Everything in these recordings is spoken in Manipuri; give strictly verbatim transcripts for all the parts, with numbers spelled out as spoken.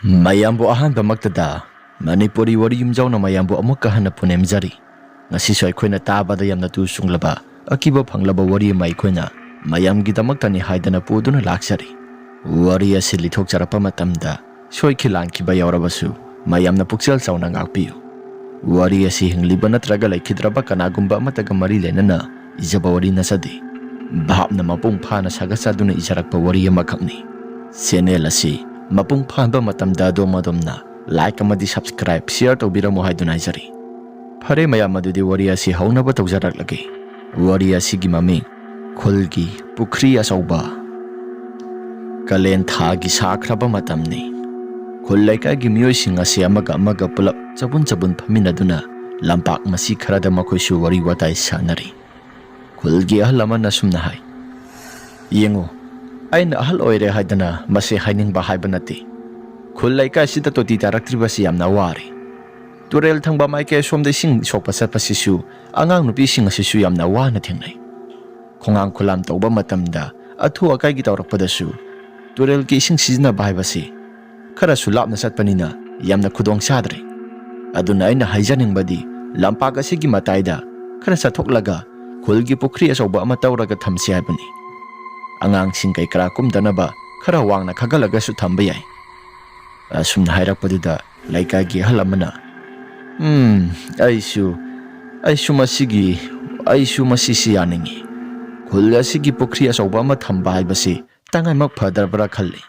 ꯃꯌꯥꯝꯕꯨ ꯑꯍꯥꯟꯕꯃꯛꯇꯗ ꯃꯅꯤꯄꯨꯔꯤ ꯋꯥꯔꯤ ꯌꯨꯝꯖꯥꯎꯅ ꯃꯌꯥꯝꯕꯨ ꯑꯃꯨꯛꯀ ꯍꯟꯅ ꯄꯨꯅꯦꯝꯖꯔꯤ꯫ ꯉꯁꯤꯁꯨ ꯑꯩꯈꯣꯏꯅ ꯇꯥꯕꯗ ꯌꯥꯝꯅ ꯇꯨ ꯆꯨꯡꯂꯕ, ꯑꯀꯤꯕ ꯐꯪꯂꯕ ꯋꯥꯔꯤ ꯑꯃ ꯑꯩꯈꯣꯏꯅ ꯃꯌꯥꯝꯒꯤꯗꯃꯛꯇꯅꯤ ꯍꯥꯏꯗꯅ ꯄꯨꯗꯨꯅ ꯂꯥꯛꯆꯔꯤ꯫ ꯋꯥꯔꯤ ꯑꯁꯤ ꯂꯤꯊꯣꯛꯆꯔꯛꯄ ꯃꯇꯝꯗ ꯁꯣꯏꯈꯤ ꯂꯥꯟꯈꯤꯕ ꯌꯥꯎꯔꯕꯁꯨ ꯃꯌꯥꯝꯅ ꯄꯨꯛꯆꯦꯜ ꯆꯥꯎꯅ ꯉꯥꯛꯄꯤꯌꯨ꯫ ꯋꯥꯔꯤ ꯑꯁꯤ ꯍꯤꯡꯂꯤꯕ ꯅꯠꯇ꯭ꯔꯒ ꯂꯩꯈꯤꯗ꯭ꯔꯕ ꯀꯅꯥꯒꯨꯝꯕ ꯑꯃꯠꯇꯒ ꯃꯔꯤ ꯂꯩꯅꯅ ꯏꯖꯕ ꯋꯥꯔꯤ ꯅꯠꯆꯗꯦ꯫ ꯚꯥꯞꯅ ꯃꯄꯨꯡ ꯐꯥꯅ ꯁꯥꯒꯠꯆꯗꯨꯅ ꯏꯖꯔꯛꯄ ꯋꯥꯔꯤ ꯑꯃꯈꯛꯅꯤ꯫ ꯆꯦꯅꯦꯜ ꯑꯁꯤ ꯃꯄꯨꯡ ꯐꯥꯍꯟꯕ ꯃꯇꯝꯗ ꯑꯗꯣꯝ ꯑꯗꯣꯝꯅ like ꯑꯃꯗꯤ subscribe, share ꯇꯧꯕꯤꯔꯝꯃꯨ ꯍꯥꯏꯗꯨꯅ ꯍꯥꯏꯖꯔꯤ꯫ ꯐꯔꯦ ꯃꯌꯥꯝ, ꯑꯗꯨꯗꯤ ꯋꯥꯔꯤ ꯑꯁꯤ ꯍꯧꯅꯕ ꯇꯧꯖꯔꯛꯂꯒꯦ꯫ ꯋꯥꯔꯤ ꯑꯁꯤꯒꯤ ꯃꯃꯤꯡ ꯈꯨꯜꯒꯤ ꯄꯨꯈ꯭ꯔꯤ ꯑꯆꯧꯕ꯫ ꯀꯥꯂꯦꯟ ꯊꯥꯒꯤ ꯁꯥꯈ꯭ꯔꯕ ꯃꯇꯝꯅꯤ꯫ ꯈꯨꯜ ꯂꯩꯀꯥꯏꯒꯤ ꯃꯤꯑꯣꯏꯁꯤꯡ ꯑꯁꯤ ꯑꯃꯒ ꯑꯃꯒ ꯄꯨꯂꯞ ꯆꯕꯨꯟ ꯆꯕꯨꯟ ꯐꯝꯃꯤꯟꯅꯗꯨꯅ ꯂꯝꯄꯥꯛ ꯃꯁꯤ ꯈꯔꯗ ꯃꯈꯣꯏꯁꯨ ꯋꯥꯔꯤ ꯋꯥꯇꯥꯏ ꯁꯥꯟꯅꯔꯤ꯫ ꯈꯨꯜꯒꯤ ꯑꯍꯜ ꯑꯃꯅ ꯁꯨꯝꯅ ꯍꯥꯏ, "ꯌꯦꯡꯉꯨ, ꯑꯩꯅ ꯑꯍꯜ ꯑꯣꯏꯔꯦ ꯍꯥꯏꯗꯅ ꯃꯁꯤ ꯍꯥꯏꯅꯤꯡꯕ ꯍꯥꯏꯕ ꯅꯠꯇꯦ꯫ ꯈꯨꯜ ꯂꯩꯀꯥꯏꯁꯤꯗ ꯇꯣꯇꯤ ꯇꯥꯔꯛꯇ꯭ꯔꯤꯕꯁꯤ ꯌꯥꯝꯅ ꯋꯥꯔꯦ꯫ ꯇꯨꯔꯦꯜ ꯊꯪꯕ ꯃꯥꯏꯀꯩ ꯑꯁꯣꯝꯗ ꯏꯁꯤꯡ ꯁꯣꯛꯄ ꯆꯠꯄꯁꯤꯁꯨ ꯑꯉꯥꯡ ꯅꯨꯄꯤꯁꯤꯡ ꯑꯁꯤꯁꯨ ꯌꯥꯝꯅ ꯋꯥꯅ ꯊꯦꯡꯅꯩ꯫ ꯈꯣꯡꯉꯥꯡ ꯈꯨꯂꯥꯝ ꯇꯧꯕ ꯃꯇꯝꯗ ꯑꯊꯨ ꯑꯀꯥꯏꯒꯤ ꯇꯧꯔꯛꯄꯗꯁꯨ ꯇꯨꯔꯦꯜꯒꯤ ꯏꯁꯤꯡ ꯁꯤꯖꯤꯟꯅꯕ ꯍꯥꯏꯕꯁꯤ ꯈꯔꯁꯨ ꯂꯥꯞꯅ ꯆꯠꯄꯅꯤꯅ ꯌꯥꯝꯅ ꯈꯨꯗꯣꯡ ꯆꯥꯗ꯭ꯔꯦ꯫ ꯑꯗꯨꯅ ꯑꯩꯅ ꯍꯥꯏꯖꯅꯤꯡꯕꯗꯤ ꯂꯝꯄꯥꯛ ꯑꯁꯤꯒꯤ ꯃꯇꯥꯏꯗ ꯈꯔ ꯆꯠꯊꯣꯛꯂꯒ ꯈꯨꯜꯒꯤ ꯄꯨꯈ꯭ꯔꯤ ꯑꯆꯧꯕ ꯑꯃ ꯇꯧꯔꯒ ꯊꯝꯁꯤ ꯍꯥꯏꯕꯅꯤ꯫ ꯑꯉꯥꯡꯁꯤꯡ ꯀꯩ ꯀꯔꯥ ꯀꯨꯝꯗꯅꯕ ꯈꯔ ꯋꯥꯡꯅ ꯈꯥꯒꯠꯂꯒꯁꯨ ꯊꯝꯕ ꯌꯥꯏ꯫" ꯑꯁꯨꯝꯅ ꯍꯥꯏꯔꯛꯄꯗꯨꯗ ꯂꯩꯀꯥꯏꯒꯤ ꯑꯍꯜ ꯑꯃꯅ, "ꯎꯝ, ꯑꯩꯁꯨ, ꯑꯩꯁꯨ ꯃꯁꯤꯒꯤ, ꯑꯩꯁꯨ ꯃꯁꯤꯁꯤ ꯌꯥꯅꯤꯡꯏ꯫ ꯈꯨꯜ ꯑꯁꯤꯒꯤ ꯄꯨꯈ꯭ꯔꯤ ꯑꯆꯧꯕ ꯑꯃ ꯊꯝꯕ ꯍꯥꯏꯕꯁꯤ ꯇꯉꯥꯏꯃꯛ ꯐꯗ꯭ꯔꯕ꯭ꯔꯥ ꯈꯜꯂꯤ꯫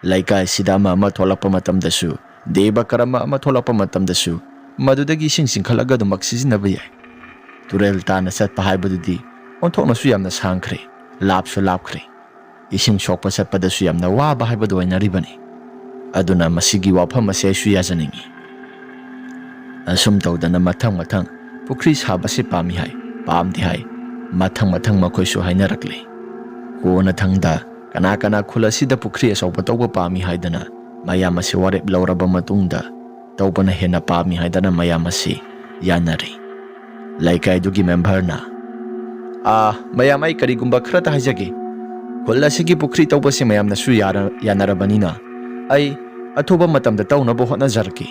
ꯂꯩꯀꯥꯏꯁꯤꯗ ꯑꯃ ꯑꯃ ꯊꯣꯛꯂꯛꯄ ꯃꯇꯝꯗꯁꯨ, ꯗꯦꯕ ꯀꯔꯝꯕ ꯑꯃ ꯊꯣꯛꯂꯛꯄ ꯃꯇꯝꯗꯁꯨ ꯃꯗꯨꯗꯒꯤ ꯏꯁꯤꯡ ꯆꯤꯡꯈꯠꯂꯒ ꯑꯗꯨꯃꯛ ꯁꯤꯖꯤꯟꯅꯕ ꯌꯥꯏ꯫ ꯇꯨꯔꯦꯜ ꯇꯥꯟꯅ ꯆꯠꯄ ꯍꯥꯏꯕꯗꯨꯗꯤ ꯑꯣꯟꯊꯣꯛꯅꯁꯨ ꯌꯥꯝꯅ ꯁꯥꯡꯈ꯭ꯔꯦ, ꯂꯥꯞꯁꯨ ꯂꯥꯞꯈ꯭ꯔꯦ꯫ ꯏꯁꯤꯡ ꯁꯣꯛꯄ ꯆꯠꯄꯗꯁꯨ ꯌꯥꯝꯅ ꯋꯥꯕ ꯍꯥꯏꯕꯗꯨ ꯑꯣꯏꯅꯔꯤꯕꯅꯤ꯫ ꯑꯗꯨꯅ ꯃꯁꯤꯒꯤ ꯋꯥꯐꯝ ꯑꯁꯤ ꯑꯩꯁꯨ ꯌꯥꯖꯅꯤꯡꯏ꯫" ꯑꯁꯨꯝ ꯇꯧꯗꯅ ꯃꯊꯪ ꯃꯊꯪ ꯄꯨꯈ꯭ꯔꯤ ꯁꯥꯕꯁꯤ ꯄꯥꯝꯃꯤ ꯍꯥꯏ, ꯄꯥꯝꯗꯦ ꯍꯥꯏ, ꯃꯊꯪ ꯃꯊꯪ ꯃꯈꯣꯏꯁꯨ ꯍꯥꯏꯅꯔꯛꯂꯦ꯫ ꯀꯣꯟꯅꯊꯪꯗ ꯀꯅꯥ ꯀꯅꯥ ꯈꯨꯜ ꯑꯁꯤꯗ ꯄꯨꯈ꯭ꯔꯤ ꯑꯆꯧꯕ ꯇꯧꯕ ꯄꯥꯝꯃꯤ ꯍꯥꯏꯗꯅ ꯃꯌꯥꯝ ꯑꯁꯤ ꯋꯥꯔꯦꯞ ꯂꯧꯔꯕ ꯃꯇꯨꯡꯗ ꯇꯧꯕꯅ ꯍꯦꯟꯅ ꯄꯥꯝꯃꯤ ꯍꯥꯏꯗꯅ ꯃꯌꯥꯝ ꯑꯁꯤ ꯌꯥꯅꯔꯤ꯫ ꯂꯩꯀꯥꯏꯗꯨꯒꯤ ꯃꯦꯝꯕꯔꯅ, "ꯑꯥ, ꯃꯌꯥꯝ, ꯑꯩ ꯀꯔꯤꯒꯨꯝꯕ ꯈꯔꯇ ꯍꯥꯏꯖꯒꯦ꯫ ꯈꯨꯜ ꯑꯁꯤꯒꯤ ꯄꯨꯈ꯭ꯔꯤ ꯇꯧꯕꯁꯤ ꯃꯌꯥꯝꯅꯁꯨ ꯌꯥꯔ-, ꯌꯥꯅꯔꯕꯅꯤꯅ ꯑꯩ, ꯑꯊꯨꯕ ꯃꯇꯝꯗ ꯇꯧꯅꯕ ꯍꯣꯠꯅꯖꯔꯛꯀꯦ꯫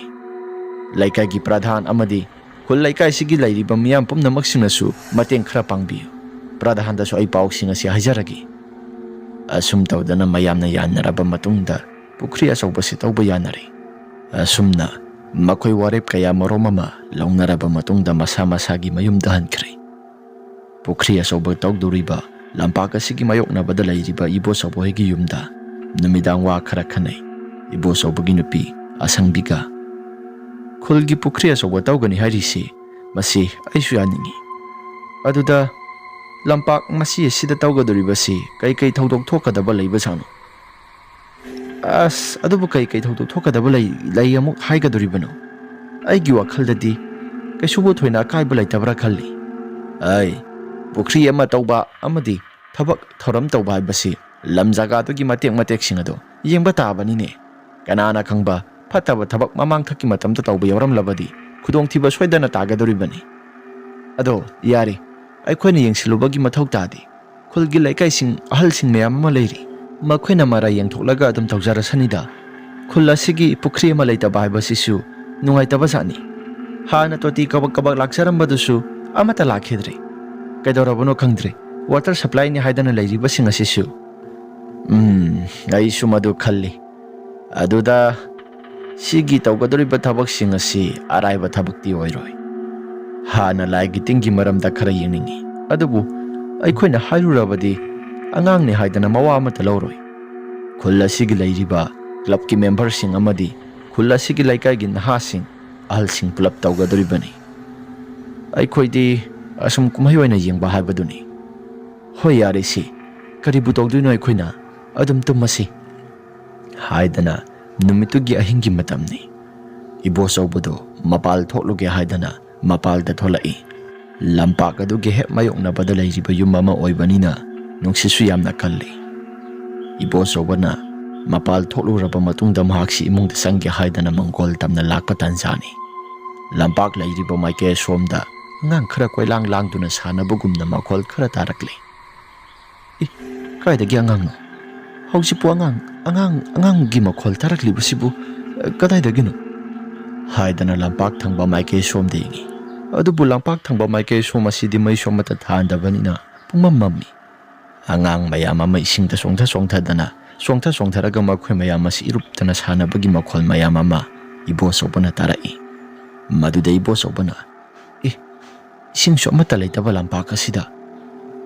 ꯂꯩꯀꯥꯏꯒꯤ ꯄ꯭ꯔꯙꯥꯟ ꯑꯃꯗꯤ ꯈꯨꯜ ꯂꯩꯀꯥꯏꯁꯤꯒꯤ ꯂꯩꯔꯤꯕ ꯃꯤꯌꯥꯝ ꯄꯨꯝꯅꯃꯛꯁꯤꯡꯅꯁꯨ ꯃꯇꯦꯡ ꯈꯔ ꯄꯥꯡꯕꯤꯌꯨ꯫ ꯄ꯭ꯔꯙꯥꯟꯗꯁꯨ ꯑꯩ ꯄꯥꯎꯁꯤꯡ ꯑꯁꯤ ꯍꯥꯏꯖꯔꯒꯦ꯫ ꯑꯁꯨꯝ ꯇꯧꯗꯅ ꯃꯌꯥꯝꯅ ꯌꯥꯅꯔꯕ ꯃꯇꯨꯡꯗ ꯄꯨꯈ꯭ꯔꯤ ꯑꯆꯧꯕꯁꯤ ꯇꯧꯕ ꯌꯥꯅꯔꯦ꯫ ꯑꯁꯨꯝꯅ ꯃꯈꯣꯏ ꯋꯥꯔꯦꯞ ꯀꯌꯥ ꯃꯔꯨꯝ ꯑꯃ ꯂꯧꯅꯔꯕ ꯃꯇꯨꯡꯗ ꯃꯁꯥ ꯃꯁꯥꯒꯤ ꯃꯌꯨꯝꯗ ꯍꯟꯈ꯭ꯔꯦ꯫ ꯄꯨꯈ꯭ꯔꯤ ꯑꯆꯧꯕ ꯇꯧꯗꯧꯔꯤꯕ ꯂꯝꯄꯥꯛ ꯑꯁꯤꯒꯤ ꯃꯥꯌꯣꯛꯅꯕꯗ ꯂꯩꯔꯤꯕ ꯏꯕꯣꯆꯧꯕ ꯍꯣꯏꯒꯤ ꯌꯨꯝꯗ ꯅꯨꯃꯤꯗꯥꯡ ꯋꯥ ꯈꯔ ꯈꯟꯅꯩ꯫ ꯏꯕꯣꯆꯧꯕꯒꯤ ꯅꯨꯄꯤ ꯑꯁꯪꯕꯤꯒ, "ꯈꯨꯜꯒꯤ ꯄꯨꯈ꯭ꯔꯤ ꯑꯆꯧꯕ ꯇꯧꯒꯅꯤ ꯍꯥꯏꯔꯤꯁꯤ, ꯃꯁꯤ ꯑꯩꯁꯨ ꯌꯥꯅꯤꯡꯏ꯫ ꯑꯗꯨꯗ ꯂꯝꯄꯥꯛ ꯃꯁꯤ ꯑꯁꯤꯗ ꯇꯧꯒꯗꯧꯔꯤꯕꯁꯤ ꯀꯩ ꯀꯩ ꯊꯧꯗꯣꯛ ꯊꯣꯛꯀꯗꯕ ꯂꯩꯕꯖꯥꯠꯅꯣ?" "ꯑꯁ, ꯑꯗꯨꯕꯨ ꯀꯩ ꯀꯩ ꯊꯧꯗꯣꯛ ꯊꯣꯛꯀꯗꯕ ꯂꯩ, ꯂꯩ ꯑꯃꯨꯛ ꯍꯥꯏꯒꯗꯧꯔꯤꯕꯅꯣ? ꯑꯩꯒꯤ ꯋꯥꯈꯜꯗꯗꯤ ꯀꯩꯁꯨꯕꯨ ꯊꯣꯏꯅ ꯑꯀꯥꯏꯕ ꯂꯩꯇꯕ꯭ꯔꯥ ꯈꯜꯂꯤ꯫ ꯑꯩ, ꯄꯨꯈ꯭ꯔꯤ ꯑꯃ ꯇꯧꯕ ꯑꯃꯗꯤ ꯊꯕꯛ ꯊꯧꯔꯝ ꯇꯧꯕ ꯍꯥꯏꯕꯁꯤ ꯂꯝ ꯖꯒꯥꯗꯨꯒꯤ ꯃꯇꯦꯛ ꯃꯇꯦꯛꯁꯤꯡ ꯑꯗꯣ ꯌꯦꯡꯕ ꯇꯥꯕꯅꯤꯅꯦ꯫ ꯀꯅꯥꯅ ꯈꯪꯕ, ꯐꯠꯇꯕ ꯊꯕꯛ ꯃꯃꯥꯡꯊꯛꯀꯤ ꯃꯇꯝꯗ ꯇꯧꯕ ꯌꯥꯎꯔꯝꯂꯕꯗꯤ ꯈꯨꯗꯣꯡꯊꯤꯕ ꯁꯣꯏꯗꯅ ꯇꯥꯒꯗꯧꯔꯤꯕꯅꯤ꯫ ꯑꯗꯣ ꯌꯥꯔꯦ, ꯑꯩꯈꯣꯏꯅ ꯌꯦꯡꯁꯤꯜꯂꯨꯕꯒꯤ ꯃꯊꯧ ꯇꯥꯗꯦ꯫ ꯈꯨꯜꯒꯤ ꯂꯩꯀꯥꯏꯁꯤꯡ, ꯑꯍꯜꯁꯤꯡ ꯃꯌꯥꯝ ꯑꯃ ꯂꯩꯔꯤ꯫ ꯃꯈꯣꯏꯅ ꯃꯔꯥꯏ ꯌꯦꯡꯊꯣꯛꯂꯒ ꯑꯗꯨꯝ ꯇꯧꯖꯔꯁꯅꯤꯗ꯫ ꯈꯨꯜ ꯑꯁꯤꯒꯤ ꯄꯨꯈ꯭ꯔꯤ ꯑꯃ ꯂꯩꯇꯕ ꯍꯥꯏꯕꯁꯤꯁꯨ ꯅꯨꯡꯉꯥꯏꯇꯕ ꯖꯥꯠꯅꯤ꯫ ꯍꯥꯟꯅ ꯇꯣꯇꯤ ꯀꯕꯛ ꯀꯕꯛ ꯂꯥꯛꯆꯔꯝꯕꯗꯨꯁꯨ ꯑꯃꯠꯇ ꯂꯥꯛꯈꯤꯗ꯭ꯔꯦ꯫ ꯀꯩꯗꯧꯔꯕꯅꯣ ꯈꯪꯗ꯭ꯔꯦ꯫ ꯋꯥꯇꯔ ꯁꯄ꯭ꯂꯥꯏꯅꯤ ꯍꯥꯏꯗꯅ ꯂꯩꯔꯤꯕꯁꯤꯡ ꯑꯁꯤꯁꯨ꯫ ꯎꯝ, ꯑꯩꯁꯨ ꯃꯗꯨ ꯈꯜꯂꯤ꯫ ꯑꯗꯨꯗ ꯁꯤꯒꯤ ꯇꯧꯒꯗꯧꯔꯤꯕ ꯊꯕꯛꯁꯤꯡ ꯑꯁꯤ ꯑꯔꯥꯏꯕ ꯊꯕꯛꯇꯤ ꯑꯣꯏꯔꯣꯏ꯫ ꯍꯥꯟꯅ ꯂꯥꯏꯒꯤ ꯇꯤꯟꯒꯤ ꯃꯔꯝꯗ ꯈꯔ ꯌꯦꯡꯅꯤꯡꯏ, ꯑꯗꯨꯕꯨ ꯑꯩꯈꯣꯏꯅ ꯍꯥꯏꯔꯨꯔꯕꯗꯤ ꯑꯉꯥꯡꯅꯤ ꯍꯥꯏꯗꯅ ꯃꯋꯥ ꯑꯃꯠꯇ ꯂꯧꯔꯣꯏ꯫ ꯈꯨꯜ ꯑꯁꯤꯒꯤ ꯂꯩꯔꯤꯕ ꯀ꯭ꯂꯕꯀꯤ ꯃꯦꯝꯕꯔꯁꯤꯡ ꯑꯃꯗꯤ ꯈꯨꯜ ꯑꯁꯤꯒꯤ ꯂꯩꯀꯥꯏꯒꯤ ꯅꯍꯥꯁꯤꯡ, ꯑꯍꯜꯁꯤꯡ ꯄꯨꯂꯞ ꯇꯧꯒꯗꯧꯔꯤꯕꯅꯤ꯫ ꯑꯩꯈꯣꯏꯗꯤ ꯑꯁꯨꯝ ꯀꯨꯝꯍꯩ ꯑꯣꯏꯅ ꯌꯦꯡꯕ ꯍꯥꯏꯕꯗꯨꯅꯤ꯫ ꯍꯣꯏ, ꯌꯥꯔꯦꯁꯤ, ꯀꯔꯤꯕꯨ ꯇꯧꯗꯣꯏꯅꯣ ꯑꯩꯈꯣꯏꯅ? ꯑꯗꯨꯝ ꯇꯨꯝꯃꯁꯤ꯫ ꯍꯥꯏꯗꯅ ꯅꯨꯃꯤꯠꯇꯨꯒꯤ ꯑꯍꯤꯡꯒꯤ ꯃꯇꯝꯅꯤ꯫ ꯏꯕꯣꯆꯧꯕꯗꯨ ꯃꯄꯥꯜ ꯊꯣꯛꯂꯨꯒꯦ ꯍꯥꯏꯗꯅ ꯃꯄꯥꯜꯗ ꯊꯣꯛꯂꯛꯏ꯫ ꯂꯝꯄꯥꯛ ꯑꯗꯨꯒꯤ ꯍꯦꯛ ꯃꯥꯌꯣꯛꯅꯕꯗ ꯂꯩꯔꯤꯕ ꯌꯨꯝ ꯑꯃ ꯑꯣꯏꯕꯅꯤꯅ ꯅꯨꯡꯁꯤꯠꯁꯨ ꯌꯥꯝꯅ ꯀꯜꯂꯤ꯫ ꯏꯕꯣꯆꯧꯕꯅ ꯃꯄꯥꯜ ꯊꯣꯛꯂꯨꯔꯕ ꯃꯇꯨꯡꯗ ꯃꯍꯥꯛꯁꯤ ꯏꯃꯨꯡꯗ ꯆꯪꯒꯦ ꯍꯥꯏꯗꯅ ꯃꯪꯒꯣꯜ ꯇꯝꯅ ꯂꯥꯛꯄ ꯇꯥꯟꯖꯥꯅꯤ꯫ ꯂꯝꯄꯥꯛ ꯂꯩꯔꯤꯕ ꯃꯥꯏꯀꯩ ꯑꯁꯣꯝꯗ ꯑꯉꯥꯡ ꯈꯔ ꯀꯣꯏꯂꯥꯡ ꯂꯥꯡꯗꯨꯅ ꯁꯥꯟꯅꯕꯒꯨꯝꯅ ꯃꯈꯣꯜ ꯈꯔ ꯇꯥꯔꯛꯂꯤ꯫ "ꯏ, ꯀꯥꯏꯗꯒꯤ ꯑꯉꯥꯡꯅꯣ? "ꯍꯧꯖꯤꯛꯄꯨ ꯑꯉꯥꯡ, ꯑꯉꯥꯡ, ꯑꯉꯥꯡꯒꯤ ꯃꯈꯣꯜ ꯇꯥꯔꯛꯂꯤꯕꯁꯤꯕꯨ, ꯑ, ꯀꯗꯥꯏꯗꯒꯤꯅꯣ?" ꯍꯥꯏꯗꯅ ꯂꯝꯄꯥꯛ ꯊꯪꯕ ꯃꯥꯏꯀꯩ ꯁꯣꯝꯗ ꯌꯦꯡꯏ꯫ ꯑꯗꯨꯕꯨ ꯂꯝꯄꯥꯛ ꯊꯪꯕ ꯃꯥꯏꯀꯩ ꯁꯣꯝ ꯑꯁꯤꯗꯤ ꯃꯩꯁꯨ ꯑꯃꯠꯇ ꯊꯥꯟꯗꯕꯅꯤꯅ ꯄꯨꯡꯃꯝ ꯃꯝꯃꯤ꯫ ꯑꯉꯥꯡ ꯃꯌꯥꯝ ꯑꯃ ꯏꯁꯤꯡꯗ ꯆꯣꯡꯊ ꯆꯣꯡꯊꯗꯅ, ꯆꯣꯡꯊ ꯆꯣꯡꯊꯔꯒ ꯃꯈꯣꯏ ꯃꯌꯥꯝ ꯑꯁꯤ ꯏꯔꯨꯞꯇꯅ ꯁꯥꯟꯅꯕꯒꯤ ꯃꯈꯣꯜ ꯃꯌꯥꯝ ꯑꯃ ꯏꯕꯣꯆꯧꯕꯅ ꯇꯥꯔꯛꯏ꯫ ꯃꯗꯨꯗ ꯏꯕꯣꯆꯧꯕꯅ, "ꯑꯦ, ꯏꯁꯤꯡꯁꯨ ꯑꯃꯠꯇ ꯂꯩꯇꯕ ꯂꯝꯄꯥꯛ ꯑꯁꯤꯗ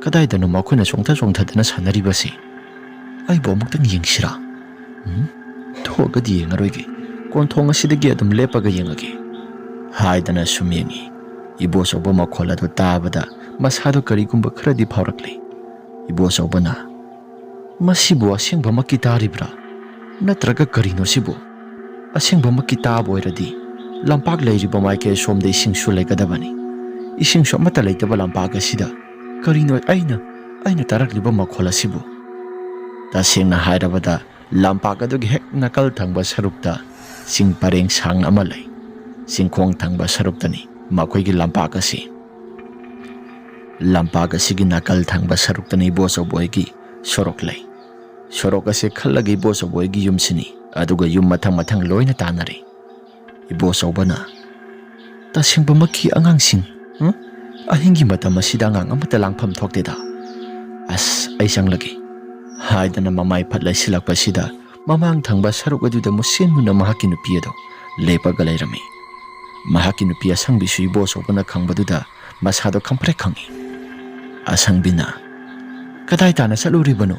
ꯀꯗꯥꯏꯗꯅꯣ ꯃꯈꯣꯏꯅ ꯆꯣꯡꯊ ꯆꯣꯡꯊꯗꯅ ꯁꯥꯟꯅꯔꯤꯕꯁꯤ? ꯑꯩꯕꯨ ꯑꯃꯨꯛꯇꯪ ꯌꯦꯡꯁꯤꯔꯥ? ꯎꯝ, ꯊꯣꯛꯑꯒꯗꯤ ꯌꯦꯡꯉꯔꯣꯏꯒꯦ꯫ ꯀꯣꯟꯊꯣꯡ ꯑꯁꯤꯗꯒꯤ ꯑꯗꯨꯝ ꯂꯦꯞꯄꯒ ꯌꯦꯡꯉꯒꯦ," ꯍꯥꯏꯗꯅ ꯁꯨꯝ ꯌꯦꯡꯏ꯫ ꯏꯕꯣꯆꯧꯕ ꯃꯈꯣꯜ ꯑꯗꯨ ꯇꯥꯕꯗ ꯃꯁꯥꯗꯣ ꯀꯔꯤꯒꯨꯝꯕ ꯈꯔꯗꯤ ꯐꯥꯎꯔꯛꯂꯦ꯫ ꯏꯕꯣꯆꯧꯕꯅ, "ꯃꯁꯤꯕꯨ ꯑꯁꯦꯡꯕꯃꯛꯀꯤ ꯇꯥꯔꯤꯕ꯭ꯔꯥ? ꯅꯠꯇ꯭ꯔꯒ ꯀꯔꯤꯅꯣ ꯁꯤꯕꯨ? ꯑꯁꯦꯡꯕꯃꯛꯀꯤ ꯇꯥꯕ ꯑꯣꯏꯔꯗꯤ ꯂꯝꯄꯥꯛ ꯂꯩꯔꯤꯕ ꯃꯥꯏꯀꯩ ꯑꯁꯣꯝꯗ ꯏꯁꯤꯡꯁꯨ ꯂꯩꯒꯗꯕꯅꯤ꯫ ꯏꯁꯤꯡꯁꯨ ꯑꯃꯠꯇ ꯂꯩꯇꯕ ꯂꯝꯄꯥꯛ ꯑꯁꯤꯗ ꯀꯔꯤꯅꯣ ꯑꯩꯅ, ꯑꯩꯅ ꯇꯥꯔꯛꯂꯤꯕ ꯃꯈꯣꯜ ꯑꯁꯤꯕꯨ?" ꯇꯁꯦꯡꯅ ꯍꯥꯏꯔꯕꯗ, ꯂꯝꯄꯥꯛ ꯑꯗꯨꯒꯤ ꯍꯦꯛ ꯅꯥꯀꯜ ꯊꯪꯕ ꯁꯔꯨꯛꯇ ꯆꯤꯡ ꯄꯔꯦꯡ ꯁꯥꯡꯅ ꯑꯃ ꯂꯩ꯫ ꯆꯤꯡꯈꯣꯡ ꯊꯪꯕ ꯁꯔꯨꯛꯇꯅꯤ ꯃꯈꯣꯏꯒꯤ ꯂꯝꯄꯥꯛ ꯑꯁꯤ꯫ ꯂꯝꯄꯥꯛ ꯑꯁꯤꯒꯤ ꯅꯥꯀꯜ ꯊꯪꯕ ꯁꯔꯨꯛꯇꯅ ꯏꯕꯣꯆꯧꯕ ꯍꯣꯏꯒꯤ ꯁꯣꯔꯣꯛ ꯂꯩ꯫ ꯁꯣꯔꯣꯛ ꯑꯁꯤ ꯈꯜꯂꯒ ꯏꯕꯣꯆꯧꯕ ꯍꯣꯏꯒꯤ ꯌꯨꯝꯁꯤꯅꯤ, ꯑꯗꯨꯒ ꯌꯨꯝ ꯃꯊꯪ ꯃꯊꯪ ꯂꯣꯏꯅ ꯇꯥꯟꯅꯔꯤ꯫ ꯏꯕꯣꯆꯧꯕꯅ, "ꯇꯁꯦꯡꯕꯃꯛꯀꯤ ꯑꯉꯥꯡꯁꯤꯡ, ꯍꯨꯝ? ꯑꯍꯤꯡꯒꯤ ꯃꯇꯝ ꯑꯁꯤꯗ ꯑꯉꯥꯡ ꯑꯃꯠꯇ ꯂꯥꯡꯐꯝ ꯊꯣꯛꯇꯦꯗ꯫ ꯑꯁ, ꯑꯩ ꯆꯪꯂꯒꯦ," ꯍꯥꯏꯗꯅ ꯃꯃꯥꯏ ꯐꯠ ꯂꯩꯁꯤꯜꯂꯛꯄꯁꯤꯗ ꯃꯃꯥꯡ ꯊꯪꯕ ꯁꯔꯨꯛ ꯑꯗꯨꯗ ꯃꯨꯁꯤꯟ ꯃꯨꯅ ꯃꯍꯥꯛꯀꯤ ꯅꯨꯄꯤ ꯑꯗꯨ ꯂꯦꯞꯄꯒ ꯂꯩꯔꯝꯃꯤ꯫ ꯃꯍꯥꯛꯀꯤ ꯅꯨꯄꯤ ꯑꯁꯪꯕꯤꯁꯨ ꯏꯕꯣꯆꯧꯕꯅ ꯈꯪꯕꯗꯨꯗ ꯃꯁꯥꯗꯣ ꯈꯪꯄ꯭ꯔꯦꯛ ꯈꯪꯉꯤ꯫ ꯑꯁꯪꯕꯤꯅ, "ꯀꯗꯥꯏ ꯇꯥꯅ ꯆꯠꯂꯨꯔꯤꯕꯅꯣ?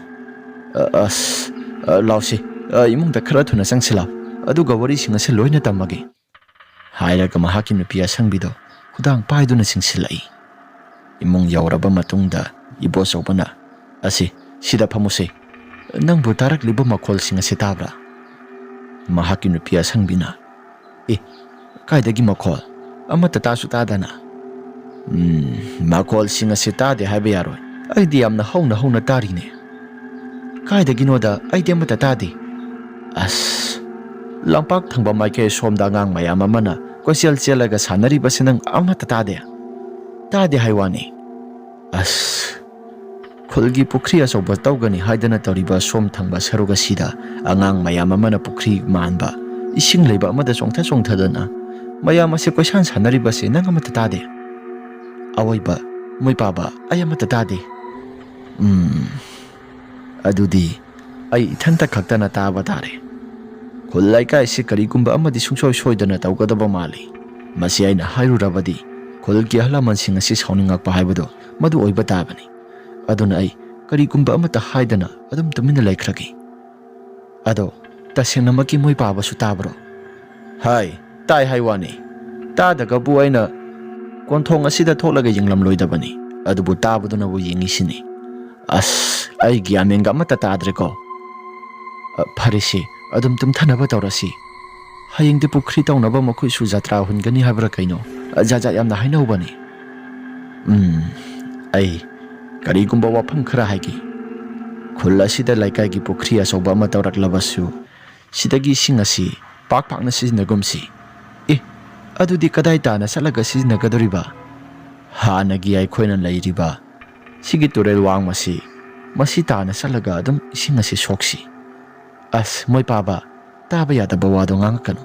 ꯑ, ꯑꯁ, ꯑ, ꯂꯥꯎꯁꯤ, ꯑ, ꯏꯃꯨꯡꯗ ꯈꯔ ꯊꯨꯅ ꯆꯪꯁꯤ ꯂꯥꯎ, ꯑꯗꯨꯒ ꯋꯥꯔꯤꯁꯤꯡ ꯑꯁꯤ ꯂꯣꯏꯅ ꯇꯝꯃꯒꯦ," ꯍꯥꯏꯔꯒ ꯃꯍꯥꯛꯀꯤ ꯅꯨꯄꯤ ꯑꯁꯪꯕꯤꯗꯣ ꯈꯨꯗꯥꯡ ꯄꯥꯏꯗꯨꯅ ꯆꯤꯡꯁꯤꯜꯂꯛꯏ꯫ ꯏꯃꯨꯡ ꯌꯧꯔꯕ ꯃꯇꯨꯡꯗ ꯏꯕꯣꯆꯧꯕꯅ, "ꯑꯁꯤ, ꯁꯤꯗ ꯐꯝꯃꯨꯁꯦ꯫ ꯅꯪꯕꯨ ꯇꯥꯔꯛꯂꯤꯕ ꯃꯈꯣꯜꯁꯤꯡ ꯑꯁꯤ ꯇꯥꯕ꯭ꯔꯥ?" ꯃꯍꯥꯛꯀꯤ ꯅꯨꯄꯤ ꯑꯁꯪꯕꯤꯅ, "ꯑꯦ, ꯀꯥꯏꯗꯒꯤ ꯃꯈꯣꯜ? ꯑꯃꯠꯇ ꯇꯥꯁꯨ ꯇꯥꯗꯅ?" "ꯎꯝ, ꯃꯈꯣꯜꯁꯤꯡ ꯑꯁꯤ ꯇꯥꯗꯦ ꯍꯥꯏꯕ ꯌꯥꯔꯣꯏ꯫ ꯑꯩꯗꯤ ꯌꯥꯝꯅ ꯍꯧꯅ ꯍꯧꯅ ꯇꯥꯔꯤꯅꯦ꯫ ꯀꯥꯏꯗꯒꯤꯅꯣꯗ ꯑꯩꯗꯤ ꯑꯃꯠꯇ ꯇꯥꯗꯦ꯫ ꯑꯁ, ꯂꯝꯄꯥꯛ ꯊꯪꯕ ꯃꯥꯏꯀꯩ ꯁꯣꯝꯗ ꯑꯉꯥꯡ ꯃꯌꯥꯝ ꯑꯃꯅ ꯀꯣꯏꯆꯦꯜ ꯆꯦꯜꯂꯒ ꯁꯥꯟꯅꯔꯤꯕꯁꯤ ꯅꯪ ꯑꯃꯠꯇ ꯇꯥꯗꯦ?" "ꯇꯥꯗꯦ ꯍꯥꯏ ꯋꯥꯅꯤ꯫ ꯑꯁ, ꯈꯨꯜꯒꯤ ꯄꯨꯈ꯭ꯔꯤ ꯑꯆꯧꯕ ꯇꯧꯒꯅꯤ ꯍꯥꯏꯗꯅ ꯇꯧꯔꯤꯕ ꯁꯣꯝ ꯊꯪꯕ ꯁꯔꯨꯛ ꯑꯁꯤꯗ ꯑꯉꯥꯡ ꯃꯌꯥꯝ ꯑꯃꯅ ꯄꯨꯈ꯭ꯔꯤ ꯃꯥꯟꯕ ꯏꯁꯤꯡ ꯂꯩꯕ ꯑꯃꯗ ꯆꯣꯡꯊ ꯆꯣꯡꯊꯗꯅ ꯃꯌꯥꯝ ꯑꯁꯤ ꯀꯣꯏꯁꯥꯟ ꯁꯥꯟꯅꯔꯤꯕꯁꯦ ꯅꯪ ꯑꯃꯠꯇ ꯇꯥꯗꯦ? ꯑꯋꯣꯏꯕ, ꯃꯣꯏ ꯄꯥꯕ, ꯑꯩ ꯑꯃꯠꯇ ꯇꯥꯗꯦ꯫ ꯎꯝ, ꯑꯗꯨꯗꯤ ꯑꯩ ꯏꯊꯟꯇ ꯈꯛꯇꯅ ꯇꯥꯕ ꯇꯥꯔꯦ꯫ ꯈꯨꯜ ꯂꯩꯀꯥꯏꯁꯤ ꯀꯔꯤꯒꯨꯝꯕ ꯑꯃꯗꯤ ꯁꯨꯡꯁꯣꯏ ꯁꯣꯏꯗꯅ ꯇꯧꯒꯗꯕ ꯃꯥꯜꯂꯤ꯫ ꯃꯁꯤ ꯑꯩꯅ ꯍꯥꯏꯔꯨꯔꯕꯗꯤ ꯈꯨꯜꯒꯤ ꯑꯍꯜ ꯂꯃꯟꯁꯤꯡ ꯑꯁꯤ ꯁꯥꯎꯅꯤꯡꯉꯛꯄ ꯍꯥꯏꯕꯗꯣ ꯃꯗꯨ ꯑꯣꯏꯕ ꯇꯥꯕꯅꯤ꯫ ꯑꯗꯨꯅ ꯑꯩ ꯀꯔꯤꯒꯨꯝꯕ ꯑꯃꯠꯇ ꯍꯥꯏꯗꯅ ꯑꯗꯨꯝ ꯇꯨꯃꯤꯟꯅ ꯂꯩꯈ꯭ꯔꯒꯦ꯫ ꯑꯗꯣ, ꯇꯁꯦꯡꯅꯃꯛꯀꯤ ꯃꯣꯏ ꯄꯥꯕꯁꯨ ꯇꯥꯕ꯭ꯔꯣ? ꯍꯥꯏ, ꯇꯥꯏ ꯍꯥꯏ ꯋꯥꯅꯤ꯫ ꯇꯥꯗꯒꯕꯨ ꯑꯩꯅ ꯀꯣꯟꯊꯣꯡ ꯑꯁꯤꯗ ꯊꯣꯛꯂꯒ ꯌꯦꯡꯂꯝꯂꯣꯏꯗꯕꯅꯤ, ꯑꯗꯨꯕꯨ ꯇꯥꯕꯗꯨꯅꯕꯨ ꯌꯦꯡꯉꯤꯁꯤꯅꯤ꯫ ꯑꯁ, ꯑꯩ ꯒ꯭ꯌꯥꯟ ꯃꯦꯟꯒ ꯑꯃꯠꯇ ꯇꯥꯗ꯭ꯔꯦꯀꯣ꯫ ꯑ, ꯐꯔꯦꯁꯦ, ꯑꯗꯨꯝ ꯇꯨꯝꯊꯅꯕ ꯇꯧꯔꯁꯤ꯫ ꯍꯌꯦꯡꯗꯤ ꯄꯨꯈ꯭ꯔꯤ ꯇꯧꯅꯕ ꯃꯈꯣꯏꯁꯨ ꯖꯇ꯭ꯔꯥ ꯍꯨꯟꯒꯅꯤ ꯍꯥꯏꯕ꯭ꯔꯥ ꯀꯩꯅꯣ? ꯑ, ꯖꯥꯠ ꯖꯥꯠ ꯌꯥꯝꯅ ꯍꯥꯏꯅꯍꯧꯕꯅꯤ꯫ ꯎꯝ, ꯑꯩ ꯀꯔꯤꯒꯨꯝꯕ ꯋꯥꯐꯝ ꯈꯔ ꯍꯥꯏꯒꯦ꯫ ꯈꯨꯜ ꯑꯁꯤꯗ ꯂꯩꯀꯥꯏꯒꯤ ꯄꯨꯈ꯭ꯔꯤ ꯑꯆꯧꯕ ꯑꯃ ꯇꯧꯔꯛꯂꯕꯁꯨ, ꯁꯤꯗꯒꯤ ꯏꯁꯤꯡ ꯑꯁꯤ ꯄꯥꯛ ꯄꯥꯛꯅ ꯁꯤꯖꯤꯟꯅꯒꯨꯝꯁꯤ꯫ ꯑꯦ, ꯑꯗꯨꯗꯤ ꯀꯗꯥꯏ ꯇꯥꯅ ꯆꯠꯂꯒ ꯁꯤꯖꯤꯟꯅꯒꯗꯧꯔꯤꯕ? ꯍꯥꯟꯅꯒꯤ ꯑꯩꯈꯣꯏꯅ ꯂꯩꯔꯤꯕ ꯁꯤꯒꯤ ꯇꯨꯔꯦꯜ ꯋꯥꯡꯃꯁꯤ, ꯃꯁꯤ ꯇꯥꯅ ꯆꯠꯂꯒ ꯑꯗꯨꯝ ꯏꯁꯤꯡ ꯑꯁꯤ ꯁꯣꯛꯁꯤ꯫ ꯑꯁ, ꯃꯣꯏ ꯄꯥꯕ, ꯇꯥꯕ ꯌꯥꯗꯕ ꯋꯥꯗꯣ ꯉꯥꯡꯉꯛꯀꯅꯨ꯫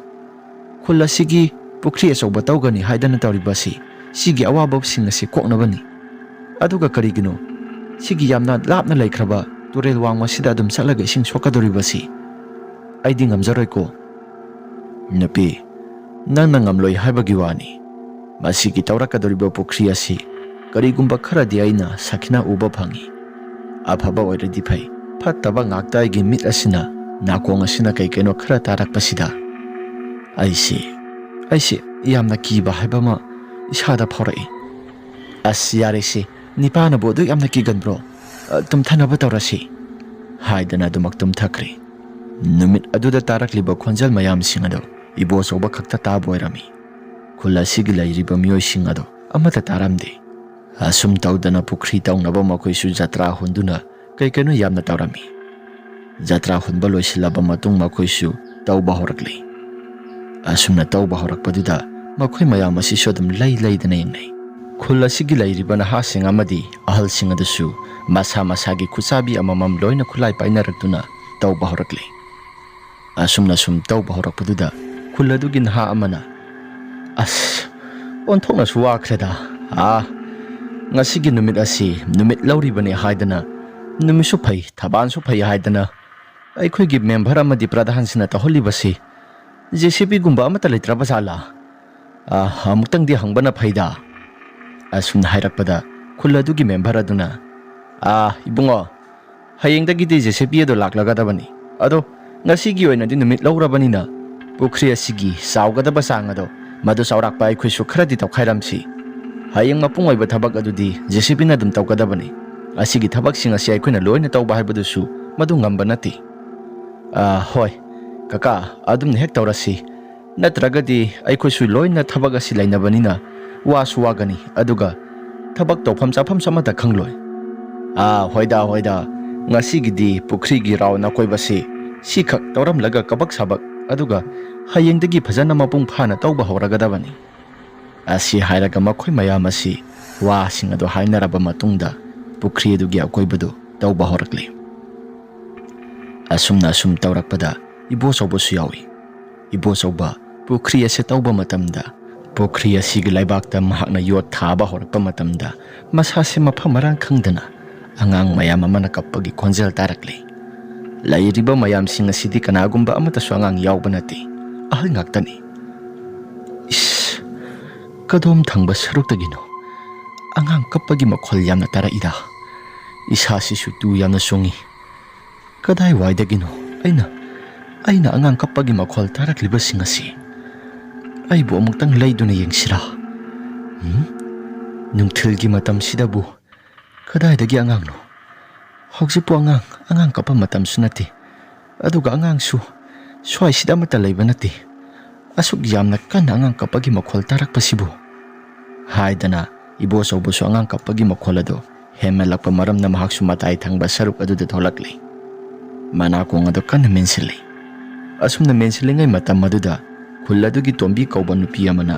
ꯈꯨꯜ ꯑꯁꯤꯒꯤ ꯄꯨꯈ꯭ꯔꯤ ꯑꯆꯧꯕ ꯇꯧꯒꯅꯤ ꯍꯥꯏꯗꯅ ꯇꯧꯔꯤꯕ ꯑꯁꯤ ꯁꯤꯒꯤ ꯑꯋꯥꯕꯁꯤꯡ ꯑꯁꯤ ꯀꯣꯛꯅꯕꯅꯤ꯫ ꯑꯗꯨꯒ ꯀꯔꯤꯒꯤꯅꯣ ꯁꯤꯒꯤ ꯌꯥꯝꯅ ꯂꯥꯞꯅ ꯂꯩꯈ꯭ꯔꯕ ꯇꯨꯔꯦꯜ ꯋꯥꯡꯃꯁꯤꯗ ꯑꯗꯨꯝ ꯆꯠꯂꯒ ꯏꯁꯤꯡ ꯁꯣꯛꯀꯗꯧꯔꯤꯕꯁꯤ? ꯑꯩꯗꯤ ꯉꯝꯖꯔꯣꯏꯀꯣ꯫ ꯅꯨꯄꯤ, ꯅꯪꯅ ꯉꯝꯂꯣꯏ ꯍꯥꯏꯕꯒꯤ ꯋꯥꯅꯤ꯫ ꯃꯁꯤꯒꯤ ꯇꯧꯔꯛꯀꯗꯧꯔꯤꯕ ꯄꯨꯈ꯭ꯔꯤ ꯑꯁꯤ ꯀꯔꯤꯒꯨꯝꯕ ꯈꯔꯗꯤ ꯑꯩꯅ ꯁꯥꯈꯤꯅ ꯎꯕ ꯐꯪꯏ꯫ ꯑꯐꯕ ꯑꯣꯏꯔꯗꯤ ꯐꯩ, ꯐꯠꯇꯕ ꯉꯥꯛꯇ ꯑꯩꯒꯤ ꯃꯤꯠ ꯑꯁꯤꯅ, ꯅꯥꯀꯣꯡ ꯑꯁꯤꯅ ꯀꯩ ꯀꯩꯅꯣ ꯈꯔ ꯇꯥꯔꯛꯄꯁꯤꯗ ꯑꯩꯁꯤ, ꯑꯩꯁꯤ ꯌꯥꯝꯅ ꯀꯤꯕ ꯍꯥꯏꯕ ꯑꯃ ꯏꯁꯥꯗ ꯐꯥꯎꯔꯛꯏ꯫ ꯑꯁ, ꯌꯥꯔꯦꯁꯦ, ꯅꯤꯄꯥꯅꯕꯨ ꯑꯗꯨ ꯌꯥꯝꯅ ꯀꯤꯒꯟꯕ꯭ꯔꯣ? ꯑ, ꯇꯨꯝꯊꯅꯕ ꯇꯧꯔꯁꯤ, ꯍꯥꯏꯗꯅ ꯑꯗꯨꯃꯛ ꯇꯨꯝꯊꯈ꯭ꯔꯦ꯫ ꯅꯨꯃꯤꯠ ꯑꯗꯨꯗ ꯇꯥꯔꯛꯂꯤꯕ ꯈꯣꯟꯖꯦꯜ ꯃꯌꯥꯝꯁꯤꯡ ꯑꯗꯨ ꯏꯕꯣꯆꯧꯕ ꯈꯛꯇ ꯇꯥꯕ ꯑꯣꯏꯔꯝꯃꯤ꯫ ꯈꯨꯜ ꯑꯁꯤꯒꯤ ꯂꯩꯔꯤꯕ ꯃꯤꯑꯣꯏꯁꯤꯡ ꯑꯗꯨ ꯑꯃꯠꯇ ꯇꯥꯔꯝꯗꯦ꯫ ꯑꯁꯨꯝ ꯇꯧꯗꯅ ꯄꯨꯈ꯭ꯔꯤ ꯇꯧꯅꯕ ꯃꯈꯣꯏꯁꯨ ꯖꯇ꯭ꯔꯥ ꯍꯨꯟꯗꯨꯅ ꯀꯩ ꯀꯩꯅꯣ ꯌꯥꯝꯅ ꯇꯧꯔꯝꯃꯤ꯫ ꯖꯇ꯭ꯔꯥ ꯍꯨꯟꯕ ꯂꯣꯏꯁꯤꯜꯂꯕ ꯃꯇꯨꯡ ꯃꯈꯣꯏꯁꯨ ꯇꯧꯕ ꯍꯧꯔꯛꯂꯤ꯫ ꯑꯁꯨꯝꯅ ꯇꯧꯕ ꯍꯧꯔꯛꯄꯗꯨꯗ ꯃꯈꯣꯏ ꯃꯌꯥꯝ ꯑꯁꯤꯁꯨ ꯑꯗꯨꯝ ꯂꯩ ꯂꯩꯗꯅ ꯌꯦꯡꯅꯩ꯫ ꯈꯨꯜ ꯑꯁꯤꯒꯤ ꯂꯩꯔꯤꯕ ꯅꯍꯥꯁꯤꯡ ꯑꯃꯗꯤ ꯑꯍꯜꯁꯤꯡ ꯑꯗꯨꯁꯨ ꯃꯁꯥ ꯃꯁꯥꯒꯤ ꯈꯨꯠꯁꯥꯕꯤ ꯑꯃꯃꯝ ꯂꯣꯏꯅ ꯈꯨꯠꯂꯥꯏ ꯄꯥꯏꯅꯔꯛꯇꯨꯅ ꯇꯧꯕ ꯍꯧꯔꯛꯂꯦ꯫ ꯑꯁꯨꯝꯅ ꯁꯨꯝ ꯇꯧꯕ ꯍꯧꯔꯛꯄꯗꯨꯗ ꯈꯨꯜ ꯑꯗꯨꯒꯤ ꯅꯍꯥ ꯑꯃꯅ, "ꯑꯁ, ꯑꯣꯟꯊꯣꯛꯅꯁꯨ ꯋꯥꯈ꯭ꯔꯦꯗ꯫ ꯑꯥ, ꯉꯁꯤꯒꯤ ꯅꯨꯃꯤꯠ ꯑꯁꯤ ꯅꯨꯃꯤꯠ ꯂꯧꯔꯤꯕꯅꯤ ꯍꯥꯏꯗꯅ ꯅꯨꯃꯤꯠꯁꯨ ꯐꯩ, ꯊꯕꯥꯟꯁꯨ ꯐꯩ ꯍꯥꯏꯗꯅ ꯑꯩꯈꯣꯏꯒꯤ ꯃꯦꯝꯚꯔ ꯑꯃꯗꯤ ꯄ꯭ꯔꯙꯥꯟꯁꯤꯅ ꯇꯧꯍꯜꯂꯤꯕꯁꯤ ꯖꯦ ꯁꯤ ꯕꯤꯒꯨꯝꯕ ꯑꯃꯠꯇ ꯂꯩꯇ꯭ꯔꯕ ꯖꯥꯠꯂꯥ? ꯑꯥ, ꯑꯃꯨꯛꯇꯪꯗꯤ ꯍꯪꯕꯅ ꯐꯩꯗ"꯫ ꯑꯁꯨꯝꯅ ꯍꯥꯏꯔꯛꯄꯗ ꯈꯨꯜ ꯑꯗꯨꯒꯤ ꯃꯦꯝꯚꯔ ꯑꯗꯨꯅ, "ꯑꯥ, ꯏꯕꯨꯡꯉꯣ, ꯍꯌꯦꯡꯗꯒꯤꯗꯤ ꯖꯦ ꯁꯤ ꯕꯤ ꯑꯗꯨ ꯂꯥꯛꯂꯒꯗꯕꯅꯤ꯫ ꯑꯗꯣ ꯉꯁꯤꯒꯤ ꯑꯣꯏꯅꯗꯤ ꯅꯨꯃꯤꯠ ꯂꯧꯔꯕꯅꯤꯅ ꯄꯨꯈ꯭ꯔꯤ ꯑꯁꯤꯒꯤ ꯆꯥꯎꯒꯗꯕ ꯆꯥꯡ ꯑꯗꯣ ꯃꯗꯨ ꯆꯥꯎꯔꯥꯛꯄ ꯑꯩꯈꯣꯏꯁꯨ ꯈꯔꯗꯤ ꯇꯧꯈꯥꯏꯔꯝꯁꯤ꯫ ꯍꯌꯦꯡ ꯃꯄꯨꯡ ꯑꯣꯏꯕ ꯊꯕꯛ ꯑꯗꯨꯗꯤ ꯖꯦ ꯁꯤ ꯕꯤꯅ ꯑꯗꯨꯝ ꯇꯧꯒꯗꯕꯅꯤ꯫ ꯑꯁꯤꯒꯤ ꯊꯕꯛꯁꯤꯡ ꯑꯁꯤ ꯑꯩꯈꯣꯏꯅ ꯂꯣꯏꯅ ꯇꯧꯕ ꯍꯥꯏꯕꯗꯨꯁꯨ ꯃꯗꯨ ꯉꯝꯕ ꯅꯠꯇꯦ"꯫ "ꯑꯥ, ꯍꯣꯏ, ꯀꯀꯥ, ꯑꯗꯨꯝꯅ ꯍꯦꯛ ꯇꯧꯔꯁꯤ꯫ ꯅꯠꯇ꯭ꯔꯒꯗꯤ ꯑꯩꯈꯣꯏꯁꯨ ꯂꯣꯏꯅ ꯊꯕꯛ ꯑꯁꯤ ꯂꯩꯅꯕꯅꯤꯅ ꯋꯥꯁꯨ ꯋꯥꯒꯅꯤ, ꯑꯗꯨꯒ ꯊꯕꯛ ꯇꯧꯐꯝ ꯆꯥꯐꯝꯁꯨ ꯑꯃꯠꯇ ꯈꯪꯂꯣꯏ"꯫ "ꯑꯥ, ꯍꯣꯏꯗ, ꯍꯣꯏꯗ, ꯉꯁꯤꯒꯤꯗꯤ ꯄꯨꯈ꯭ꯔꯤꯒꯤ ꯔꯥꯎꯟ ꯑꯀꯣꯏꯕꯁꯤ ꯁꯤꯈꯛ ꯇꯧꯔꯝꯂꯒ ꯀꯕꯛ ꯁꯥꯕꯛ, ꯑꯗꯨꯒ ꯍꯌꯦꯡꯗꯒꯤ ꯐꯖꯅ ꯃꯄꯨꯡ ꯐꯥꯅ ꯇꯧꯕ ꯍꯧꯔꯒꯗꯕꯅꯤ"꯫ ꯑꯁꯤ ꯍꯥꯏꯔꯒ ꯃꯈꯣꯏ ꯃꯌꯥꯝ ꯑꯁꯤ ꯋꯥꯁꯤꯡ ꯑꯗꯨ ꯍꯥꯏꯅꯔꯕ ꯃꯇꯨꯡꯗ ꯄꯨꯈ꯭ꯔꯤ ꯑꯗꯨꯒꯤ ꯑꯀꯣꯏꯕꯗꯨ ꯇꯧꯕ ꯍꯧꯔꯛꯂꯤ꯫ ꯑꯁꯨꯝꯅ ꯑꯁꯨꯝ ꯇꯧꯔꯛꯄꯗ ꯏꯕꯣꯆꯧꯕꯁꯨ ꯌꯥꯎꯏ꯫ ꯏꯕꯣꯆꯧꯕ ꯄꯨꯈ꯭ꯔꯤ ꯑꯁꯤ ꯇꯧꯕ ꯃꯇꯝꯗ, ꯄꯨꯈ꯭ꯔꯤ ꯑꯁꯤꯒꯤ ꯂꯩꯕꯥꯛꯇ ꯃꯍꯥꯛꯅ ꯌꯣꯠ ꯊꯥꯕ ꯍꯧꯔꯛꯄ ꯃꯇꯝꯗ, ꯃꯁꯥꯁꯦ ꯃꯐꯝ ꯃꯔꯥꯡ ꯈꯪꯗꯅ ꯑꯉꯥꯡ ꯃꯌꯥꯝ ꯑꯃꯅ ꯀꯞꯄꯒꯤ ꯈꯣꯟꯖꯦꯜ ꯇꯥꯔꯛꯂꯤ꯫ ꯂꯩꯔꯤꯕ ꯃꯌꯥꯝꯁꯤꯡ ꯑꯁꯤꯗꯤ ꯀꯅꯥꯒꯨꯝꯕ ꯑꯃꯠꯇꯁꯨ ꯑꯉꯥꯡ ꯌꯥꯎꯕ ꯅꯠꯇꯦ, ꯑꯍꯜ ꯉꯥꯛꯇꯅꯤ꯫ ꯏꯁ, ꯀꯗꯣꯝ ꯊꯪꯕ ꯁꯔꯨꯛꯇꯒꯤꯅꯣ ꯑꯉꯥꯡ ꯀꯞꯄꯒꯤ ꯃꯈꯣꯜ ꯌꯥꯝꯅ ꯇꯥꯔꯛꯏꯗ? ꯏꯁꯥꯁꯤꯁꯨ ꯇꯨ ꯌꯥꯝꯅ ꯆꯣꯡꯉꯤ꯫ ꯀꯗꯥꯏꯋꯥꯏꯗꯒꯤꯅꯣ ꯑꯩꯅ, ꯑꯩꯅ ꯑꯉꯥꯡ ꯀꯞꯄꯒꯤ ꯃꯈꯣꯜ ꯇꯥꯔꯛꯂꯤꯕꯁꯤꯡ ꯑꯁꯤ? ꯑꯩꯕꯨ ꯑꯃꯨꯛꯇꯪ ꯂꯩꯗꯨꯅ ꯌꯦꯡꯁꯤꯔꯥ? ꯎꯝ? ꯅꯨꯡꯊꯤꯜꯒꯤ ꯃꯇꯝꯁꯤꯗꯕꯨ ꯀꯗꯥꯏꯗꯒꯤ ꯑꯉꯥꯡꯅꯣ? ꯍꯧꯖꯤꯛꯄꯨ ꯑꯉꯥꯡ, ꯑꯉꯥꯡ ꯀꯞꯄ ꯃꯇꯝꯁꯨ ꯅꯠꯇꯦ꯫ ꯑꯗꯨꯒ ꯑꯉꯥꯡꯁꯨ ꯁ꯭ꯋꯥꯏꯁꯤꯗ ꯑꯃꯠꯇ ꯂꯩꯕ ꯅꯠꯇꯦ꯫ ꯑꯁꯨꯛ ꯌꯥꯝꯅ ꯀꯟꯅ ꯑꯉꯥꯡ ꯀꯞꯄꯒꯤ ꯃꯈꯣꯜ ꯇꯥꯔꯛꯄꯁꯤꯕꯨ?" ꯍꯥꯏꯗꯅ ꯏꯕꯣꯆꯧꯕꯁꯨ ꯑꯉꯥꯡ ꯀꯞꯄꯒꯤ ꯃꯈꯣꯜ ꯑꯗꯨ ꯍꯦꯟꯃꯜꯂꯛꯄ ꯃꯔꯝꯅ ꯃꯍꯥꯛꯁꯨ ꯃꯇꯥꯏ ꯊꯪꯕ ꯁꯔꯨꯛ ꯑꯗꯨꯗ ꯊꯣꯛꯂꯛꯂꯤ꯫ ꯃꯅꯥꯀꯣꯡ ꯑꯗꯨ ꯀꯟꯅ ꯃꯦꯟꯁꯤꯜꯂꯤ꯫ ꯑꯁꯨꯝꯅ ꯃꯦꯟꯁꯤꯜꯂꯤꯉꯩ ꯃꯇꯝ ꯑꯗꯨꯗ ꯈꯨꯜ ꯑꯗꯨꯒꯤ ꯇꯣꯝꯕꯤ ꯀꯧꯕ ꯅꯨꯄꯤ ꯑꯃꯅ,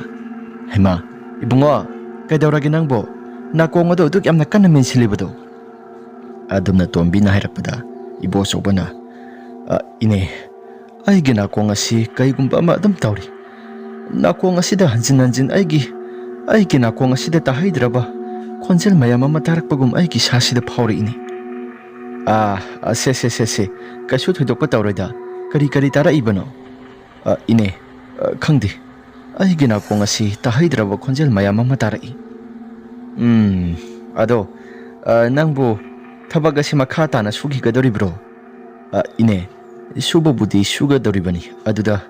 "ꯍꯩꯃꯥ, ꯏꯕꯨꯡꯉꯣ, ꯀꯩꯗꯧꯔꯒꯦ ꯅꯪꯕꯣ? ꯅꯥꯀꯣꯡ ꯑꯗꯣ ꯑꯗꯨꯛ ꯌꯥꯝꯅ ꯀꯟꯅ ꯃꯦꯟꯁꯤꯜꯂꯤꯕꯗꯣ?" ꯑꯗꯨꯝꯅ ꯇꯣꯝꯕꯤꯅ ꯍꯥꯏꯔꯛꯄꯗ ꯏꯕꯣꯆꯧꯕꯅ, "ꯑ, ꯏꯅꯦ, ꯑꯩꯒꯤ ꯅꯥꯀꯣꯡ ꯑꯁꯤ ꯀꯔꯤꯒꯨꯝꯕ ꯑꯃ ꯑꯗꯨꯝ ꯇꯧꯔꯤ꯫ ꯅꯥꯀꯣꯡ ꯑꯁꯤꯗ ꯍꯟꯖꯤꯟ ꯍꯟꯖꯤꯟ ꯑꯩꯒꯤ, ꯑꯩꯒꯤ ꯅꯥꯀꯣꯡ ꯑꯁꯤꯗ ꯇꯥꯍꯩꯗ꯭ꯔꯕ ꯈꯣꯟꯖꯦꯜ ꯃꯌꯥꯝ ꯑꯃ ꯇꯥꯔꯛꯄꯒꯨꯝ ꯑꯩꯒꯤ ꯏꯁꯥꯁꯤꯗ ꯐꯥꯎꯔꯛꯏꯅꯦ꯫ ꯑꯥ, ꯑ, ꯁꯦ, ꯁꯦ, ꯁꯦ, ꯁꯦ, ꯀꯩꯁꯨ ꯊꯣꯏꯗꯣꯛꯄ ꯇꯧꯔꯣꯏꯗ꯫ ꯀꯔꯤ, ꯀꯔꯤ ꯇꯥꯔꯛꯏꯕꯅꯣ?" "ꯑ, ꯏꯅꯦ, ꯑ, ꯈꯪꯗꯦ꯫ ꯑꯩꯒꯤ ꯅꯥꯀꯣꯡ ꯑꯁꯤ ꯇꯥꯍꯩꯗ꯭ꯔꯕ ꯈꯣꯟꯖꯦꯜ ꯃꯌꯥꯝ ꯑꯃ ꯇꯥꯔꯛꯏ꯫ ꯎꯝ, ꯑꯗꯣ, ꯑ, ꯅꯪꯕꯨ ꯊꯕꯛ ꯑꯁꯤ ꯃꯈꯥ ꯇꯥꯅ ꯁꯨꯈꯤꯒꯗꯧꯔꯤꯕ꯭ꯔꯣ?" "ꯑ, ꯏꯅꯦ, ꯁꯨꯕꯕꯨꯗꯤ ꯁꯨꯒꯗꯧꯔꯤꯕꯅꯤ꯫ ꯑꯗꯨꯗ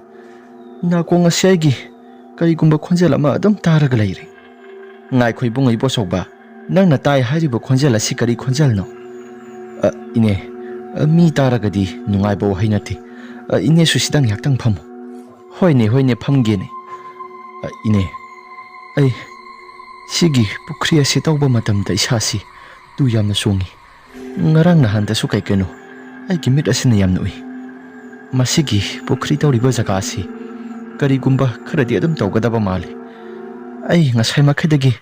ꯅꯥꯀꯣꯡ ꯑꯁꯤ ꯑꯩꯒꯤ ꯀꯔꯤꯒꯨꯝꯕ ꯈꯣꯟꯖꯦꯜ ꯑꯃ ꯑꯗꯨꯝ ꯇꯥꯔꯒ ꯂꯩꯔꯦ꯫ ꯉꯥꯏꯈꯣ ꯏꯕꯨꯡꯉꯣ ꯏꯕꯣꯆꯧꯕ, ꯅꯪꯅ ꯇꯥꯏ ꯍꯥꯏꯔꯤꯕ ꯈꯣꯟꯖꯦꯜ ꯑꯁꯤ ꯀꯔꯤ ꯈꯣꯟꯖꯦꯜꯅꯣ?" "ꯑ, ꯏꯅꯦ, ꯑ, ꯃꯤ ꯇꯥꯔꯒꯗꯤ ꯅꯨꯡꯉꯥꯏꯕ ꯋꯥꯍꯩ ꯅꯠꯇꯦ꯫ ꯑ, ꯏꯅꯦꯁꯨ ꯁꯤꯗ ꯉꯥꯏꯍꯥꯛꯇꯪ ꯐꯝꯃꯨ꯫" "ꯍꯣꯏꯅꯦ, ꯍꯣꯏꯅꯦ, ꯐꯝꯒꯦꯅꯦ꯫ ꯑ, ꯏꯅꯦ, ꯑꯩ ꯁꯤꯒꯤ ꯄꯨꯈ꯭ꯔꯤ ꯑꯁꯤ ꯇꯧꯕ ꯃꯇꯝꯗ ꯏꯁꯥꯁꯤ ꯇꯨ ꯌꯥꯝꯅ ꯆꯣꯡꯉꯤ꯫ ꯉꯔꯥꯡ ꯅꯍꯥꯟꯗꯁꯨ ꯀꯩ ꯀꯩꯅꯣ ꯑꯩꯒꯤ ꯃꯤꯠ ꯑꯁꯤꯅ ꯌꯥꯝꯅ ꯎꯏ꯫ ꯃꯁꯤꯒꯤ ꯄꯨꯈ꯭ꯔꯤ ꯇꯧꯔꯤꯕ ꯖꯒꯥ ꯑꯁꯤ ꯀꯔꯤꯒꯨꯝꯕ ꯈꯔꯗꯤ ꯑꯗꯨꯝ ꯇꯧꯒꯗꯕ ꯃꯥꯜꯂꯤ꯫ ꯑꯩ ꯉꯁꯥꯏ ꯃꯈꯩꯗꯒꯤ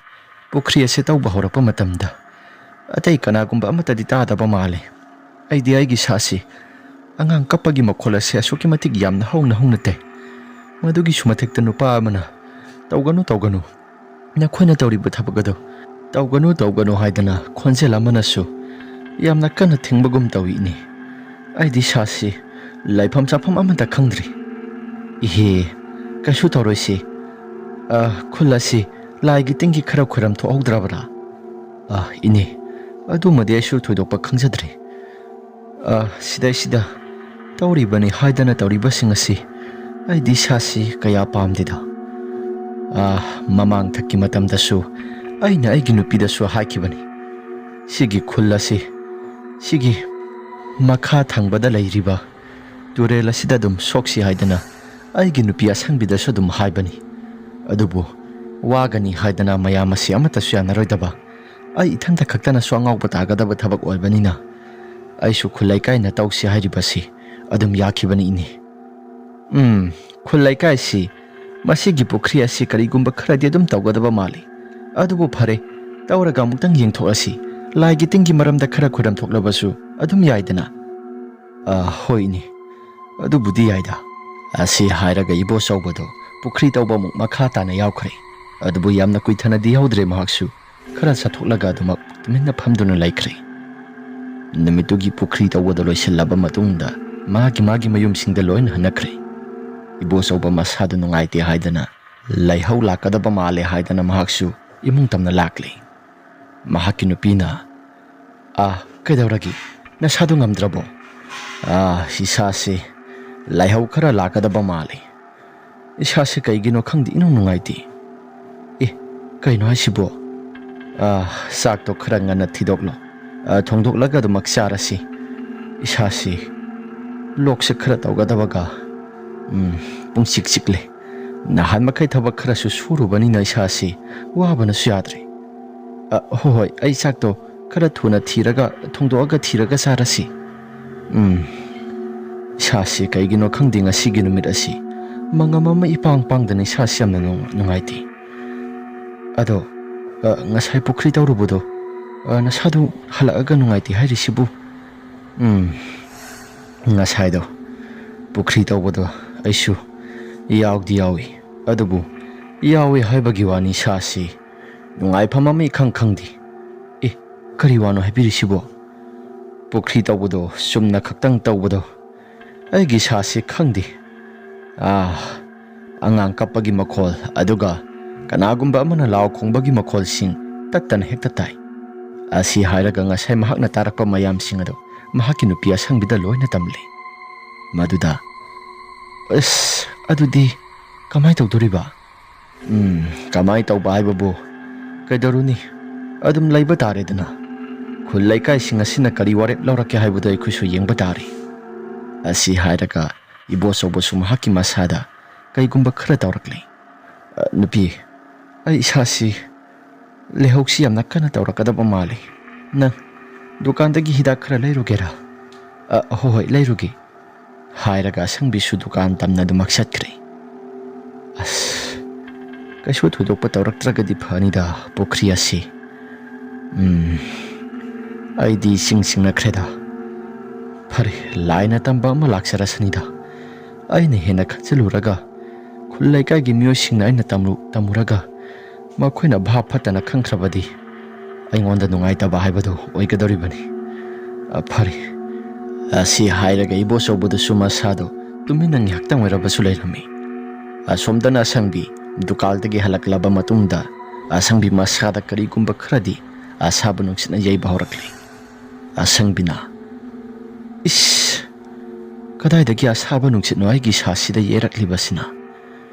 ꯄꯨꯈ꯭ꯔꯤ ꯑꯁꯤ ꯇꯧꯕ ꯍꯧꯔꯛꯄ ꯃꯇꯝꯗ ꯑꯇꯩ ꯀꯅꯥꯒꯨꯝꯕ ꯑꯃꯠꯇꯗꯤ ꯇꯥꯗꯕ ꯃꯥꯜꯂꯤ꯫ ꯑꯩꯗꯤ ꯑꯩꯒꯤ ꯏꯁꯥꯁꯤ ꯑꯉꯥꯡ ꯀꯞꯄꯒꯤ ꯃꯈꯣꯜ ꯑꯁꯤ ꯑꯁꯨꯛꯀꯤ ꯃꯇꯤꯛ ꯌꯥꯝꯅ ꯍꯧꯅ ꯍꯧꯅ ꯇꯥꯏ꯫ ꯃꯗꯨꯒꯤꯁꯨ ꯃꯊꯛꯇ ꯅꯨꯄꯥ ꯑꯃꯅ, 'ꯇꯧꯒꯅꯨ, ꯇꯧꯒꯅꯨ꯫ ꯅꯈꯣꯏꯅ ꯇꯧꯔꯤꯕ ꯊꯕꯛ ꯑꯗꯨ ꯇꯧꯒꯅꯨ, ꯇꯧꯒꯅꯨ' ꯍꯥꯏꯗꯅ ꯈꯣꯟꯖꯦꯜ ꯑꯃꯅꯁꯨ ꯌꯥꯝꯅ ꯀꯟꯅ ꯊꯤꯡꯕꯒꯨꯝ ꯇꯧꯏ, ꯏꯅꯦ꯫ ꯑꯩꯗꯤ ꯏꯁꯥꯁꯤ ꯂꯩꯐꯝ ꯆꯥꯐꯝ ꯑꯃꯠꯇ ꯈꯪꯗ꯭ꯔꯤ꯫ ꯏꯍꯦ, ꯀꯩꯁꯨ ꯇꯧꯔꯣꯏꯁꯤ꯫ ꯑ, ꯈꯨꯜ ꯑꯁꯤ ꯂꯥꯏꯒꯤ ꯇꯤꯟꯒꯤ ꯈꯔ ꯈꯣꯏꯔꯝ ꯊꯣꯛꯍꯧꯗ꯭ꯔꯕ꯭ꯔꯥ? ꯑ, ꯏꯅꯦ, ꯑꯗꯨꯃꯗꯤ ꯑꯩꯁꯨ ꯊꯣꯏꯗꯣꯛꯄ ꯈꯪꯖꯗ꯭ꯔꯤ꯫ ꯑ, ꯁꯤꯗꯩꯁꯤꯗ ꯇꯧꯔꯤꯕꯅꯤ ꯍꯥꯏꯗꯅ ꯇꯧꯔꯤꯕꯁꯤꯡ ꯑꯁꯤ ꯑꯩꯗꯤ ꯏꯁꯥꯁꯤ ꯀꯌꯥ ꯄꯥꯝꯗꯦꯗ꯫ ꯑ, ꯃꯃꯥꯡꯊꯛꯀꯤ ꯃꯇꯝꯗꯁꯨ ꯑꯩꯅ ꯑꯩꯒꯤ ꯅꯨꯄꯤꯗꯁꯨ ꯍꯥꯏꯈꯤꯕꯅꯤ, ꯁꯤꯒꯤ ꯈꯨꯜ ꯑꯁꯤ, ꯁꯤꯒꯤ ꯃꯈꯥ ꯊꯪꯕꯗ ꯂꯩꯔꯤꯕ ꯇꯨꯔꯦꯜ ꯑꯁꯤꯗ ꯑꯗꯨꯝ ꯁꯣꯛꯁꯤ ꯍꯥꯏꯗꯅ ꯑꯩꯒꯤ ꯅꯨꯄꯤ ꯑꯁꯪꯕꯤꯗꯁꯨ ꯑꯗꯨꯝ ꯍꯥꯏꯕꯅꯤ꯫ ꯑꯗꯨꯕꯨ ꯋꯥꯒꯅꯤ ꯍꯥꯏꯗꯅ ꯃꯌꯥꯝ ꯑꯁꯤ ꯑꯃꯠꯇꯁꯨ ꯌꯥꯅꯔꯣꯏꯗꯕ, ꯑꯩ ꯏꯊꯟꯇ ꯈꯛꯇꯅꯁꯨ ꯑꯉꯥꯎꯕ ꯇꯥꯒꯗꯕ ꯊꯕꯛ ꯑꯣꯏꯕꯅꯤꯅ ꯑꯩꯁꯨ ꯈꯨꯜ ꯂꯩꯀꯥꯏꯅ ꯇꯧꯁꯤ ꯍꯥꯏꯔꯤꯕꯁꯤ ꯑꯗꯨꯝ ꯌꯥꯈꯤꯕꯅꯤ, ꯏꯅꯦ꯫ ꯎꯝ, ꯈꯨꯜ ꯂꯩꯀꯥꯏꯁꯤ, ꯃꯁꯤꯒꯤ ꯄꯨꯈ꯭ꯔꯤ ꯑꯁꯤ ꯀꯔꯤꯒꯨꯝꯕ ꯈꯔꯗꯤ ꯑꯗꯨꯝ ꯇꯧꯒꯗꯕ ꯃꯥꯜꯂꯤ꯫ "ꯑꯗꯨꯕꯨ ꯐꯔꯦ, ꯇꯧꯔꯒ ꯑꯃꯨꯛꯇꯪ ꯌꯦꯡꯊꯣꯛꯂꯁꯤ꯫ ꯂꯥꯏꯒꯤ ꯇꯤꯟꯒꯤ ꯃꯔꯝꯗ ꯈꯔ ꯈꯣꯏꯔꯝ ꯊꯣꯛꯂꯕꯁꯨ ꯑꯗꯨꯝ ꯌꯥꯏꯗꯅ?" "ꯑ, ꯍꯣꯏꯅꯦ, ꯑꯗꯨꯕꯨꯗꯤ ꯌꯥꯏꯗ꯫" ꯑꯁꯤ ꯍꯥꯏꯔꯒ ꯏꯕꯣꯆꯧꯕꯗꯣ ꯄꯨꯈ꯭ꯔꯤ ꯇꯧꯕ ꯑꯃꯨꯛ ꯃꯈꯥ ꯇꯥꯅ ꯌꯥꯎꯈ꯭ꯔꯦ꯫ ꯑꯗꯨꯕꯨ ꯌꯥꯝꯅ ꯀꯨꯏꯊꯅꯗꯤ ꯌꯥꯎꯗ꯭ꯔꯦ, ꯃꯍꯥꯛꯁꯨ ꯈꯔ ꯆꯠꯊꯣꯛꯂꯒ ꯑꯗꯨꯃꯛ ꯇꯨꯃꯤꯟꯅ ꯐꯝꯗꯨꯅ ꯂꯩꯈ꯭ꯔꯦ꯫ ꯅꯨꯃꯤꯠꯇꯨꯒꯤ ꯄꯨꯈ꯭ꯔꯤ ꯇꯧꯕꯗꯣ ꯂꯣꯏꯁꯤꯜꯂꯕ ꯃꯇꯨꯡꯗ ꯃꯥꯒꯤ ꯃꯥꯒꯤ ꯃꯌꯨꯝꯁꯤꯡꯗ ꯂꯣꯏꯅ ꯍꯟꯅꯈ꯭ꯔꯦ꯫ ꯏꯕꯣꯆꯧꯕ ꯃꯁꯥꯗꯨ ꯅꯨꯡꯉꯥꯏꯇꯦ ꯍꯥꯏꯗꯅ, ꯂꯥꯏꯍꯧ ꯂꯥꯛꯀꯗꯕ ꯃꯥꯜꯂꯦ ꯍꯥꯏꯗꯅ ꯃꯍꯥꯛꯁꯨ ꯏꯃꯨꯡ ꯇꯝꯅ ꯂꯥꯛꯂꯦ꯫ ꯃꯍꯥꯛꯀꯤ ꯅꯨꯄꯤꯅ, "ꯑꯥ, ꯀꯩꯗꯧꯔꯒꯦ? ꯅꯁꯥꯗꯨ ꯉꯝꯗ꯭ꯔꯕꯣ?" "ꯑꯥ, ꯏꯁꯥꯁꯤ ꯂꯥꯏꯍꯧ ꯈꯔ ꯂꯥꯛꯀꯗꯕ ꯃꯥꯜꯂꯤ꯫ ꯏꯁꯥꯁꯤ ꯀꯩꯒꯤꯅꯣ ꯈꯪꯗꯦ, ꯏꯅꯨꯡ ꯅꯨꯡꯉꯥꯏꯇꯦ꯫" "ꯑꯦ, ꯀꯩꯅꯣ ꯍꯥꯏꯁꯤꯕꯣ?" "ꯑꯥ, ꯆꯥꯛꯇꯣ ꯈꯔ ꯉꯟꯅ ꯊꯤꯗꯣꯛꯂꯣ꯫ ꯑꯥ, ꯊꯣꯡꯗꯣꯛꯂꯒ ꯑꯗꯨꯃꯛ ꯆꯥꯔꯁꯤ꯫ ꯏꯁꯥꯁꯤ ꯂꯣꯛꯁꯦ ꯈꯔ ꯇꯧꯒꯗꯕꯒ, ꯎꯝ, ꯄꯨꯡꯆꯤꯛ ꯆꯤꯛꯂꯦ꯫ ꯅꯍꯥꯟ ꯃꯈꯩ ꯊꯕꯛ ꯈꯔꯁꯨ ꯁꯨꯔꯨꯕꯅꯤꯅ ꯏꯁꯥꯁꯤ ꯋꯥꯕꯅꯁꯨ ꯌꯥꯗ꯭ꯔꯦ꯫" "ꯑ, ꯍꯣꯏ, ꯍꯣꯏ, ꯑꯩ ꯆꯥꯛꯇꯣ ꯈꯔ ꯊꯨꯅ ꯊꯤꯔꯒ, ꯊꯣꯡꯗꯣꯛꯑꯒ ꯊꯤꯔꯒ ꯆꯥꯔꯁꯤ꯫ ꯎꯝ, ꯏꯁꯥꯁꯤ ꯀꯩꯒꯤꯅꯣ ꯈꯪꯗꯦ, ꯉꯁꯤꯒꯤ ꯅꯨꯃꯤꯠ ꯑꯁꯤ ꯃꯉꯝ ꯑꯃ ꯏꯄꯥꯡ ꯄꯥꯡꯗꯅ ꯏꯁꯥꯁꯤ ꯌꯥꯝꯅ ꯅꯨꯡ-, ꯅꯨꯡꯉꯥꯏꯇꯦ꯫ ꯑꯗꯣ, ꯑ, ꯉꯁꯥꯏ ꯄꯨꯈ꯭ꯔꯤ ꯇꯧꯔꯨꯕꯗꯣ, ꯑ, ꯅꯁꯥꯗꯨ ꯍꯜꯂꯛꯑꯒ ꯅꯨꯡꯉꯥꯏꯇꯦ ꯍꯥꯏꯔꯤꯁꯤꯕꯨ?" "ꯎꯝ, ꯉꯁꯥꯏꯗꯣ ꯄꯨꯈ꯭ꯔꯤ ꯇꯧꯕꯗꯣ ꯑꯩꯁꯨ ꯌꯥꯎꯗꯤ ꯌꯥꯎꯏ, ꯑꯗꯨꯕꯨ ꯌꯥꯎꯏ ꯍꯥꯏꯕꯒꯤ ꯋꯥꯅꯤ, ꯏꯁꯥꯁꯤ ꯅꯨꯡꯉꯥꯏꯐꯝ ꯑꯃ ꯏꯈꯪ ꯈꯪꯗꯦ꯫" "ꯑꯦ, ꯀꯔꯤ ꯋꯥꯅꯣ ꯍꯥꯏꯕꯤꯔꯤꯁꯤꯕꯣ?" "ꯄꯨꯈ꯭ꯔꯤ ꯇꯧꯕꯗꯣ, ꯆꯨꯝꯅ ꯈꯛꯇꯪ ꯇꯧꯕꯗꯣ, ꯑꯩꯒꯤ ꯏꯁꯥꯁꯤ ꯈꯪꯗꯦ꯫ ꯑꯥ, ꯑꯉꯥꯡ ꯀꯞꯄꯒꯤ ꯃꯈꯣꯜ, ꯑꯗꯨꯒ ꯀꯅꯥꯒꯨꯝꯕ ꯑꯃꯅ ꯂꯥꯎ ꯈꯣꯡꯕꯒꯤ ꯃꯈꯣꯜꯁꯤꯡ ꯇꯠꯇꯅ ꯍꯦꯛꯇ ꯇꯥꯏ꯫" ꯑꯁꯤ ꯍꯥꯏꯔꯒ ꯉꯁꯥꯏ ꯃꯍꯥꯛꯅ ꯇꯥꯔꯛꯄ ꯃꯌꯥꯝꯁꯤꯡ ꯑꯗꯨ ꯃꯍꯥꯛꯀꯤ ꯅꯨꯄꯤ ꯑꯁꯪꯕꯤꯗ ꯂꯣꯏꯅ ꯇꯝꯂꯤ꯫ ꯃꯗꯨꯗ, "ꯑꯁ, ꯑꯗꯨꯗꯤ ꯀꯃꯥꯏ ꯇꯧꯗꯣꯔꯤꯕ?" "ꯎꯝ, ꯀꯃꯥꯏ ꯇꯧꯕ ꯍꯥꯏꯕꯕꯨ, ꯀꯩꯗꯧꯔꯨꯅꯤ? ꯑꯗꯨꯝ ꯂꯩꯕ ꯇꯥꯔꯦꯗꯅ꯫ ꯈꯨꯜ ꯂꯩꯀꯥꯏꯁꯤꯡ ꯑꯁꯤꯅ ꯀꯔꯤ ꯋꯥꯔꯦꯞ ꯂꯧꯔꯛꯀꯦ ꯍꯥꯏꯕꯗꯨ ꯑꯩꯈꯣꯏꯁꯨ ꯌꯦꯡꯕ ꯇꯥꯔꯦ꯫" ꯑꯁꯤ ꯍꯥꯏꯔꯒ ꯏꯕꯣꯆꯧꯕꯁꯨ ꯃꯍꯥꯛꯀꯤ ꯃꯁꯥꯗ ꯀꯩꯒꯨꯝꯕ ꯈꯔ ꯇꯧꯔꯛꯂꯦ꯫ "ꯑ, ꯅꯨꯄꯤ, ꯑꯩ ꯏꯁꯥꯁꯤ ꯂꯥꯏꯍꯧꯁꯤ ꯌꯥꯝꯅ ꯀꯟꯅ ꯇꯧꯔꯛꯀꯗꯕ ꯃꯥꯜꯂꯤ꯫ ꯅꯪ ꯗꯨꯀꯥꯟꯗꯒꯤ ꯍꯤꯗꯥꯛ ꯈꯔ ꯂꯩꯔꯨꯒꯦꯔꯥ?" "ꯑ, ꯍꯣꯏ, ꯍꯣꯏ, ꯂꯩꯔꯨꯒꯦ," ꯍꯥꯏꯔꯒ ꯑꯁꯪꯕꯤꯁꯨ ꯗꯨꯀꯥꯟ ꯇꯝꯅ ꯑꯗꯨꯃꯛ ꯆꯠꯈ꯭ꯔꯦ꯫ ꯑꯁ, ꯀꯩꯁꯨ ꯊꯣꯏꯗꯣꯛꯄ ꯇꯧꯔꯛꯇ꯭ꯔꯒꯗꯤ ꯐꯅꯤꯗ, ꯄꯨꯈ꯭ꯔꯤ ꯑꯁꯤ꯫ ꯎꯝ, ꯑꯩꯗꯤ ꯏꯁꯤꯡ ꯁꯤꯡꯅꯈ꯭ꯔꯦꯗ꯫ ꯐꯔꯦ, ꯂꯥꯏꯅ ꯇꯝꯕ ꯑꯃ ꯂꯥꯛꯆꯔꯁꯅꯤꯗ꯫ ꯑꯩꯅ ꯍꯦꯟꯅ ꯈꯟꯖꯤꯜꯂꯨꯔꯒ, ꯈꯨꯜ ꯂꯩꯀꯥꯏꯒꯤ ꯃꯤꯑꯣꯏꯁꯤꯡꯅ ꯑꯩꯅ ꯇꯝꯂꯨ-, ꯇꯝꯃꯨꯔꯒ, ꯃꯈꯣꯏꯅ ꯚꯥꯞ ꯐꯠꯇꯅ ꯈꯟꯈ꯭ꯔꯕꯗꯤ ꯑꯩꯉꯣꯟꯗ ꯅꯨꯡꯉꯥꯏꯇꯕ ꯍꯥꯏꯕꯗꯨ ꯑꯣꯏꯒꯗꯧꯔꯤꯕꯅꯤ꯫ ꯑ, ꯐꯔꯦ꯫ ꯑꯁꯤ ꯍꯥꯏꯔꯒ ꯏꯕꯣꯆꯧꯕꯗꯨꯁꯨ ꯃꯁꯥꯗꯣ ꯇꯨꯃꯤꯟꯅ ꯉꯥꯏꯍꯥꯛꯇꯪ ꯑꯣꯏꯔꯕꯁꯨ ꯂꯩꯔꯝꯃꯤ꯫ ꯑꯁꯣꯝꯗꯅ ꯑꯁꯪꯕꯤ ꯗꯨꯀꯥꯜꯗꯒꯤ ꯍꯜꯂꯛꯂꯕ ꯃꯇꯨꯡꯗ ꯑꯁꯪꯕꯤ ꯃꯁꯥꯗ ꯀꯔꯤꯒꯨꯝꯕ ꯈꯔꯗꯤ ꯑꯁꯥꯕ ꯅꯨꯡꯁꯤꯠꯅ ꯌꯩꯕ ꯍꯧꯔꯛꯂꯤ꯫ ꯑꯁꯪꯕꯤꯅ, "ꯏꯁ, ꯀꯗꯥꯏꯗꯒꯤ ꯑꯁꯥꯕ ꯅꯨꯡꯁꯤꯠꯅꯣ ꯑꯩꯒꯤ ꯏꯁꯥꯁꯤꯗ ꯌꯩꯔꯛꯂꯤꯕꯁꯤꯅ?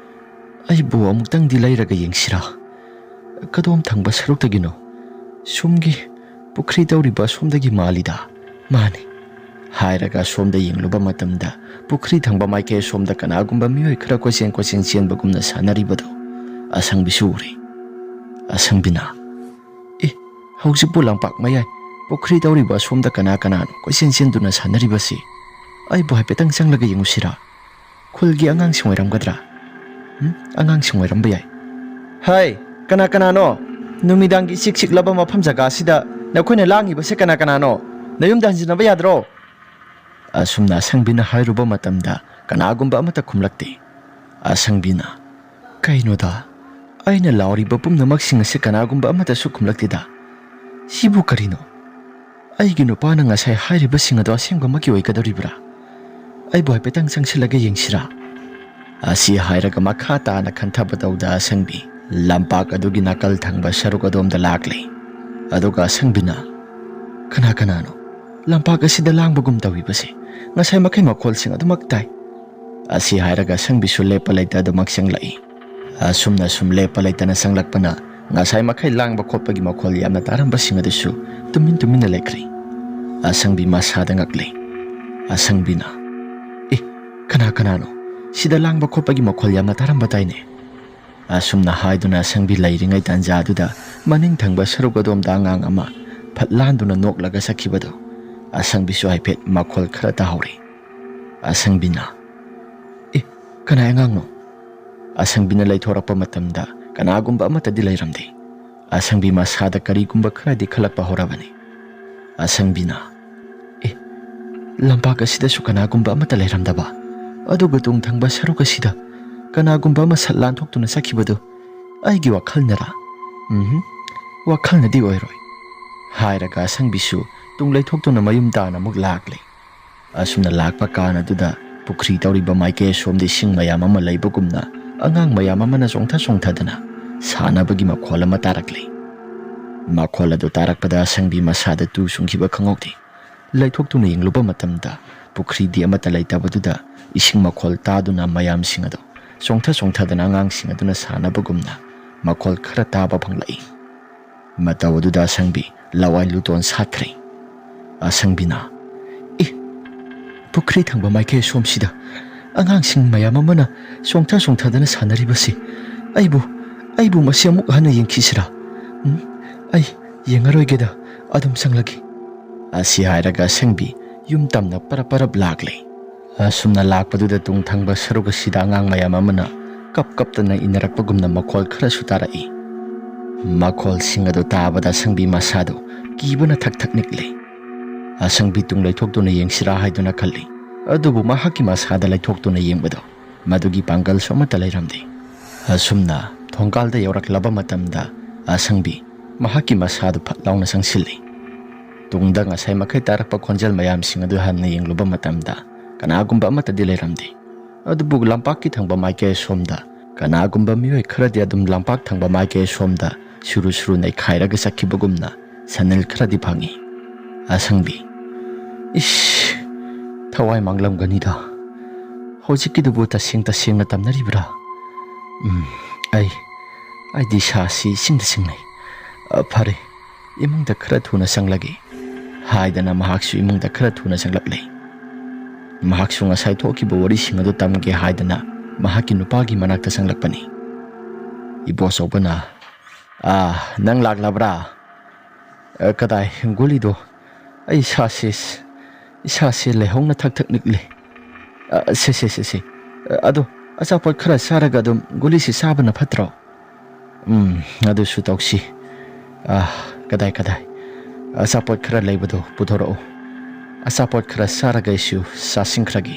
ꯑꯩꯕꯨ ꯑꯃꯨꯛꯇꯪꯗꯤ ꯂꯩꯔꯒ ꯌꯦꯡꯁꯤꯔꯥ? ꯀꯗꯣꯝ ꯊꯪꯕ ꯁꯔꯨꯛꯇꯒꯤꯅꯣ? ꯁꯣꯝꯒꯤ ꯄꯨꯈ꯭ꯔꯤ ꯇꯧꯔꯤꯕ ꯁꯣꯝꯗꯒꯤ ꯃꯥꯜꯂꯤꯗ꯫ ꯃꯥꯅꯤ," ꯍꯥꯏꯔꯒ ꯁꯣꯝꯗ ꯌꯦꯡꯂꯨꯕ ꯃꯇꯝꯗ ꯄꯨꯈ꯭ꯔꯤ ꯊꯪꯕ ꯃꯥꯏꯀꯩ ꯁꯣꯝꯗ ꯀꯅꯥꯒꯨꯝꯕ ꯃꯤꯑꯣꯏ ꯈꯔ ꯀꯣꯏꯆꯦꯟ ꯀꯣꯏꯆꯦꯟ ꯆꯦꯟꯕꯒꯨꯝꯅ ꯁꯥꯟꯅꯔꯤꯕꯗꯨ ꯑꯁꯪꯕꯤꯁꯨ ꯎꯔꯦ꯫ ꯑꯁꯪꯕꯤꯅ, "ꯑꯦ, ꯍꯧꯖꯤꯛꯄꯨ ꯂꯝꯄꯥꯛ ꯃꯌꯥꯏ ꯄꯨꯈ꯭ꯔꯤ ꯇꯧꯔꯤꯕ ꯑꯁꯣꯝꯗ ꯀꯅꯥ ꯀꯅꯥꯅꯣ ꯀꯣꯏꯆꯦꯟ ꯆꯦꯟꯗꯨꯅ ꯁꯥꯟꯅꯔꯤꯕꯁꯤ? ꯑꯩꯕꯨ ꯍꯥꯏꯐꯦꯠꯇꯪ ꯆꯪꯂꯒ ꯌꯦꯡꯉꯨꯁꯤꯔꯥ? ꯈꯨꯜꯒꯤ ꯑꯉꯥꯡꯁꯤꯡ ꯑꯣꯏꯔꯝꯒꯗ꯭ꯔꯥ? ꯎꯝ, ꯑꯉꯥꯡꯁꯤꯡ ꯑꯣꯏꯔꯝꯕ ꯌꯥꯏ꯫ ꯍꯥꯏ, ꯀꯅꯥ ꯀꯅꯥꯅꯣ? ꯅꯨꯃꯤꯗꯥꯡꯒꯤ ꯏꯆꯤꯛ ꯆꯤꯛꯂꯕ ꯃꯐꯝ ꯖꯒꯥꯁꯤꯗ ꯅꯈꯣꯏꯅ ꯂꯥꯡꯉꯤꯕꯁꯦ ꯀꯅꯥ ꯀꯅꯥꯅꯣ? ꯅꯌꯨꯝꯗ ꯍꯟꯖꯤꯟꯅꯕ ꯌꯥꯗ꯭ꯔꯣ?" ꯑꯁꯨꯝꯅ ꯑꯁꯪꯕꯤꯅ ꯍꯥꯏꯔꯨꯕ ꯃꯇꯝꯗ ꯀꯅꯥꯒꯨꯝꯕ ꯑꯃꯠꯇ ꯈꯨꯝꯂꯛꯇꯦ꯫ ꯑꯁꯪꯕꯤꯅ, "ꯀꯩꯅꯣꯗ, ꯑꯩꯅ ꯂꯥꯎꯔꯤꯕ ꯄꯨꯝꯅꯃꯛꯁꯤꯡ ꯑꯁꯤ ꯀꯅꯥꯒꯨꯝꯕ ꯑꯃꯠꯇꯁꯨ ꯈꯨꯝꯂꯛꯇꯦꯗ꯫ ꯁꯤꯕꯨ ꯀꯔꯤꯅꯣ? ꯑꯩꯒꯤ ꯅꯨꯄꯥꯅ ꯉꯁꯥꯏ ꯍꯥꯏꯔꯤꯕꯁꯤꯡ ꯑꯗꯣ ꯑꯁꯦꯡꯕꯃꯛꯀꯤ ꯑꯣꯏꯒꯗꯧꯔꯤꯕ꯭ꯔꯥ? ꯑꯩꯕꯨ ꯍꯥꯏꯐꯦꯠꯇꯪ ꯆꯪꯁꯤꯜꯂꯒ ꯌꯦꯡꯁꯤꯔꯥ?" ꯑꯁꯤ ꯍꯥꯏꯔꯒ ꯃꯈꯥ ꯇꯥꯅ ꯈꯟꯊꯕ ꯇꯧꯗ ꯑꯁꯪꯕꯤ ꯂꯝꯄꯥꯛ ꯑꯗꯨꯒꯤ ꯅꯥꯀꯜ ꯊꯪꯕ ꯁꯔꯨꯛ ꯑꯗꯣꯝꯗ ꯂꯥꯛꯂꯦ꯫ ꯑꯗꯨꯒ ꯑꯁꯪꯕꯤꯅ, "ꯀꯅꯥ ꯀꯅꯥꯅꯣ ꯂꯝꯄꯥꯛ ꯑꯁꯤꯗ ꯂꯥꯡꯕꯒꯨꯝ ꯇꯧꯏꯕꯁꯦ? ꯉꯁꯥꯏ ꯃꯈꯩ ꯃꯈꯣꯜꯁꯤꯡ ꯑꯗꯨꯃꯛ ꯇꯥꯏ꯫" ꯑꯁꯤ ꯍꯥꯏꯔꯒ ꯑꯁꯪꯕꯤꯁꯨ ꯂꯦꯞꯄ ꯂꯩꯇ ꯑꯗꯨꯃꯛ ꯆꯪꯂꯛꯏ꯫ ꯑꯁꯨꯝꯅ ꯁꯨꯝ ꯂꯦꯞꯄ ꯂꯩꯇꯅ ꯆꯪꯂꯛꯄꯅ ꯉꯁꯥꯏ ꯃꯈꯩ ꯂꯥꯡꯕ ꯈꯣꯠꯄꯒꯤ ꯃꯈꯣꯜ ꯌꯥꯝꯅ ꯇꯥꯔꯝꯕꯁꯤꯡ ꯑꯗꯨꯁꯨ ꯇꯨꯃꯤꯟ ꯇꯨꯃꯤꯟꯅ ꯂꯩꯈ꯭ꯔꯦ꯫ ꯑꯁꯪꯕꯤ ꯃꯁꯥꯗ ꯉꯛꯂꯦ꯫ ꯑꯁꯪꯕꯤꯅ, "ꯑꯦ, ꯀꯅꯥ ꯀꯅꯥꯅꯣ? ꯁꯤꯗ ꯂꯥꯡꯕ ꯈꯣꯠꯄꯒꯤ ꯃꯈꯣꯜ ꯌꯥꯝꯅ ꯇꯥꯔꯝꯕ ꯇꯥꯏꯅꯦ?" ꯑꯁꯨꯝꯅ ꯍꯥꯏꯗꯨꯅ ꯑꯁꯪꯕꯤ ꯂꯩꯔꯤꯉꯩ ꯇꯥꯟꯖꯥꯗꯨꯗ ꯃꯅꯤꯡ ꯊꯪꯕ ꯁꯔꯨꯛ ꯑꯗꯣꯝꯗ ꯑꯉꯥꯡ ꯑꯃ ꯐꯠ ꯂꯥꯟꯗꯨꯅ ꯅꯣꯛꯂꯒ ꯆꯠꯈꯤꯕꯗꯨ ꯑꯁꯪꯕꯤꯁꯨ ꯍꯥꯏꯐꯦꯠ ꯃꯈꯣꯜ ꯈꯔ ꯇꯥꯍꯧꯔꯦ꯫ ꯑꯁꯪꯕꯤꯅ, "ꯑꯦ, ꯀꯅꯥꯏ ꯑꯉꯥꯡꯅꯣ?" ꯑꯁꯪꯕꯤꯅ ꯂꯩꯊꯣꯔꯛꯄ ꯃꯇꯝꯗ ꯀꯅꯥꯒꯨꯝꯕ ꯑꯃꯠꯇꯗꯤ ꯂꯩꯔꯝꯗꯦ꯫ ꯑꯁꯪꯕꯤ ꯃꯁꯥꯗ ꯀꯔꯤꯒꯨꯝꯕ ꯈꯔꯗꯤ ꯈꯜꯂꯛꯄ ꯍꯧꯔꯕꯅꯤ꯫ ꯑꯁꯪꯕꯤꯅ, "ꯑꯦ, ꯂꯝꯄꯥꯛ ꯑꯁꯤꯗꯁꯨ ꯀꯅꯥꯒꯨꯝꯕ ꯑꯃꯠꯇ ꯂꯩꯔꯝꯗꯕ, ꯑꯗꯨꯒ ꯇꯨꯡ ꯊꯪꯕ ꯁꯔꯨꯛ ꯑꯁꯤꯗ ꯀꯅꯥꯒꯨꯝꯕ ꯑꯃ ꯁꯠ ꯂꯥꯟꯊꯣꯛꯇꯨꯅ ꯆꯠꯈꯤꯕꯗꯨ ꯑꯩꯒꯤ ꯋꯥꯈꯜꯅꯔꯥ? ꯎꯝ, ꯋꯥꯈꯜꯅꯗꯤ ꯑꯣꯏꯔꯣꯏ" ꯍꯥꯏꯔꯒ ꯑꯁꯪꯕꯤꯁꯨ ꯇꯨꯡ ꯂꯩꯊꯣꯛꯇꯨꯅ ꯃꯌꯨꯝ ꯇꯥꯅ ꯑꯃꯨꯛ ꯂꯥꯛꯂꯦ꯫ ꯑꯁꯨꯝꯅ ꯂꯥꯛꯄ ꯀꯥꯟ ꯑꯗꯨꯗ ꯄꯨꯈ꯭ꯔꯤ ꯇꯧꯔꯤꯕ ꯃꯥꯏꯀꯩ ꯑꯁꯣꯝꯗ ꯏꯁꯤꯡ ꯃꯌꯥꯝ ꯑꯃ ꯂꯩꯕꯒꯨꯝꯅ ꯑꯉꯥꯡ ꯃꯌꯥꯝ ꯑꯃꯅ ꯆꯣꯡꯊ ꯆꯣꯡꯊꯗꯅ ꯁꯥꯟꯅꯕꯒꯤ ꯃꯈꯣꯜ ꯑꯃ ꯇꯥꯔꯛꯂꯦ꯫ ꯃꯈꯣꯜ ꯑꯗꯨ ꯇꯥꯔꯛꯄꯗ ꯑꯁꯪꯕꯤ ꯃꯁꯥꯗ ꯇꯨ ꯆꯨꯡꯈꯤꯕ ꯈꯪꯍꯧꯗꯦ꯫ ꯂꯩꯊꯣꯛꯇꯨꯅ ꯌꯦꯡꯂꯨꯕ ꯃꯇꯝꯗ ꯄꯨꯈ꯭ꯔꯤꯗꯤ ꯑꯃꯠꯇ ꯂꯩꯇꯕꯗꯨꯗ ꯏꯁꯤꯡ ꯃꯈꯣꯜ ꯇꯥꯗꯨꯅ ꯃꯌꯥꯝꯁꯤꯡ ꯑꯗꯨ ꯆꯣꯡꯊ ꯆꯣꯡꯊꯗꯅ ꯑꯉꯥꯡꯁꯤꯡ ꯑꯗꯨꯅ ꯁꯥꯟꯅꯕꯒꯨꯝꯅ ꯃꯈꯣꯜ ꯈꯔ ꯇꯥꯕ ꯐꯪꯂꯛꯏ꯫ ꯃꯇꯧ ꯑꯗꯨꯗ ꯑꯁꯪꯕꯤ ꯂꯋꯥꯏ ꯂꯨꯇꯣꯟ ꯁꯥꯠꯈ꯭ꯔꯦ꯫ ꯑꯁꯪꯕꯤꯅ, "ꯑꯦ, ꯄꯨꯈ꯭ꯔꯤ ꯊꯪꯕ ꯃꯥꯏꯀꯩ ꯁꯣꯝꯁꯤꯗ ꯑꯉꯥꯡꯁꯤꯡ ꯃꯌꯥꯝ ꯑꯃꯅ ꯆꯣꯡꯊ ꯆꯣꯡꯊꯗꯅ ꯁꯥꯟꯅꯔꯤꯕꯁꯤ ꯑꯩꯕꯨ, ꯑꯩꯕꯨ ꯃꯁꯤ ꯑꯃꯨꯛ ꯍꯟꯅ ꯌꯦꯡꯈꯤꯁꯤꯔꯥ? ꯎꯝ, ꯑꯩ ꯌꯦꯡꯉꯔꯣꯏꯒꯦꯗ, ꯑꯗꯨꯝ ꯆꯪꯂꯒꯦ" ꯑꯁꯤ ꯍꯥꯏꯔꯒ ꯑꯁꯪꯕꯤ ꯌꯨꯝ ꯇꯝꯅ ꯄꯔꯞ ꯄꯔꯞ ꯂꯥꯛꯂꯦ꯫ ꯑꯁꯨꯝꯅ ꯂꯥꯛꯄꯗꯨꯗ ꯇꯨꯡ ꯊꯪꯕ ꯁꯔꯨꯛ ꯑꯁꯤꯗ ꯑꯉꯥꯡ ꯃꯌꯥꯝ ꯑꯃꯅ ꯀꯞ ꯀꯞꯇꯅ ꯏꯟꯅꯔꯛꯄꯒꯨꯝꯅ ꯃꯈꯣꯜ ꯈꯔꯁꯨ ꯇꯥꯔꯛꯏ꯫ ꯃꯈꯣꯜꯁꯤꯡ ꯑꯗꯨ ꯇꯥꯕꯗ ꯑꯁꯪꯕꯤ ꯃꯁꯥꯗꯨ ꯀꯤꯕꯅ ꯊꯛ ꯊꯛ ꯅꯤꯛꯂꯦ꯫ ꯑꯁꯪꯕꯤ ꯇꯨꯡ ꯂꯩꯊꯣꯛꯇꯨꯅ ꯌꯦꯡꯁꯤꯔꯥ ꯍꯥꯏꯗꯨꯅ ꯈꯜꯂꯤ, ꯑꯗꯨꯕꯨ ꯃꯍꯥꯛꯀꯤ ꯃꯁꯥꯗ ꯂꯩꯊꯣꯛꯇꯨꯅ ꯌꯦꯡꯕꯗꯨ ꯃꯗꯨꯒꯤ ꯄꯥꯡꯒꯜꯁꯨ ꯑꯃꯠꯇ ꯂꯩꯔꯝꯗꯦ꯫ ꯑꯁꯨꯝꯅ ꯊꯣꯡꯒꯥꯜꯗ ꯌꯧꯔꯛꯂꯕ ꯃꯇꯝꯗ ꯑꯁꯪꯕꯤ ꯃꯍꯥꯛꯀꯤ ꯃꯁꯥꯗꯨ ꯐꯠ ꯂꯥꯎꯅ ꯆꯪꯁꯤꯜꯂꯤ꯫ ꯇꯨꯡꯗ ꯉꯁꯥꯏ ꯃꯈꯩ ꯇꯥꯔꯛꯄ ꯈꯣꯟꯖꯦꯜ ꯃꯌꯥꯝꯁꯤꯡ ꯑꯗꯨ ꯍꯟꯅ ꯌꯦꯡꯂꯨꯕ ꯃꯇꯝꯗ ꯀꯅꯥꯒꯨꯝꯕ ꯑꯃꯠꯇꯗꯤ ꯂꯩꯔꯝꯗꯦ꯫ ꯑꯗꯨꯕꯨ ꯂꯝꯄꯥꯛꯀꯤ ꯊꯪꯕ ꯃꯥꯏꯀꯩ ꯑꯁꯣꯝꯗ ꯀꯅꯥꯒꯨꯝꯕ ꯃꯤꯑꯣꯏ ꯈꯔꯗꯤ ꯑꯗꯨꯝ ꯂꯝꯄꯥꯛ ꯊꯪꯕ ꯃꯥꯏꯀꯩ ꯑꯁꯣꯝꯗ ꯁꯨꯔꯨ ꯁꯨꯔꯨ ꯅꯩꯈꯥꯏꯔꯒ ꯆꯠꯈꯤꯕꯒꯨꯝꯅ ꯁꯅꯤꯜ ꯈꯔꯗꯤ ꯐꯪꯏ꯫ ꯑꯁꯪꯕꯤ, "ꯏꯁ, ꯊꯋꯥꯏ ꯃꯥꯡꯂꯝꯒꯅꯤꯗ꯫ ꯍꯧꯖꯤꯛꯀꯤꯗꯨꯕꯨ ꯇꯁꯦꯡ ꯇꯁꯦꯡꯅ ꯇꯝꯅꯔꯤꯕ꯭ꯔꯥ? ꯎꯝ, ꯑꯩ, ꯑꯩꯗꯤ ꯏꯁꯥꯁꯤ ꯏꯁꯤꯡꯗ ꯆꯤꯡꯅꯩ꯫ ꯑ, ꯐꯔꯦ, ꯏꯃꯨꯡꯗ ꯈꯔ ꯊꯨꯅ ꯆꯪꯂꯒꯦ" ꯍꯥꯏꯗꯅ ꯃꯍꯥꯛꯁꯨ ꯏꯃꯨꯡꯗ ꯈꯔ ꯊꯨꯅ ꯆꯪꯂꯛꯂꯦ꯫ ꯃꯍꯥꯛꯁꯨ ꯉꯁꯥꯏ ꯊꯣꯛꯈꯤꯕ ꯋꯥꯔꯤꯁꯤꯡ ꯑꯗꯨ ꯇꯝꯒꯦ ꯍꯥꯏꯗꯅ ꯃꯍꯥꯛꯀꯤ ꯅꯨꯄꯥꯒꯤ ꯃꯅꯥꯛꯇ ꯆꯪꯂꯛꯄꯅꯤ꯫ ꯏꯕꯣꯆꯧꯕꯅ, "ꯑꯥ, ꯅꯪ ꯂꯥꯛꯂꯕ꯭ꯔꯥ? ꯑ, ꯀꯗꯥꯏ, ꯒꯨꯂꯤꯗꯣ? ꯑꯩ ꯏꯁꯥꯁꯦ, ꯏꯁꯥꯁꯦ ꯂꯩꯍꯧꯅ ꯊꯛ ꯊꯛ ꯅꯤꯛꯂꯤ꯫ ꯑ, ꯁꯦ, ꯁꯦ, ꯁꯦ, ꯁꯦ꯫ ꯑ, ꯑꯗꯣ ꯑꯆꯥꯄꯣꯠ ꯈꯔ ꯆꯥꯔꯒ ꯑꯗꯨꯝ ꯒꯨꯂꯤꯁꯤ ꯆꯥꯕꯅ ꯐꯠꯇ꯭ꯔꯣ?" "ꯎꯝ, ꯑꯗꯨꯁꯨ ꯇꯧꯁꯤ꯫ ꯑꯥ, ꯀꯗꯥꯏ, ꯀꯗꯥꯏ? ꯑꯆꯥꯄꯣꯠ ꯈꯔ ꯂꯩꯕꯗꯣ ꯄꯨꯊꯣꯔꯛꯎ꯫ ꯑꯆꯥꯄꯣꯠ ꯈꯔ ꯆꯥꯔꯒ ꯑꯩꯁꯨ ꯆꯥꯁꯤꯟꯈ꯭ꯔꯒꯦ,"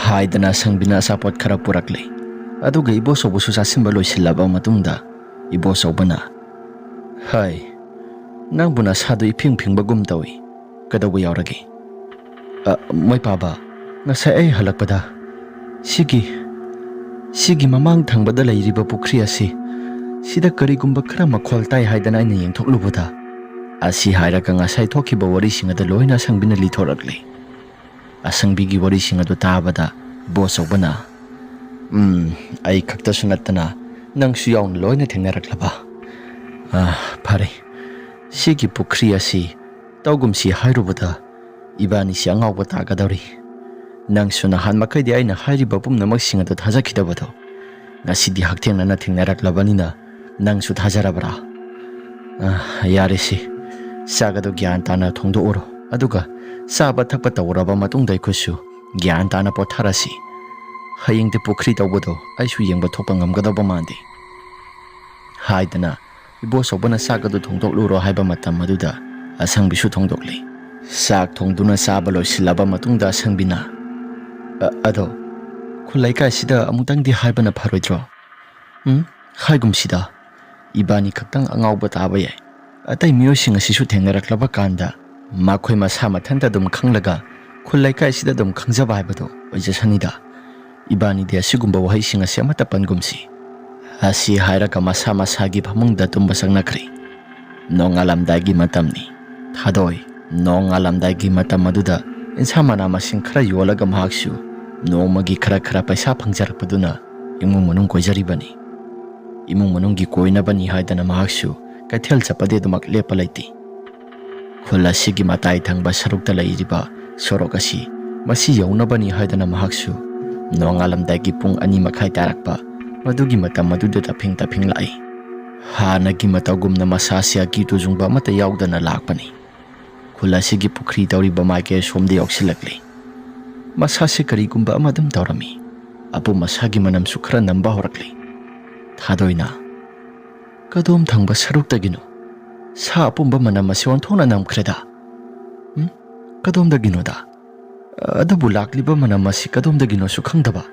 ꯍꯥꯏꯗꯅ ꯑꯁꯪꯕꯤꯅ ꯑꯆꯥꯄꯣꯠ ꯈꯔ ꯄꯨꯔꯛꯂꯦ꯫ ꯑꯗꯨꯒ ꯏꯕꯣꯆꯧꯕꯁꯨ ꯆꯥꯁꯤꯟꯕ ꯂꯣꯏꯁꯤꯜꯂꯕ ꯃꯇꯨꯡꯗ ꯏꯕꯣꯆꯧꯕꯅ, "ꯍꯥꯏ, ꯅꯪꯕꯨ ꯅꯁꯥꯗꯨ ꯏꯐꯤꯡ ꯐꯤꯡꯕꯒꯨꯝ ꯇꯧꯏ꯫ ꯀꯩꯗꯧꯕ ꯌꯥꯎꯔꯒꯦ?" "ꯑ, ꯃꯣꯏ ꯄꯥꯕ, ꯉꯁꯥꯏ ꯑꯩ ꯍꯜꯂꯛꯄꯗ ꯁꯤꯒꯤ, ꯁꯤꯒꯤ ꯃꯃꯥꯡ ꯊꯪꯕꯗ ꯂꯩꯔꯤꯕ ꯄꯨꯈ꯭ꯔꯤ ꯑꯁꯤ, ꯁꯤꯗ ꯀꯔꯤꯒꯨꯝꯕ ꯈꯔ ꯃꯈꯣꯜ ꯇꯥꯏ ꯍꯥꯏꯗꯅ ꯑꯩꯅ ꯌꯦꯡꯊꯣꯛꯂꯨꯕꯗ," ꯑꯁꯤ ꯍꯥꯏꯔꯒ ꯉꯁꯥꯏ ꯊꯣꯛꯈꯤꯕ ꯋꯥꯔꯤꯁꯤꯡ ꯑꯗꯨ ꯂꯣꯏꯅ ꯑꯁꯪꯕꯤꯅ ꯂꯤꯊꯣꯔꯛꯂꯤ꯫ ꯑꯁꯪꯕꯤꯒꯤ ꯋꯥꯔꯤꯁꯤꯡ ꯑꯗꯨ ꯇꯥꯕꯗ ꯏꯕꯣꯆꯧꯕꯅ, "ꯎꯝ, ꯑꯩ ꯈꯛꯇꯁꯨ ꯅꯠꯇꯅ ꯅꯪꯁꯨ ꯌꯥꯎꯅ ꯂꯣꯏꯅ ꯊꯦꯡꯅꯔꯛꯂꯕ? ꯑꯥ, ꯐꯔꯦ꯫ ꯁꯤꯒꯤ ꯄꯨꯈ꯭ꯔꯤ ꯑꯁꯤ ꯇꯧꯒꯨꯝꯁꯤ ꯍꯥꯏꯔꯨꯕꯗ ꯏꯕꯥꯅꯤꯁꯤ ꯑꯉꯥꯎꯕ ꯇꯥꯒꯗꯧꯔꯤ꯫ ꯅꯪꯁꯨ ꯅꯍꯥꯟ ꯃꯈꯩꯗꯤ ꯑꯩꯅ ꯍꯥꯏꯔꯤꯕ ꯄꯨꯝꯅꯃꯛꯁꯤꯡ ꯑꯗꯨ ꯊꯥꯖꯈꯤꯗꯕꯗꯣ ꯉꯁꯤꯗꯤ ꯍꯛꯊꯦꯡꯅꯅ ꯊꯦꯡꯅꯔꯛꯂꯕꯅꯤꯅ ꯅꯪꯁꯨ ꯊꯥꯖꯔꯕ꯭ꯔꯥ? ꯑꯥ, ꯌꯥꯔꯦꯁꯦ, ꯆꯥꯛ ꯑꯗꯨ ꯒ꯭ꯌꯥꯟ ꯇꯥꯅ ꯊꯣꯡꯗꯣꯛꯎꯔꯣ, ꯑꯗꯨꯒ ꯆꯥꯕ ꯊꯛꯄ ꯇꯧꯔꯕ ꯃꯇꯨꯡꯗ ꯑꯩꯈꯣꯏꯁꯨ ꯒ꯭ꯌꯥꯟ ꯇꯥꯅ ꯄꯣꯊꯥꯔꯁꯤ꯫ ꯍꯌꯦꯡꯗꯤ ꯄꯨꯈ꯭ꯔꯤ ꯇꯧꯕꯗꯣ ꯑꯩꯁꯨ ꯌꯦꯡꯕ ꯊꯣꯛꯄ ꯉꯝꯒꯗꯧꯕ ꯃꯥꯟꯗꯦ," ꯍꯥꯏꯗꯅ ꯏꯕꯣꯆꯧꯕꯅ ꯆꯥꯛ ꯑꯗꯨ ꯊꯣꯡꯗꯣꯛꯂꯨꯔꯣ ꯍꯥꯏꯕ ꯃꯇꯝ ꯑꯗꯨꯗ ꯑꯁꯪꯕꯤꯁꯨ ꯊꯣꯡꯗꯣꯛꯂꯤ꯫ ꯆꯥꯛ ꯊꯣꯡꯗꯨꯅ ꯆꯥꯕ ꯂꯣꯏꯁꯤꯜꯂꯕ ꯃꯇꯨꯡꯗ ꯑꯁꯪꯕꯤꯅ, "ꯑ-, ꯑꯗꯣ ꯈꯨꯜ ꯂꯩꯀꯥꯏꯁꯤꯗ ꯑꯃꯨꯛꯇꯪꯗꯤ ꯍꯥꯏꯕꯅ ꯐꯔꯣꯏꯗ꯭ꯔꯣ? ꯎꯝ, ꯍꯥꯏꯒꯨꯝꯁꯤꯗ, ꯏꯕꯥꯅꯤ ꯈꯛꯇꯪ ꯑꯉꯥꯎꯕ ꯇꯥꯕ ꯌꯥꯏ꯫ ꯑꯇꯩ ꯃꯤꯑꯣꯏꯁꯤꯡ ꯑꯁꯤꯁꯨ ꯊꯦꯡꯅꯔꯛꯂꯕ ꯀꯥꯟꯗ ꯃꯈꯣꯏ ꯃꯁꯥ ꯃꯊꯟꯇ ꯑꯗꯨꯝ ꯈꯪꯂꯒ ꯈꯨꯜ ꯂꯩꯀꯥꯏꯁꯤꯗ ꯑꯗꯨꯝ ꯈꯪꯖꯕ ꯍꯥꯏꯕꯗꯣ ꯑꯣꯏꯖꯁꯅꯤꯗ꯫ ꯏꯕꯥꯅꯤꯗꯤ ꯑꯁꯤꯒꯨꯝꯕ ꯋꯥꯍꯩꯁꯤꯡ ꯑꯁꯤ ꯑꯃꯠꯇ ꯄꯟꯒꯨꯝꯁꯤ," ꯑꯁꯤ ꯍꯥꯏꯔꯒ ꯃꯁꯥ ꯃꯁꯥꯒꯤ ꯐꯃꯨꯡꯗ ꯇꯨꯝꯕ ꯆꯪꯅꯈ꯭ꯔꯦ꯫ ꯅꯣꯡꯉꯥꯜꯂꯝꯗꯥꯏꯒꯤ ꯃꯇꯝꯅꯤ꯫ ꯊꯥꯗꯣꯏ, ꯅꯣꯡꯉꯥꯜꯂꯝꯗꯥꯏꯒꯤ ꯃꯇꯝ ꯑꯗꯨꯗ ꯏꯟꯁꯥꯡ ꯃꯅꯥ ꯃꯁꯤꯡ ꯈꯔ ꯌꯣꯜꯂꯒ ꯃꯍꯥꯛꯁꯨ ꯅꯣꯡꯃꯒꯤ ꯈꯔ ꯈꯔ ꯄꯩꯁꯥ ꯐꯪꯖꯔꯛꯄꯗꯨꯅ ꯏꯃꯨꯡ ꯃꯅꯨꯡ ꯀꯣꯏꯖꯔꯤꯕꯅꯤ꯫ ꯏꯃꯨꯡ ꯃꯅꯨꯡꯒꯤ ꯀꯣꯏꯅꯕꯅꯤ ꯍꯥꯏꯗꯅ ꯃꯍꯥꯛꯁꯨ ꯀꯩꯊꯦꯜ ꯆꯠꯄꯗꯤ ꯑꯗꯨꯃꯛ ꯂꯦꯞꯄ ꯂꯩꯇꯦ꯫ ꯈꯨꯜ ꯑꯁꯤꯒꯤ ꯃꯇꯥꯏ ꯊꯪꯕ ꯁꯔꯨꯛꯇ ꯂꯩꯔꯤꯕ ꯁꯣꯔꯣꯛ ꯑꯁꯤ ꯃꯁꯤ ꯌꯧꯅꯕꯅꯤ ꯍꯥꯏꯗꯅ ꯃꯍꯥꯛꯁꯨ ꯅꯣꯡꯉꯥꯜꯂꯝꯗꯥꯏꯒꯤ ꯄꯨꯡ ꯑꯅꯤ ꯃꯈꯥꯏ ꯇꯥꯔꯛꯄ ꯃꯗꯨꯒꯤ ꯃꯇꯝ ꯑꯗꯨꯗ ꯇꯞꯐꯤꯡ ꯇꯞꯐꯤꯡ ꯂꯥꯛꯏ꯫ ꯍꯥꯟꯅꯒꯤ ꯃꯇꯧꯒꯨꯝꯅ ꯃꯁꯥꯁꯤ ꯑꯀꯤ ꯇꯨꯖꯨꯡꯕ ꯑꯃꯠꯇ ꯌꯥꯎꯗꯅ ꯂꯥꯛꯄꯅꯤ꯫ ꯈꯨꯜ ꯑꯁꯤꯒꯤ ꯄꯨꯈ꯭ꯔꯤ ꯇꯧꯔꯤꯕ ꯃꯥꯏꯀꯩ ꯑꯁꯣꯝꯗ ꯌꯧꯁꯤꯜꯂꯛꯂꯤ꯫ ꯃꯁꯥꯁꯤ ꯀꯔꯤꯒꯨꯝꯕ ꯑꯃ ꯑꯗꯨꯝ ꯇꯧꯔꯝꯃꯤ꯫ ꯑꯄꯨꯝ ꯑꯁꯥꯒꯤ ꯃꯅꯝꯁꯨ ꯈꯔ ꯅꯝꯕ ꯍꯧꯔꯛꯂꯤ꯫ ꯊꯥꯗꯣꯏꯅ, "ꯀꯗꯣꯝ ꯊꯪꯕ ꯁꯔꯨꯛꯇꯒꯤꯅꯣ? ꯁꯥ ꯑꯄꯨꯝꯕ ꯃꯅꯝ ꯑꯁꯤ ꯑꯣꯟꯊꯣꯛꯅ ꯅꯝꯈ꯭ꯔꯦꯗ꯫ ꯎꯝ? ꯀꯗꯣꯝꯗꯒꯤꯅꯣꯗ? ꯑꯗꯨꯕꯨ ꯂꯥꯛꯂꯤꯕ ꯃꯅꯝ ꯑꯁꯤ ꯀꯗꯣꯝꯗꯒꯤꯅꯣꯁꯨ ꯈꯪꯗꯕ?"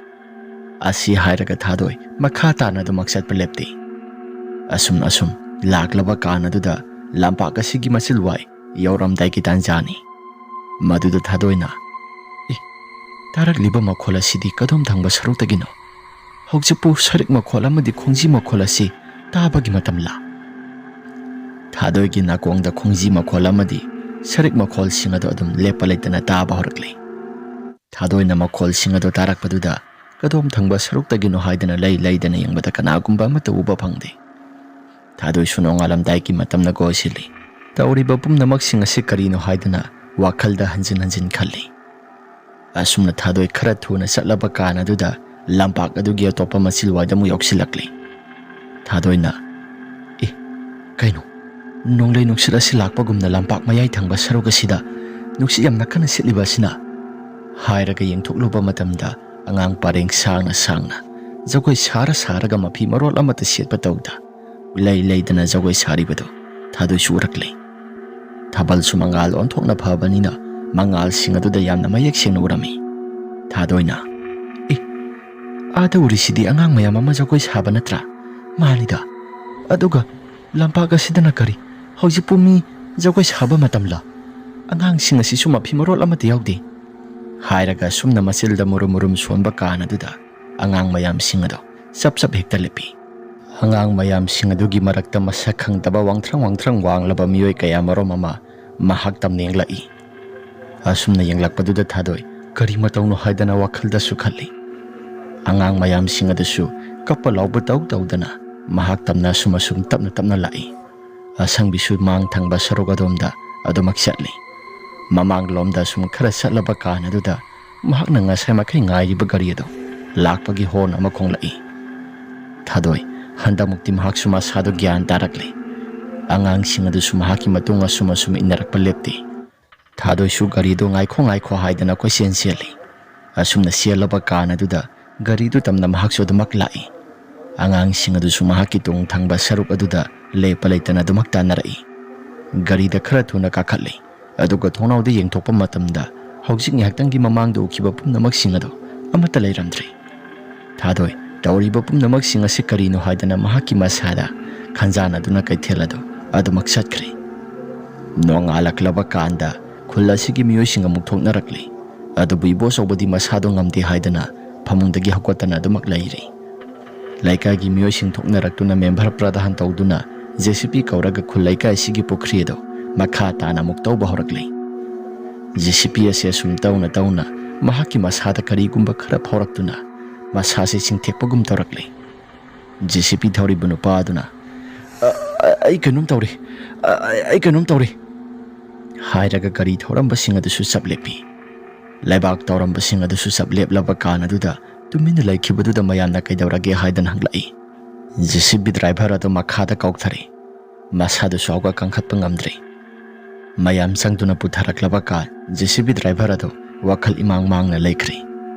ꯑꯁꯤ ꯍꯥꯏꯔꯒ ꯊꯥꯗꯣꯏ ꯃꯈꯥ ꯇꯥꯅ ꯑꯗꯨꯃꯛ ꯆꯠꯄ ꯂꯦꯞꯇꯦ꯫ ꯑꯁꯨꯝ ꯑꯁꯨꯝ ꯂꯥꯛꯂꯕ ꯀꯥꯟ ꯑꯗꯨꯗ ꯂꯝꯄꯥꯛ ꯑꯁꯤꯒꯤ ꯃꯆꯤꯜꯋꯥꯏ ꯌꯧꯔꯝꯗꯥꯏꯒꯤ ꯇꯥꯟꯖꯥꯅꯤ꯫ ꯃꯗꯨꯗ ꯊꯥꯗꯣꯏꯅ, "ꯑꯦ, ꯇꯥꯔꯛꯂꯤꯕ ꯃꯈꯣꯜ ꯑꯁꯤꯗꯤ ꯀꯗꯣꯝ ꯊꯪꯕ ꯁꯔꯨꯛꯇꯒꯤꯅꯣ? ꯍꯧꯖꯤꯛꯄꯨ ꯁꯔꯤꯛ ꯃꯈꯣꯜ ꯑꯃꯗꯤ ꯈꯣꯡꯖꯤ ꯃꯈꯣꯜ ꯑꯁꯤ ꯇꯥꯕꯒꯤ ꯃꯇꯝꯂꯥ?" ꯊꯥꯗꯣꯏꯒꯤ ꯅꯥꯀꯣꯡꯗ ꯈꯣꯡꯖꯤ ꯃꯈꯣꯜ ꯑꯃꯗꯤ ꯁꯔꯤꯛ ꯃꯈꯣꯜꯁꯤꯡ ꯑꯗꯨ ꯑꯗꯨꯝ ꯂꯦꯞꯄ ꯂꯩꯇꯅ ꯇꯥꯕ ꯍꯧꯔꯛꯂꯤ꯫ ꯊꯥꯗꯣꯏꯅ ꯃꯈꯣꯜꯁꯤꯡ ꯑꯗꯨ ꯇꯥꯔꯛꯄꯗꯨꯗ ꯀꯗꯣꯝ ꯊꯪꯕ ꯁꯔꯨꯛꯇꯒꯤꯅꯣ ꯍꯥꯏꯗꯅ ꯂꯩ ꯂꯩꯗꯅ ꯌꯦꯡꯕꯗ ꯀꯅꯥꯒꯨꯝꯕ ꯑꯃꯠꯇ ꯎꯕ ꯐꯪꯗꯦ꯫ ꯊꯥꯗꯣꯏꯁꯨ ꯅꯣꯡꯉꯥꯜꯂꯝꯗꯥꯏꯒꯤ ꯃꯇꯝꯅ ꯀꯣꯏꯁꯤꯜꯂꯤ꯫ ꯇꯧꯔꯤꯕ ꯄꯨꯝꯅꯃꯛꯁꯤꯡ ꯑꯁꯤ ꯀꯔꯤꯅꯣ ꯍꯥꯏꯗꯅ ꯋꯥꯈꯜꯗ ꯍꯟꯖꯤꯟ ꯍꯟꯖꯤꯟ ꯈꯜꯂꯤ꯫ ꯑꯁꯨꯝꯅ ꯊꯥꯗꯣꯏ ꯈꯔ ꯊꯨꯅ ꯆꯠꯂꯕ ꯀꯥꯟ ꯑꯗꯨꯗ ꯂꯝꯄꯥꯛ ꯑꯗꯨꯒꯤ ꯑꯇꯣꯞꯄ ꯃꯆꯤꯜꯋꯥꯏꯗ ꯑꯃꯨꯛ ꯌꯧꯁꯤꯜꯂꯛꯂꯤ꯫ ꯊꯥꯗꯣꯏꯅ, "ꯑꯦ, ꯀꯩꯅꯣ? ꯅꯣꯡꯂꯩ ꯅꯨꯡꯁꯤꯠ ꯑꯁꯤ ꯂꯥꯛꯄꯒꯨꯝꯅ ꯂꯝꯄꯥꯛ ꯃꯌꯥꯏ ꯊꯪꯕ ꯁꯔꯨꯛ ꯑꯁꯤꯗ ꯅꯨꯡꯁꯤꯠ ꯌꯥꯝꯅ ꯀꯟꯅ ꯁꯤꯠꯂꯤꯕ ꯑꯁꯤꯅ?" ꯍꯥꯏꯔꯒ ꯌꯦꯡꯊꯣꯛꯂꯨꯕ ꯃꯇꯝꯗ ꯑꯉꯥꯡ ꯄꯔꯦꯡ ꯁꯥꯡꯅ ꯁꯥꯡꯅ ꯖꯒꯣꯏ ꯁꯥꯔ ꯁꯥꯔꯒ ꯃꯐꯤ ꯃꯔꯣꯜ ꯑꯃꯠꯇ ꯁꯦꯠꯄ ꯇꯧꯗ ꯂꯩ ꯂꯩꯗꯅ ꯖꯒꯣꯏ ꯁꯥꯔꯤꯕꯗꯨ ꯊꯥꯗꯣꯏꯁꯨ ꯎꯔꯛꯂꯦ꯫ ꯊꯥꯕꯜꯁꯨ ꯃꯉꯥꯜ ꯑꯣꯟꯊꯣꯛꯅ ꯐꯕꯅꯤꯅ ꯃꯉꯥꯜꯁꯤꯡ ꯑꯗꯨꯗ ꯌꯥꯝꯅ ꯃꯌꯦꯛ ꯁꯦꯡꯅ ꯎꯔꯝꯃꯤ꯫ ꯊꯥꯗꯣꯏꯅ, "ꯑꯦ, ꯑꯥꯗ ꯎꯔꯤꯁꯤꯗꯤ ꯑꯉꯥꯡ ꯃꯌꯥꯝ ꯑꯃ ꯖꯒꯣꯏ ꯁꯥꯕ ꯅꯠꯇ꯭ꯔꯥ? ꯃꯥꯅꯤꯗ꯫ ꯑꯗꯨꯒ ꯂꯝꯄꯥꯛ ꯑꯁꯤꯗꯅ ꯀꯔꯤ? ꯍꯧꯖꯤꯛꯄꯨ ꯃꯤ ꯖꯒꯣꯏ ꯁꯥꯕ ꯃꯇꯝꯂ? ꯑꯉꯥꯡꯁꯤꯡ ꯑꯁꯤꯁꯨ ꯃꯐꯤ ꯃꯔꯣꯜ ꯑꯃꯠꯇ ꯌꯥꯎꯗꯦ?" ꯍꯥꯏꯔꯒ ꯑꯁꯨꯝꯅ ꯃꯆꯤꯜꯗ ꯃꯨꯔꯨꯝ ꯃꯨꯔꯨꯝ ꯁꯣꯟꯕ ꯀꯥꯟ ꯑꯗꯨꯗ ꯑꯉꯥꯡ ꯃꯌꯥꯝꯁꯤꯡ ꯑꯗꯨ ꯆꯞ ꯆꯞ ꯍꯦꯛꯇ ꯂꯦꯞꯄꯤ꯫ ꯑꯉꯥꯡ ꯃꯌꯥꯝꯁꯤꯡ ꯑꯗꯨꯒꯤ ꯃꯔꯛꯇ ꯃꯁꯛ ꯈꯪꯗꯕ ꯋꯥꯡꯊ꯭ꯔꯪ ꯋꯥꯡꯊ꯭ꯔꯪ ꯋꯥꯡꯂꯕ ꯃꯤꯑꯣꯏ ꯀꯌꯥ ꯃꯔꯨꯝ ꯑꯃ ꯃꯍꯥꯛ ꯇꯝꯅ ꯌꯦꯡꯂꯛꯏ꯫ ꯑꯁꯨꯝꯅ ꯌꯦꯡꯂꯛꯄꯗꯨꯗ ꯊꯥꯗꯣꯏ ꯀꯔꯤ ꯃꯇꯧꯅꯣ ꯍꯥꯏꯗꯅ ꯋꯥꯈꯜꯗꯁꯨ ꯈꯜꯂꯤ꯫ ꯑꯉꯥꯡ ꯃꯌꯥꯝꯁꯤꯡ ꯑꯗꯨꯁꯨ ꯀꯞꯄ ꯂꯥꯎꯕ ꯇꯧ ꯇꯧꯗꯅ ꯃꯍꯥꯛ ꯇꯝꯅ ꯑꯁꯨꯝ ꯑꯁꯨꯝ ꯇꯞꯅ ꯇꯞꯅ ꯂꯥꯛꯏ꯫ ꯑꯁꯪꯕꯤꯁꯨ ꯃꯥꯡ ꯊꯪꯕ ꯁꯔꯨꯛ ꯑꯗꯣꯝꯗ ꯑꯗꯨꯃꯛ ꯆꯠꯂꯤ꯫ ꯃꯃꯥꯡꯂꯣꯝꯗ ꯑꯁꯨꯝ ꯈꯔ ꯆꯠꯂꯕ ꯀꯥꯟ ꯑꯗꯨꯗ ꯃꯍꯥꯛꯅ ꯉꯁꯥꯏ ꯃꯈꯩ ꯉꯥꯏꯔꯤꯕ ꯒꯥꯔꯤ ꯑꯗꯨ ꯂꯥꯛꯄꯒꯤ ꯍꯣꯔꯟ ꯑꯃ ꯈꯣꯡꯂꯛꯏ꯫ ꯊꯥꯗꯣꯏ, ꯍꯟꯗꯛꯃꯨꯛꯇꯤ ꯃꯍꯥꯛꯁꯨ ꯃꯁꯥꯗꯨ ꯒ꯭ꯌꯥꯟ ꯇꯥꯔꯛꯂꯦ꯫ ꯑꯉꯥꯡꯁꯤꯡ ꯑꯗꯨꯁꯨ ꯃꯍꯥꯛꯀꯤ ꯃꯇꯨꯡ ꯑꯁꯨꯝ ꯑꯁꯨꯝ ꯏꯟꯅꯔꯛꯄ ꯂꯦꯞꯇꯦ꯫ ꯊꯥꯗꯣꯏꯁꯨ ꯒꯥꯔꯤꯗꯨ ꯉꯥꯏꯈꯣ ꯉꯥꯏꯈꯣ ꯍꯥꯏꯗꯅ ꯀꯣꯏꯆꯦꯟ ꯆꯦꯜꯂꯤ꯫ ꯑꯁꯨꯝꯅ ꯆꯦꯜꯂꯕ ꯀꯥꯟ ꯑꯗꯨꯗ ꯒꯥꯔꯤꯗꯨ ꯇꯝꯅ ꯃꯍꯥꯛꯁꯨ ꯑꯗꯨꯃꯛ ꯂꯥꯛꯏ꯫ ꯑꯉꯥꯡꯁꯤꯡ ꯑꯗꯨꯁꯨ ꯃꯍꯥꯛꯀꯤ ꯇꯣꯡ ꯊꯪꯕ ꯁꯔꯨꯛ ꯑꯗꯨꯗ ꯂꯦꯞꯄ ꯂꯩꯇꯅ ꯑꯗꯨꯃꯛ ꯇꯥꯟꯅꯔꯛꯏ꯫ ꯒꯥꯔꯤꯗ ꯈꯔ ꯊꯨꯅ ꯀꯥꯈꯠꯂꯤ, ꯑꯗꯨꯒ ꯊꯣꯡꯅꯥꯎꯗ ꯌꯦꯡꯊꯣꯛꯄ ꯃꯇꯝꯗ ꯍꯧꯖꯤꯛ ꯉꯥꯏꯍꯥꯛꯇꯪꯒꯤ ꯃꯃꯥꯡꯗ ꯎꯈꯤꯕ ꯄꯨꯝꯅꯃꯛꯁꯤꯡ ꯑꯗꯨ ꯑꯃꯠꯇ ꯂꯩꯔꯝꯗ꯭ꯔꯦ꯫ ꯊꯥꯗꯣꯏ, ꯇꯧꯔꯤꯕ ꯄꯨꯝꯅꯃꯛꯁꯤꯡ ꯑꯁꯤ ꯀꯔꯤꯅꯣ ꯍꯥꯏꯗꯅ ꯃꯍꯥꯛꯀꯤ ꯃꯁꯥꯗ ꯈꯟꯖꯥꯟꯅꯗꯨꯅ ꯀꯩꯊꯦꯜ ꯑꯗꯨ ꯑꯗꯨꯃꯛ ꯆꯠꯈ꯭ꯔꯦ꯫ ꯅꯣꯡꯉꯥꯜꯂꯛꯂꯕ ꯀꯥꯟꯗ ꯈꯨꯜ ꯑꯁꯤꯒꯤ ꯃꯤꯑꯣꯏꯁꯤꯡ ꯑꯃꯨꯛ ꯊꯣꯛꯅꯔꯛꯂꯤ꯫ ꯑꯗꯨꯕꯨ ꯏꯕꯣꯆꯧꯕꯗꯤ ꯃꯁꯥꯗꯣ ꯉꯝꯗꯦ ꯍꯥꯏꯗꯅ ꯐꯃꯨꯡꯗꯒꯤ ꯍꯧꯒꯠꯇꯅ ꯑꯗꯨꯃꯛ ꯂꯩꯔꯤ꯫ ꯂꯩꯀꯥꯏꯒꯤ ꯃꯤꯑꯣꯏꯁꯤꯡ ꯊꯣꯛꯅꯔꯛꯇꯨꯅ ꯃꯦꯝꯕꯔ ꯄ꯭ꯔꯙꯥꯟ ꯇꯧꯗꯨꯅ JCB ꯀꯧꯔꯒ ꯈꯨꯜ ꯂꯩꯀꯥꯏ ꯑꯁꯤꯒꯤ ꯄꯨꯈ꯭ꯔꯤ ꯑꯗꯨ ꯃꯈꯥ ꯇꯥꯅ ꯑꯃꯨꯛ ꯇꯧꯕ ꯍꯧꯔꯛꯂꯤ꯫ JCB ꯑꯁꯤ ꯑꯁꯨꯝ ꯇꯧꯅ ꯇꯧꯅ ꯃꯍꯥꯛꯀꯤ ꯃꯁꯥꯗ ꯀꯔꯤꯒꯨꯝꯕ ꯈꯔ ꯐꯥꯎꯔꯛꯇꯨꯅ ꯃꯁꯥꯁꯤ ꯆꯤꯡꯊꯦꯛꯄꯒꯨꯝ ꯇꯧꯔꯛꯂꯤ꯫ JCB ꯊꯧꯔꯤꯕ ꯅꯨꯄꯥ ꯑꯗꯨꯅ, "ꯑ, ꯑ, ꯑꯩ ꯀꯩꯅꯣꯝ ꯇꯧꯔꯤ꯫ ꯑ, ꯑ, ꯑꯩ ꯀꯩꯅꯣꯝ ꯇꯧꯔꯤ," ꯍꯥꯏꯔꯒ ꯒꯥꯔꯤ ꯊꯧꯔꯝꯕꯁꯤꯡ ꯑꯗꯨꯁꯨ ꯆꯞ ꯂꯦꯞꯄꯤ꯫ ꯂꯩꯕꯥꯛ ꯇꯧꯔꯝꯕꯁꯤꯡ ꯑꯗꯨꯁꯨ ꯆꯞ ꯂꯦꯞꯂꯕ ꯀꯥꯟ ꯑꯗꯨꯗ ꯇꯨꯃꯤꯟꯅ ꯂꯩꯈꯤꯕꯗꯨꯗ ꯃꯌꯥꯝꯅ ꯀꯩꯗꯧꯔꯒꯦ ꯍꯥꯏꯗꯅ ꯍꯪꯂꯛꯏ꯫ JCB ꯗ꯭ꯔꯥꯏꯚꯔ ꯑꯗꯨ ꯃꯈꯥꯗ ꯀꯥꯎꯊꯔꯛꯏ꯫ ꯃꯁꯥꯗꯨꯁꯨ ꯍꯧꯒꯠ ꯀꯥꯡꯈꯠꯄ ꯉꯝꯗ꯭ꯔꯦ꯫ ꯃꯌꯥꯝ ꯆꯪꯗꯨꯅ ꯄꯨꯊꯔꯛꯂꯕ ꯀꯥꯟ JCB ꯗ꯭ꯔꯥꯏꯚꯔ ꯑꯗꯨ ꯋꯥꯈꯜ ꯏꯃꯥꯡ ꯃꯥꯡꯅ ꯂꯩꯈ꯭ꯔꯦ꯫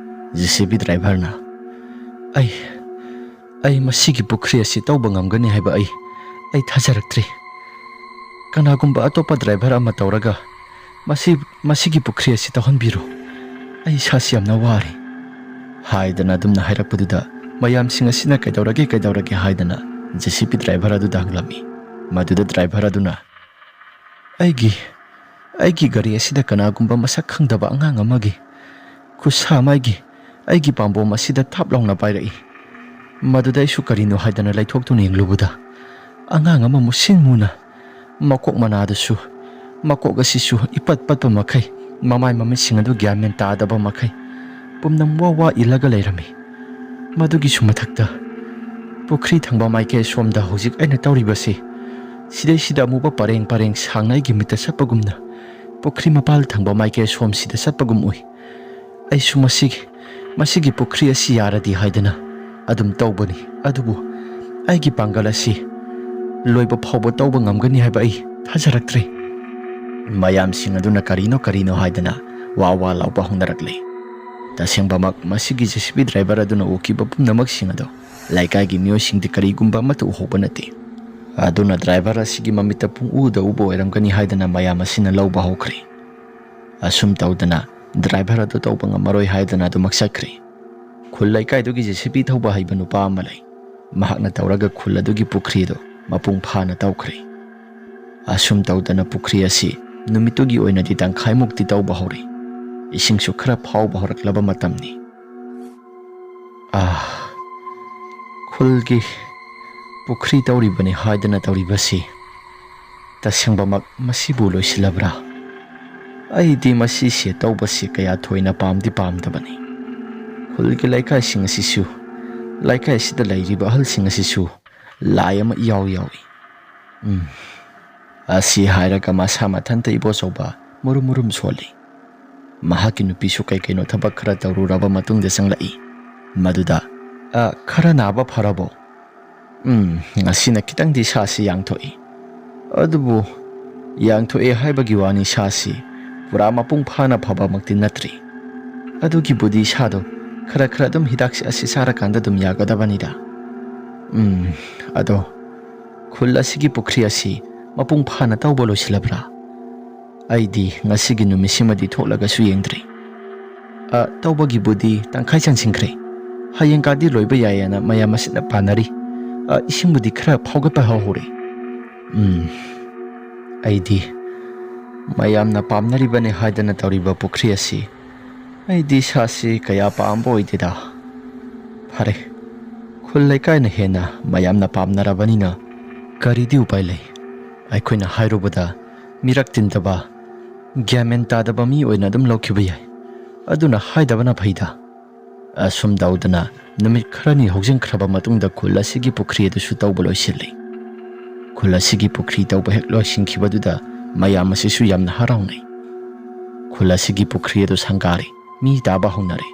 JCB ꯗ꯭ꯔꯥꯏꯚꯔꯅ, "ꯑꯩ, ꯑꯩ ꯃꯁꯤꯒꯤ ꯄꯨꯈ꯭ꯔꯤ ꯑꯁꯤ ꯇꯧꯕ ꯉꯝꯒꯅꯤ ꯍꯥꯏꯕ ꯑꯩ, ꯑꯩ ꯊꯥꯖꯔꯛꯇ꯭ꯔꯤ꯫ ꯀꯅꯥꯒꯨꯝꯕ ꯑꯇꯣꯞꯄ ꯗ꯭ꯔꯥꯏꯚꯔ ꯑꯃ ꯇꯧꯔꯒ ꯃꯁꯤ, ꯃꯁꯤꯒꯤ ꯄꯨꯈ꯭ꯔꯤ ꯑꯁꯤ ꯇꯧꯍꯟꯕꯤꯔꯣ꯫ ꯑꯩ ꯏꯁꯥꯁꯤ ꯌꯥꯝꯅ ꯋꯥꯔꯦ," ꯍꯥꯏꯗꯅ ꯑꯗꯨꯝꯅ ꯍꯥꯏꯔꯛꯄꯗꯨꯗ ꯃꯌꯥꯝꯁꯤꯡ ꯑꯁꯤꯅ "ꯀꯩꯗꯧꯔꯒꯦ, ꯀꯩꯗꯧꯔꯒꯦ?" ꯍꯥꯏꯗꯅ JCB ꯗ꯭ꯔꯥꯏꯚꯔ ꯑꯗꯨꯗ ꯍꯪꯂꯝꯃꯤ꯫ ꯃꯗꯨꯗ ꯗ꯭ꯔꯥꯏꯚꯔ ꯑꯗꯨꯅ, "ꯑꯩꯒꯤ, ꯑꯩꯒꯤ ꯒꯥꯔꯤ ꯑꯁꯤꯗ ꯀꯅꯥꯒꯨꯝꯕ ꯃꯁꯛ ꯈꯪꯗꯕ ꯑꯉꯥꯡ ꯑꯃꯒꯤ ꯈꯨꯠꯁꯥ ꯃꯥꯏꯒꯤ ꯑꯩꯒꯤ ꯄꯥꯝꯕꯣꯝ ꯑꯁꯤꯗ ꯊꯥꯞ ꯂꯥꯎꯅ ꯄꯥꯏꯔꯛꯏ꯫ ꯃꯗꯨꯗ ꯑꯩꯁꯨ ꯀꯔꯤꯅꯣ ꯍꯥꯏꯗꯅ ꯂꯩꯊꯣꯛꯇꯨꯅ ꯌꯦꯡꯂꯨꯕꯗ, ꯑꯉꯥꯡ ꯑꯃ ꯃꯨꯁꯤꯟ ꯃꯨꯅ ꯃꯀꯣꯛ ꯃꯅꯥꯗꯨꯁꯨ, ꯃꯀꯣꯛ ꯑꯁꯤꯁꯨ ꯏꯄꯠ ꯄꯠꯄ ꯃꯈꯩ, ꯃꯃꯥꯏ ꯃꯃꯤꯠꯁꯤꯡ ꯑꯗꯨ ꯒ꯭ꯌꯥꯟ ꯃꯦꯟ ꯇꯥꯗꯕ ꯃꯈꯩ ꯄꯨꯝꯅꯝ ꯋꯥ ꯋꯥ ꯏꯜꯂꯒ ꯂꯩꯔꯝꯃꯤ꯫ ꯃꯗꯨꯒꯤꯁꯨ ꯃꯊꯛꯇ ꯄꯨꯈ꯭ꯔꯤ ꯊꯪꯕ ꯃꯥꯏꯀꯩ ꯁꯣꯝꯗ ꯍꯧꯖꯤꯛ ꯑꯩꯅ ꯇꯧꯔꯤꯕꯁꯤ, ꯁꯤꯗꯩꯁꯤꯗ ꯑꯃꯨꯕ ꯄꯔꯦꯡ ꯄꯔꯦꯡ ꯁꯥꯡꯅ ꯑꯩꯒꯤ ꯃꯤꯠꯇ ꯆꯠꯄꯒꯨꯝꯅ ꯄꯨꯈ꯭ꯔꯤ ꯃꯄꯥꯜ ꯊꯪꯕ ꯃꯥꯏꯀꯩ ꯁꯣꯝꯁꯤꯗ ꯆꯠꯄꯒꯨꯝ ꯎꯏ꯫ ꯑꯩꯁꯨ ꯃꯁꯤꯒꯤ, ꯃꯁꯤꯒꯤ ꯄꯨꯈ꯭ꯔꯤ ꯑꯁꯤ ꯌꯥꯔꯗꯤ ꯍꯥꯏꯗꯅ ꯑꯗꯨꯝ ꯇꯧꯕꯅꯤ, ꯑꯗꯨꯕꯨ ꯑꯩꯒꯤ ꯄꯥꯡꯒꯜ ꯑꯁꯤ ꯂꯣꯏꯕ ꯐꯥꯎꯕ ꯇꯧꯕ ꯉꯝꯒꯅꯤ ꯍꯥꯏꯕ ꯑꯩ ꯊꯥꯖꯔꯛꯇ꯭ꯔꯦ꯫" ꯃꯌꯥꯝꯁꯤꯡ ꯑꯗꯨꯅ ꯀꯔꯤꯅꯣ ꯀꯔꯤꯅꯣ ꯍꯥꯏꯗꯅ ꯋꯥ ꯋꯥ ꯂꯥꯎꯕ ꯍꯧꯅꯔꯛꯂꯦ꯫ ꯇꯁꯦꯡꯕꯃꯛ ꯃꯁꯤꯒꯤ JCB ꯗ꯭ꯔꯥꯏꯚꯔ ꯑꯗꯨꯅ ꯎꯈꯤꯕ ꯄꯨꯝꯅꯃꯛꯁꯤꯡ ꯑꯗꯨ ꯂꯩꯀꯥꯏꯒꯤ ꯃꯤꯑꯣꯏꯁꯤꯡꯗꯤ ꯀꯔꯤꯒꯨꯝꯕ ꯑꯃꯠꯇ ꯎꯍꯧꯕ ꯅꯠꯇꯦ꯫ ꯑꯗꯨꯅ ꯗ꯭ꯔꯥꯏꯚꯔ ꯑꯁꯤꯒꯤ ꯃꯃꯤꯠꯇ ꯄꯨꯡꯎꯗ ꯎꯕ ꯑꯣꯏꯔꯝꯒꯅꯤ ꯍꯥꯏꯗꯅ ꯃꯌꯥꯝ ꯑꯁꯤꯅ ꯂꯧꯕ ꯍꯧꯈ꯭ꯔꯦ꯫ ꯑꯁꯨꯝ ꯇꯧꯗꯅ ꯗ꯭ꯔꯥꯏꯚꯔ ꯑꯗꯨ ꯇꯧꯕ ꯉꯝꯃꯔꯣꯏ ꯍꯥꯏꯗꯅ ꯑꯗꯨꯃꯛ ꯆꯠꯈ꯭ꯔꯦ꯫ ꯈꯨꯜ ꯂꯩꯀꯥꯏꯗꯨꯒꯤ ꯖꯦ ꯁꯤ ꯕꯤ ꯊꯧꯕ ꯍꯩꯕ ꯅꯨꯄꯥ ꯑꯃ ꯂꯩ꯫ ꯃꯍꯥꯛꯅ ꯇꯧꯔꯒ ꯈꯨꯜ ꯑꯗꯨꯒꯤ ꯄꯨꯈ꯭ꯔꯤ ꯑꯗꯨ ꯃꯄꯨꯡ ꯐꯥꯅ ꯇꯧꯈ꯭ꯔꯦ꯫ ꯑꯁꯨꯝ ꯇꯧꯗꯅ ꯄꯨꯈ꯭ꯔꯤ ꯑꯁꯤ ꯅꯨꯃꯤꯠꯇꯨꯒꯤ ꯑꯣꯏꯅꯗꯤ ꯇꯪꯈꯥꯏꯃꯨꯛꯇꯤ ꯇꯧꯕ ꯍꯧꯔꯦ꯫ ꯏꯁꯤꯡꯁꯨ ꯈꯔ ꯐꯥꯎꯕ ꯍꯧꯔꯛꯂꯕ ꯃꯇꯝꯅꯤ꯫ ꯑꯥ, ꯈꯨꯜꯒꯤ ꯄꯨꯈ꯭ꯔꯤ ꯇꯧꯔꯤꯕꯅꯤ ꯍꯥꯏꯗꯅ ꯇꯧꯔꯤꯕꯁꯤ ꯇꯁꯦꯡꯕꯃꯛ ꯃꯁꯤꯕꯨ ꯂꯣꯏꯁꯤꯜꯂꯕ꯭ꯔꯥ? ꯑꯩꯗꯤ ꯃꯁꯤꯁꯦ ꯇꯧꯕꯁꯤ ꯀꯌꯥ ꯊꯣꯏꯅ ꯄꯥꯝꯗꯤ ꯄꯥꯝꯗꯕꯅꯤ꯫ ꯈꯨꯜꯒꯤ ꯂꯩꯀꯥꯏꯁꯤꯡ ꯑꯁꯤꯁꯨ, ꯂꯩꯀꯥꯏ ꯑꯁꯤꯗ ꯂꯩꯔꯤꯕ ꯑꯍꯜꯁꯤꯡ ꯑꯁꯤꯁꯨ ꯂꯥꯏ ꯑꯃ ꯏꯌꯥꯎ ꯌꯥꯎꯏ꯫ ꯎꯝ, ꯑꯁꯤ ꯍꯥꯏꯔꯒ ꯃꯁꯥ ꯃꯊꯟꯇ ꯏꯕꯣꯆꯧꯕ ꯃꯨꯔꯨꯝ ꯃꯨꯔꯨꯝ ꯁꯣꯜꯂꯤ꯫ ꯃꯍꯥꯛꯀꯤ ꯅꯨꯄꯤꯁꯨ ꯀꯩ ꯀꯩꯅꯣ ꯊꯕꯛ ꯈꯔ ꯇꯧꯔꯨꯔꯕ ꯃꯇꯨꯡꯗ ꯆꯪꯂꯛꯏ꯫ ꯃꯗꯨꯗ, "ꯑ, ꯈꯔ ꯅꯥꯕ ꯐꯔꯕꯣ?" "ꯎꯝ, ꯉꯁꯤꯅ ꯈꯤꯇꯪꯗꯤ ꯁꯥꯁꯤ ꯌꯥꯡꯊꯣꯛꯏ꯫ ꯑꯗꯨꯕꯨ ꯌꯥꯡꯊꯣꯛꯑꯦ ꯍꯥꯏꯕꯒꯤ ꯋꯥꯅꯤ, ꯁꯥꯁꯤ ꯄꯨꯔꯥ ꯃꯄꯨꯡ ꯐꯥꯅ ꯐꯕꯃꯛꯇꯤ ꯅꯠꯇ꯭ꯔꯤ꯫ ꯑꯗꯨꯒꯤꯕꯨꯗꯤ ꯁꯥꯗꯣ ꯈꯔ ꯈꯔ ꯑꯗꯨꯝ ꯍꯤꯗꯥꯛꯁꯦ ꯑꯁꯤ ꯆꯥꯔꯀꯥꯟꯗ ꯑꯗꯨꯝ ꯌꯥꯒꯗꯕꯅꯤꯗ꯫ ꯎꯝ, ꯑꯗꯣ ꯈꯨꯜ ꯑꯁꯤꯒꯤ ꯄꯨꯈ꯭ꯔꯤ ꯑꯁꯤ ꯃꯄꯨꯡ ꯐꯥꯅ ꯇꯧꯕ ꯂꯣꯏꯁꯤꯜꯂꯕ꯭ꯔꯥ? ꯑꯩꯗꯤ ꯉꯁꯤꯒꯤ ꯅꯨꯃꯤꯠꯁꯤꯃꯗꯤ ꯊꯣꯛꯂꯒꯁꯨ ꯌꯦꯡꯗ꯭ꯔꯤ꯫ ꯑ, ꯇꯧꯕꯒꯤꯕꯨꯗꯤ ꯇꯪꯈꯥꯏ ꯆꯟꯁꯤꯟꯈ꯭ꯔꯦ꯫ ꯍꯌꯦꯡ ꯀꯥꯗꯤ ꯂꯣꯏꯕ ꯌꯥꯏꯌꯦꯅ ꯃꯌꯥꯝ ꯑꯁꯤꯅ ꯄꯥꯅꯔꯤ꯫ ꯑ, ꯏꯁꯤꯡꯕꯨꯗꯤ ꯈꯔ ꯐꯥꯎꯒꯠꯄ ꯍꯧꯍꯧꯔꯦ꯫ ꯎꯝ, ꯑꯩꯗꯤ ꯃꯌꯥꯝꯅ ꯄꯥꯝꯅꯔꯤꯕꯅꯦ ꯍꯥꯏꯗꯅ ꯇꯧꯔꯤꯕ ꯄꯨꯈ꯭ꯔꯤ ꯑꯁꯤ ꯑꯩꯗꯤ ꯁꯥꯁꯤ ꯀꯌꯥ ꯄꯥꯝꯕ ꯑꯣꯏꯗꯦꯗ꯫ ꯐꯔꯦ, ꯈꯨꯜ ꯂꯩꯀꯥꯏꯅ ꯍꯦꯟꯅ ꯃꯌꯥꯝꯅ ꯄꯥꯝꯅꯔꯕꯅꯤꯅ ꯀꯔꯤꯗꯤ ꯎꯄꯥꯏ ꯂꯩ? ꯑꯩꯈꯣꯏꯅ ꯍꯥꯏꯔꯨꯕꯗ ꯃꯤꯔꯛ ꯇꯤꯟꯗꯕ, ꯒ꯭ꯌꯥꯟ ꯃꯦꯟ ꯇꯥꯗꯕ ꯃꯤ ꯑꯣꯏꯅ ꯑꯗꯨꯝ ꯂꯧꯈꯤꯕ ꯌꯥꯏ꯫ ꯑꯗꯨꯅ ꯍꯥꯏꯗꯕꯅ ꯐꯩꯗ꯫ ꯑꯁꯨꯝ ꯇꯧꯗꯅ ꯅꯨꯃꯤꯠ ꯈꯔꯅꯤ ꯍꯧꯖꯤꯟꯈ꯭ꯔꯕ ꯃꯇꯨꯡꯗ ꯈꯨꯜ ꯑꯁꯤꯒꯤ ꯄꯨꯈ꯭ꯔꯤ ꯑꯗꯨꯁꯨ ꯇꯧꯕ ꯂꯣꯏꯁꯤꯜꯂꯤ꯫ ꯈꯨꯜ ꯑꯁꯤꯒꯤ ꯄꯨꯈ꯭ꯔꯤ ꯇꯧꯕ ꯍꯦꯛ ꯂꯣꯏꯁꯤꯟꯈꯤꯕꯗꯨꯗ ꯃꯌꯥꯝ ꯑꯁꯤꯁꯨ ꯌꯥꯝꯅ ꯍꯔꯥꯎꯅꯩ꯫ ꯈꯨꯜ ꯑꯁꯤꯒꯤ ꯄꯨꯈ꯭ꯔꯤ ꯑꯗꯨ ꯁꯪꯒꯥꯔꯦ, ꯃꯤ ꯇꯥꯕ ꯍꯧꯅꯔꯦ꯫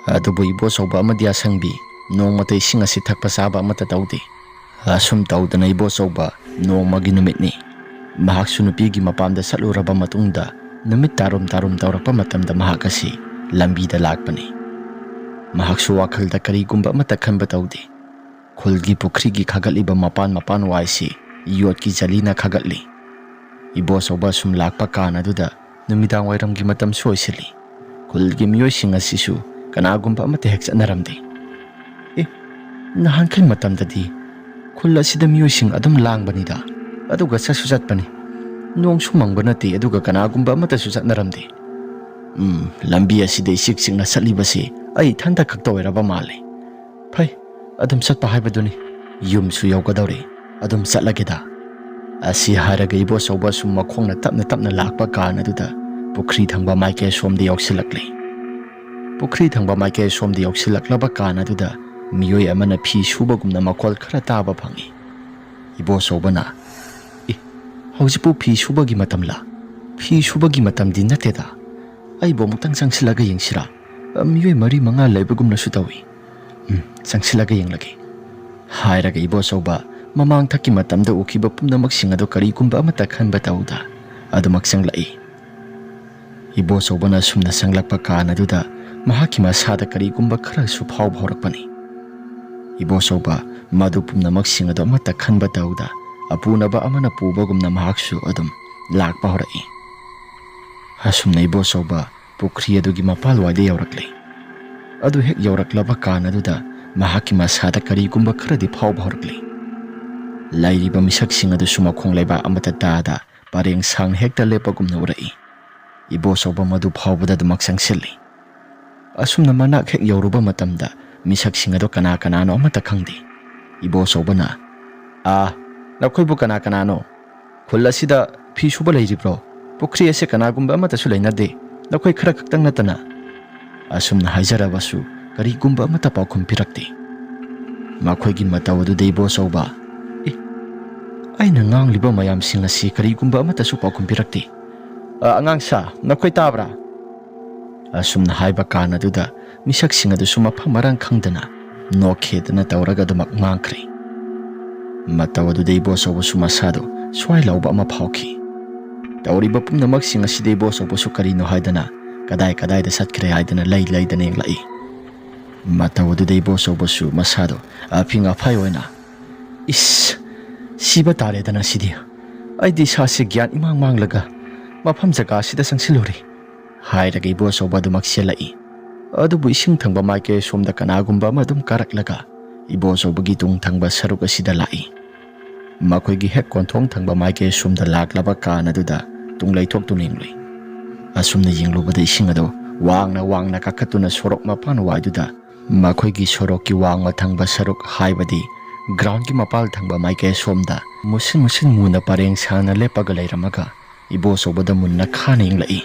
ꯑꯗꯨꯕꯨ ꯏꯕꯣꯆꯧꯕ ꯑꯃꯗꯤ ꯑꯁꯪꯕꯤ ꯅꯣꯡꯃꯇ ꯏꯁꯤꯡ ꯑꯁꯤ ꯊꯛꯄ ꯆꯥꯕ ꯑꯃꯠꯇ ꯇꯧꯗꯦ꯫ ꯑꯁꯨꯝ ꯇꯧꯗꯅ ꯏꯕꯣꯆꯧꯕ ꯅꯣꯡꯃꯒꯤ ꯅꯨꯃꯤꯠꯅꯤ꯫ ꯃꯍꯥꯛꯁꯨ ꯅꯨꯄꯤꯒꯤ ꯃꯄꯥꯝꯗ ꯆꯠꯂꯨꯔꯕ ꯃꯇꯨꯡꯗ ꯅꯨꯃꯤꯠ ꯇꯥꯔꯨꯝ ꯇꯥꯔꯨꯝ ꯇꯧꯔꯛꯄ ꯃꯇꯝꯗ ꯃꯍꯥꯛ ꯑꯁꯤ ꯂꯝꯕꯤꯗ ꯂꯥꯛꯄꯅꯤ꯫ ꯃꯍꯥꯛꯁꯨ ꯋꯥꯈꯜꯗ ꯀꯔꯤꯒꯨꯝꯕ ꯑꯃꯠꯇ ꯈꯟꯕ ꯇꯧꯗꯦ꯫ ꯈꯨꯜꯒꯤ ꯄꯨꯈ꯭ꯔꯤꯒꯤ ꯈꯥꯒꯠꯂꯤꯕ ꯃꯄꯥꯟ ꯃꯄꯥꯟ ꯋꯥꯏꯁꯤ ꯌꯣꯠꯀꯤ ꯖꯂꯤꯅ ꯈꯥꯒꯠꯂꯤ꯫ ꯏꯕꯣꯆꯧꯕ ꯁꯨꯝ ꯂꯥꯛꯄ ꯀꯥꯟ ꯑꯗꯨꯗ ꯅꯨꯃꯤꯗꯥꯡ ꯋꯥꯏꯔꯝꯒꯤ ꯃꯇꯝꯁꯨ ꯑꯣꯏꯁꯤꯜꯂꯤ꯫ ꯈꯨꯜꯒꯤ ꯃꯤꯑꯣꯏꯁꯤꯡ ꯑꯁꯤꯁꯨ ꯀꯅꯥꯒꯨꯝꯕ ꯑꯃꯠꯇ ꯍꯦꯛ ꯆꯠꯅꯔꯝꯗꯦ꯫ ꯑꯦ, ꯅꯍꯥꯟꯈꯩ ꯃꯇꯝꯗꯗꯤ ꯈꯨꯜ ꯑꯁꯤꯗ ꯃꯤꯑꯣꯏꯁꯤꯡ ꯑꯗꯨꯝ ꯂꯥꯡꯕꯅꯤꯗ, ꯑꯗꯨꯒ ꯆꯠꯁꯨ ꯆꯠꯄꯅꯤ꯫ ꯅꯣꯡꯁꯨ ꯃꯪꯕ ꯅꯠꯇꯦ, ꯑꯗꯨꯒ ꯀꯅꯥꯒꯨꯝꯕ ꯑꯃꯠꯇꯁꯨ ꯆꯠꯅꯔꯝꯗꯦ꯫ ꯎꯝ, ꯂꯝꯕꯤ ꯑꯁꯤꯗ ꯏꯆꯤꯛ ꯆꯤꯛꯅ ꯆꯠꯂꯤꯕꯁꯤ ꯑꯩ ꯏꯊꯟꯇ ꯈꯛꯇ ꯑꯣꯏꯔꯕ ꯃꯥꯜꯂꯦ꯫ ꯐꯩ, ꯑꯗꯨꯝ ꯆꯠꯄ ꯍꯥꯏꯕꯗꯨꯅꯤ꯫ ꯌꯨꯝꯁꯨ ꯌꯧꯒꯗꯧꯔꯦ, ꯑꯗꯨꯝ ꯆꯠꯂꯒꯦꯗ꯫ ꯑꯁꯤ ꯍꯥꯏꯔꯒ ꯏꯕꯣꯆꯧꯕ ꯁꯨꯝ ꯃꯈꯣꯡꯅ ꯇꯞꯅ ꯇꯞꯅ ꯂꯥꯛꯄ ꯀꯥꯟ ꯑꯗꯨꯗ ꯄꯨꯈ꯭ꯔꯤ ꯊꯪꯕ ꯃꯥꯏꯀꯩ ꯑꯁꯣꯝꯗ ꯌꯧꯁꯤꯜꯂꯛꯂꯦ꯫ ꯄꯨꯈ꯭ꯔꯤ ꯊꯪꯕ ꯃꯥꯏꯀꯩ ꯑꯁꯣꯝꯗ ꯌꯧꯁꯤꯜꯂꯛꯂꯕ ꯀꯥꯟ ꯑꯗꯨꯗ ꯃꯤꯑꯣꯏ ꯑꯃꯅ ꯐꯤ ꯁꯨꯕꯒꯨꯝꯅ ꯃꯈꯣꯜ ꯈꯔ ꯇꯥꯕ ꯐꯪꯏ꯫ ꯏꯕꯣꯆꯧꯕꯅ, "ꯑꯦ, ꯍꯧꯖꯤꯛꯄꯨ ꯐꯤ ꯁꯨꯕꯒꯤ ꯃꯇꯝꯂꯥ? ꯐꯤ ꯁꯨꯕꯒꯤ ꯃꯇꯝꯗꯤ ꯅꯠꯇꯦꯗ꯫ ꯑꯩꯕꯨ ꯑꯃꯨꯛꯇꯪ ꯆꯪꯁꯤꯜꯂꯒ ꯌꯦꯡꯁꯤꯔꯥ? ꯃꯤꯑꯣꯏ ꯃꯔꯤ ꯃꯉꯥ ꯂꯩꯕꯒꯨꯝꯅꯁꯨ ꯇꯧꯏ꯫ ꯎꯝ, ꯆꯪꯁꯤꯜꯂꯒ ꯌꯦꯡꯂꯒꯦ," ꯍꯥꯏꯔꯒ ꯏꯕꯣꯆꯧꯕ ꯃꯃꯥꯡꯊꯛꯀꯤ ꯃꯇꯝꯗ ꯎꯈꯤꯕ ꯄꯨꯝꯅꯃꯛꯁꯤꯡ ꯑꯗꯨ ꯀꯔꯤꯒꯨꯝꯕ ꯑꯃꯠꯇ ꯈꯟꯕ ꯇꯧꯗ ꯑꯗꯨꯃꯛ ꯆꯪꯂꯛꯏ꯫ ꯏꯕꯣꯆꯧꯕꯅ ꯁꯨꯝꯅ ꯆꯪꯂꯛꯄ ꯀꯥꯟ ꯑꯗꯨꯗ ꯃꯍꯥꯛꯀꯤ ꯃꯁꯥꯗ ꯀꯔꯤꯒꯨꯝꯕ ꯈꯔꯁꯨ ꯐꯥꯎꯕ ꯍꯧꯔꯛꯄꯅꯤ꯫ ꯏꯕꯣꯆꯧꯕ ꯃꯗꯨ ꯄꯨꯝꯅꯃꯛꯁꯤꯡ ꯑꯗꯨ ꯑꯃꯠꯇ ꯈꯟꯕ ꯇꯧꯗ ꯑꯄꯨꯅꯕ ꯑꯃꯅ ꯄꯨꯕꯒꯨꯝꯅ ꯃꯍꯥꯛꯁꯨ ꯑꯗꯨꯝ ꯂꯥꯛꯄ ꯍꯧꯔꯛꯏ꯫ ꯑꯁꯨꯝꯅ ꯏꯕꯣꯆꯧꯕ ꯄꯨꯈ꯭ꯔꯤ ꯑꯗꯨꯒꯤ ꯃꯄꯥꯜꯋꯥꯏꯗ ꯌꯧꯔꯛꯂꯦ꯫ ꯑꯗꯨ ꯍꯦꯛ ꯌꯧꯔꯛꯂꯕ ꯀꯥꯟ ꯑꯗꯨꯗ ꯃꯍꯥꯛꯀꯤ ꯃꯁꯥꯗ ꯀꯔꯤꯒꯨꯝꯕ ꯈꯔꯗꯤ ꯐꯥꯎꯕ ꯍꯧꯔꯛꯂꯦ꯫ ꯂꯩꯔꯤꯕ ꯃꯤꯁꯛꯁꯤꯡ ꯑꯗꯨꯁꯨ ꯃꯈꯣꯡ ꯂꯩꯕꯥꯛ ꯑꯃꯠꯇ ꯇꯥꯗ ꯄꯔꯦꯡ ꯁꯥꯡꯅ ꯍꯦꯛꯇ ꯂꯦꯞꯄꯒꯨꯝꯅ ꯎꯔꯛꯏ꯫ ꯏꯕꯣꯆꯧꯕ ꯃꯗꯨ ꯐꯥꯎꯕꯗ ꯑꯗꯨꯃꯛ ꯆꯪꯁꯤꯜꯂꯤ꯫ ꯑꯁꯨꯝꯅ ꯃꯅꯥꯛ ꯍꯦꯛ ꯌꯧꯔꯨꯕ ꯃꯇꯝꯗ ꯃꯤꯁꯛꯁꯤꯡ ꯑꯗꯨ ꯀꯅꯥ ꯀꯅꯥꯅꯣ ꯑꯃꯠꯇ ꯈꯪꯗꯦ꯫ ꯏꯕꯣꯆꯧꯕꯅ, "ꯑꯥ, ꯅꯈꯣꯏꯕꯨ ꯀꯅꯥ ꯀꯅꯥꯅꯣ? ꯈꯨꯜ ꯑꯁꯤꯗ ꯐꯤ ꯁꯨꯕ ꯂꯩꯔꯤꯕ꯭ꯔꯣ? ꯄꯨꯈ꯭ꯔꯤ ꯑꯁꯤ ꯀꯅꯥꯒꯨꯝꯕ ꯑꯃꯠꯇꯁꯨ ꯂꯩꯅꯗꯦ, ꯅꯈꯣꯏ ꯈꯔ ꯈꯛꯇꯪ ꯅꯠꯇꯅ?" ꯑꯁꯨꯝꯅ ꯍꯥꯏꯖꯔꯕꯁꯨ ꯀꯔꯤꯒꯨꯝꯕ ꯑꯃꯠꯇ ꯄꯥꯎꯈꯨꯝ ꯄꯤꯔꯛꯇꯦ꯫ ꯃꯈꯣꯏꯒꯤ ꯃꯇꯧ ꯑꯗꯨꯗ ꯏꯕꯣꯆꯧꯕ, "ꯑꯦ, ꯑꯩꯅ ꯉꯥꯡꯂꯤꯕ ꯃꯌꯥꯝꯁꯤꯡ ꯑꯁꯤ ꯀꯔꯤꯒꯨꯝꯕ ꯑꯃꯠꯇꯁꯨ ꯄꯥꯎꯈꯨꯝ ꯄꯤꯔꯛꯇꯦ꯫ ꯑ, ꯑꯉꯥꯡꯁꯥ, ꯅꯈꯣꯏ ꯇꯥꯕ꯭ꯔꯥ?" ꯑꯁꯨꯝꯅ ꯍꯥꯏꯕ ꯀꯥꯟ ꯑꯗꯨꯗ ꯃꯤꯁꯛꯁꯤꯡ ꯑꯗꯨꯁꯨ ꯃꯐꯝ ꯃꯔꯥꯡ ꯈꯪꯗꯅ ꯅꯣꯛꯈꯦꯗꯅ ꯇꯧꯔꯒ ꯑꯗꯨꯃꯛ ꯉꯥꯡꯈ꯭ꯔꯦ꯫ ꯃꯇꯧ ꯑꯗꯨꯗ ꯏꯕꯣꯆꯧꯕꯁꯨ ꯃꯁꯥꯗꯨ ꯁ꯭ꯋꯥꯏ ꯂꯥꯎꯕ ꯑꯃ ꯐꯥꯎꯈꯤ꯫ ꯇꯧꯔꯤꯕ ꯄꯨꯝꯅꯃꯛꯁꯤꯡ ꯑꯁꯤꯗ ꯏꯕꯣꯆꯧꯕꯁꯨ ꯀꯔꯤꯅꯣ ꯍꯥꯏꯗꯅ ꯀꯗꯥꯏ ꯀꯗꯥꯏꯗ ꯆꯠꯈ꯭ꯔꯦ ꯍꯥꯏꯗꯅ ꯂꯩ ꯂꯩꯗꯅ ꯌꯦꯡꯂꯛꯏ꯫ ꯃꯇꯧ ꯑꯗꯨꯗ ꯏꯕꯣꯆꯧꯕꯁꯨ ꯃꯁꯥꯗꯣ ꯑꯐꯤꯡ ꯑꯐꯥꯏ ꯑꯣꯏꯅ, "ꯏꯁ, ꯁꯤꯕ ꯇꯥꯔꯦꯗꯅ ꯁꯤꯗꯤ꯫ ꯑꯩꯗꯤ ꯏꯁꯥꯁꯦ ꯒ꯭ꯌꯥꯟ ꯏꯃꯥꯡ ꯃꯥꯡꯂꯒ ꯃꯐꯝ ꯖꯒꯥ ꯑꯁꯤꯗ ꯆꯪꯁꯤꯜꯂꯨꯔꯦ," ꯍꯥꯏꯔꯒ ꯏꯕꯣꯆꯧꯕ ꯑꯗꯨꯃꯛ ꯆꯦꯜꯂꯛꯏ꯫ ꯑꯗꯨꯕꯨ ꯏꯁꯤꯡ ꯊꯪꯕ ꯃꯥꯏꯀꯩ ꯑꯁꯣꯝꯗ ꯀꯅꯥꯒꯨꯝꯕ ꯑꯃ ꯑꯗꯨꯝ ꯀꯥꯔꯛꯂꯒ ꯏꯕꯣꯆꯧꯕꯒꯤ ꯇꯨꯡ ꯊꯪꯕ ꯁꯔꯨꯛ ꯑꯁꯤꯗ ꯂꯥꯛꯏ꯫ ꯃꯈꯣꯏꯒꯤ ꯍꯦꯛ ꯀꯣꯟꯊꯣꯡ ꯊꯪꯕ ꯃꯥꯏꯀꯩ ꯑꯁꯣꯝꯗ ꯂꯥꯛꯂꯕ ꯀꯥꯟ ꯑꯗꯨꯗ ꯇꯨꯡ ꯂꯩꯊꯣꯛꯇꯨꯅ ꯌꯦꯡꯂꯨꯏ꯫ ꯑꯁꯨꯝꯅ ꯌꯦꯡꯂꯨꯕꯗ ꯏꯁꯤꯡ ꯑꯗꯨ ꯋꯥꯡꯅ ꯋꯥꯡꯅ ꯀꯥꯈꯠꯇꯨꯅ ꯁꯣꯔꯣꯛ ꯃꯄꯥꯟ ꯋꯥꯏꯗꯨꯗ ꯃꯈꯣꯏꯒꯤ ꯁꯣꯔꯣꯛꯀꯤ ꯋꯥꯡꯃ ꯊꯪꯕ ꯁꯔꯨꯛ, ꯍꯥꯏꯕꯗꯤ ꯒ꯭ꯔꯥꯎꯟꯒꯤ ꯃꯄꯥꯜ ꯊꯪꯕ ꯃꯥꯏꯀꯩ ꯑꯁꯣꯝꯗ ꯃꯨꯁꯤꯟ ꯃꯨꯁꯤꯟ ꯃꯨꯅ ꯄꯔꯦꯡ ꯁꯥꯡꯅ ꯂꯦꯞꯄꯒ ꯂꯩꯔꯝꯃꯒ ꯏꯕꯣꯆꯧꯕꯗ ꯃꯨꯟꯅ ꯈꯥꯅ ꯌꯦꯡꯂꯛꯏ꯫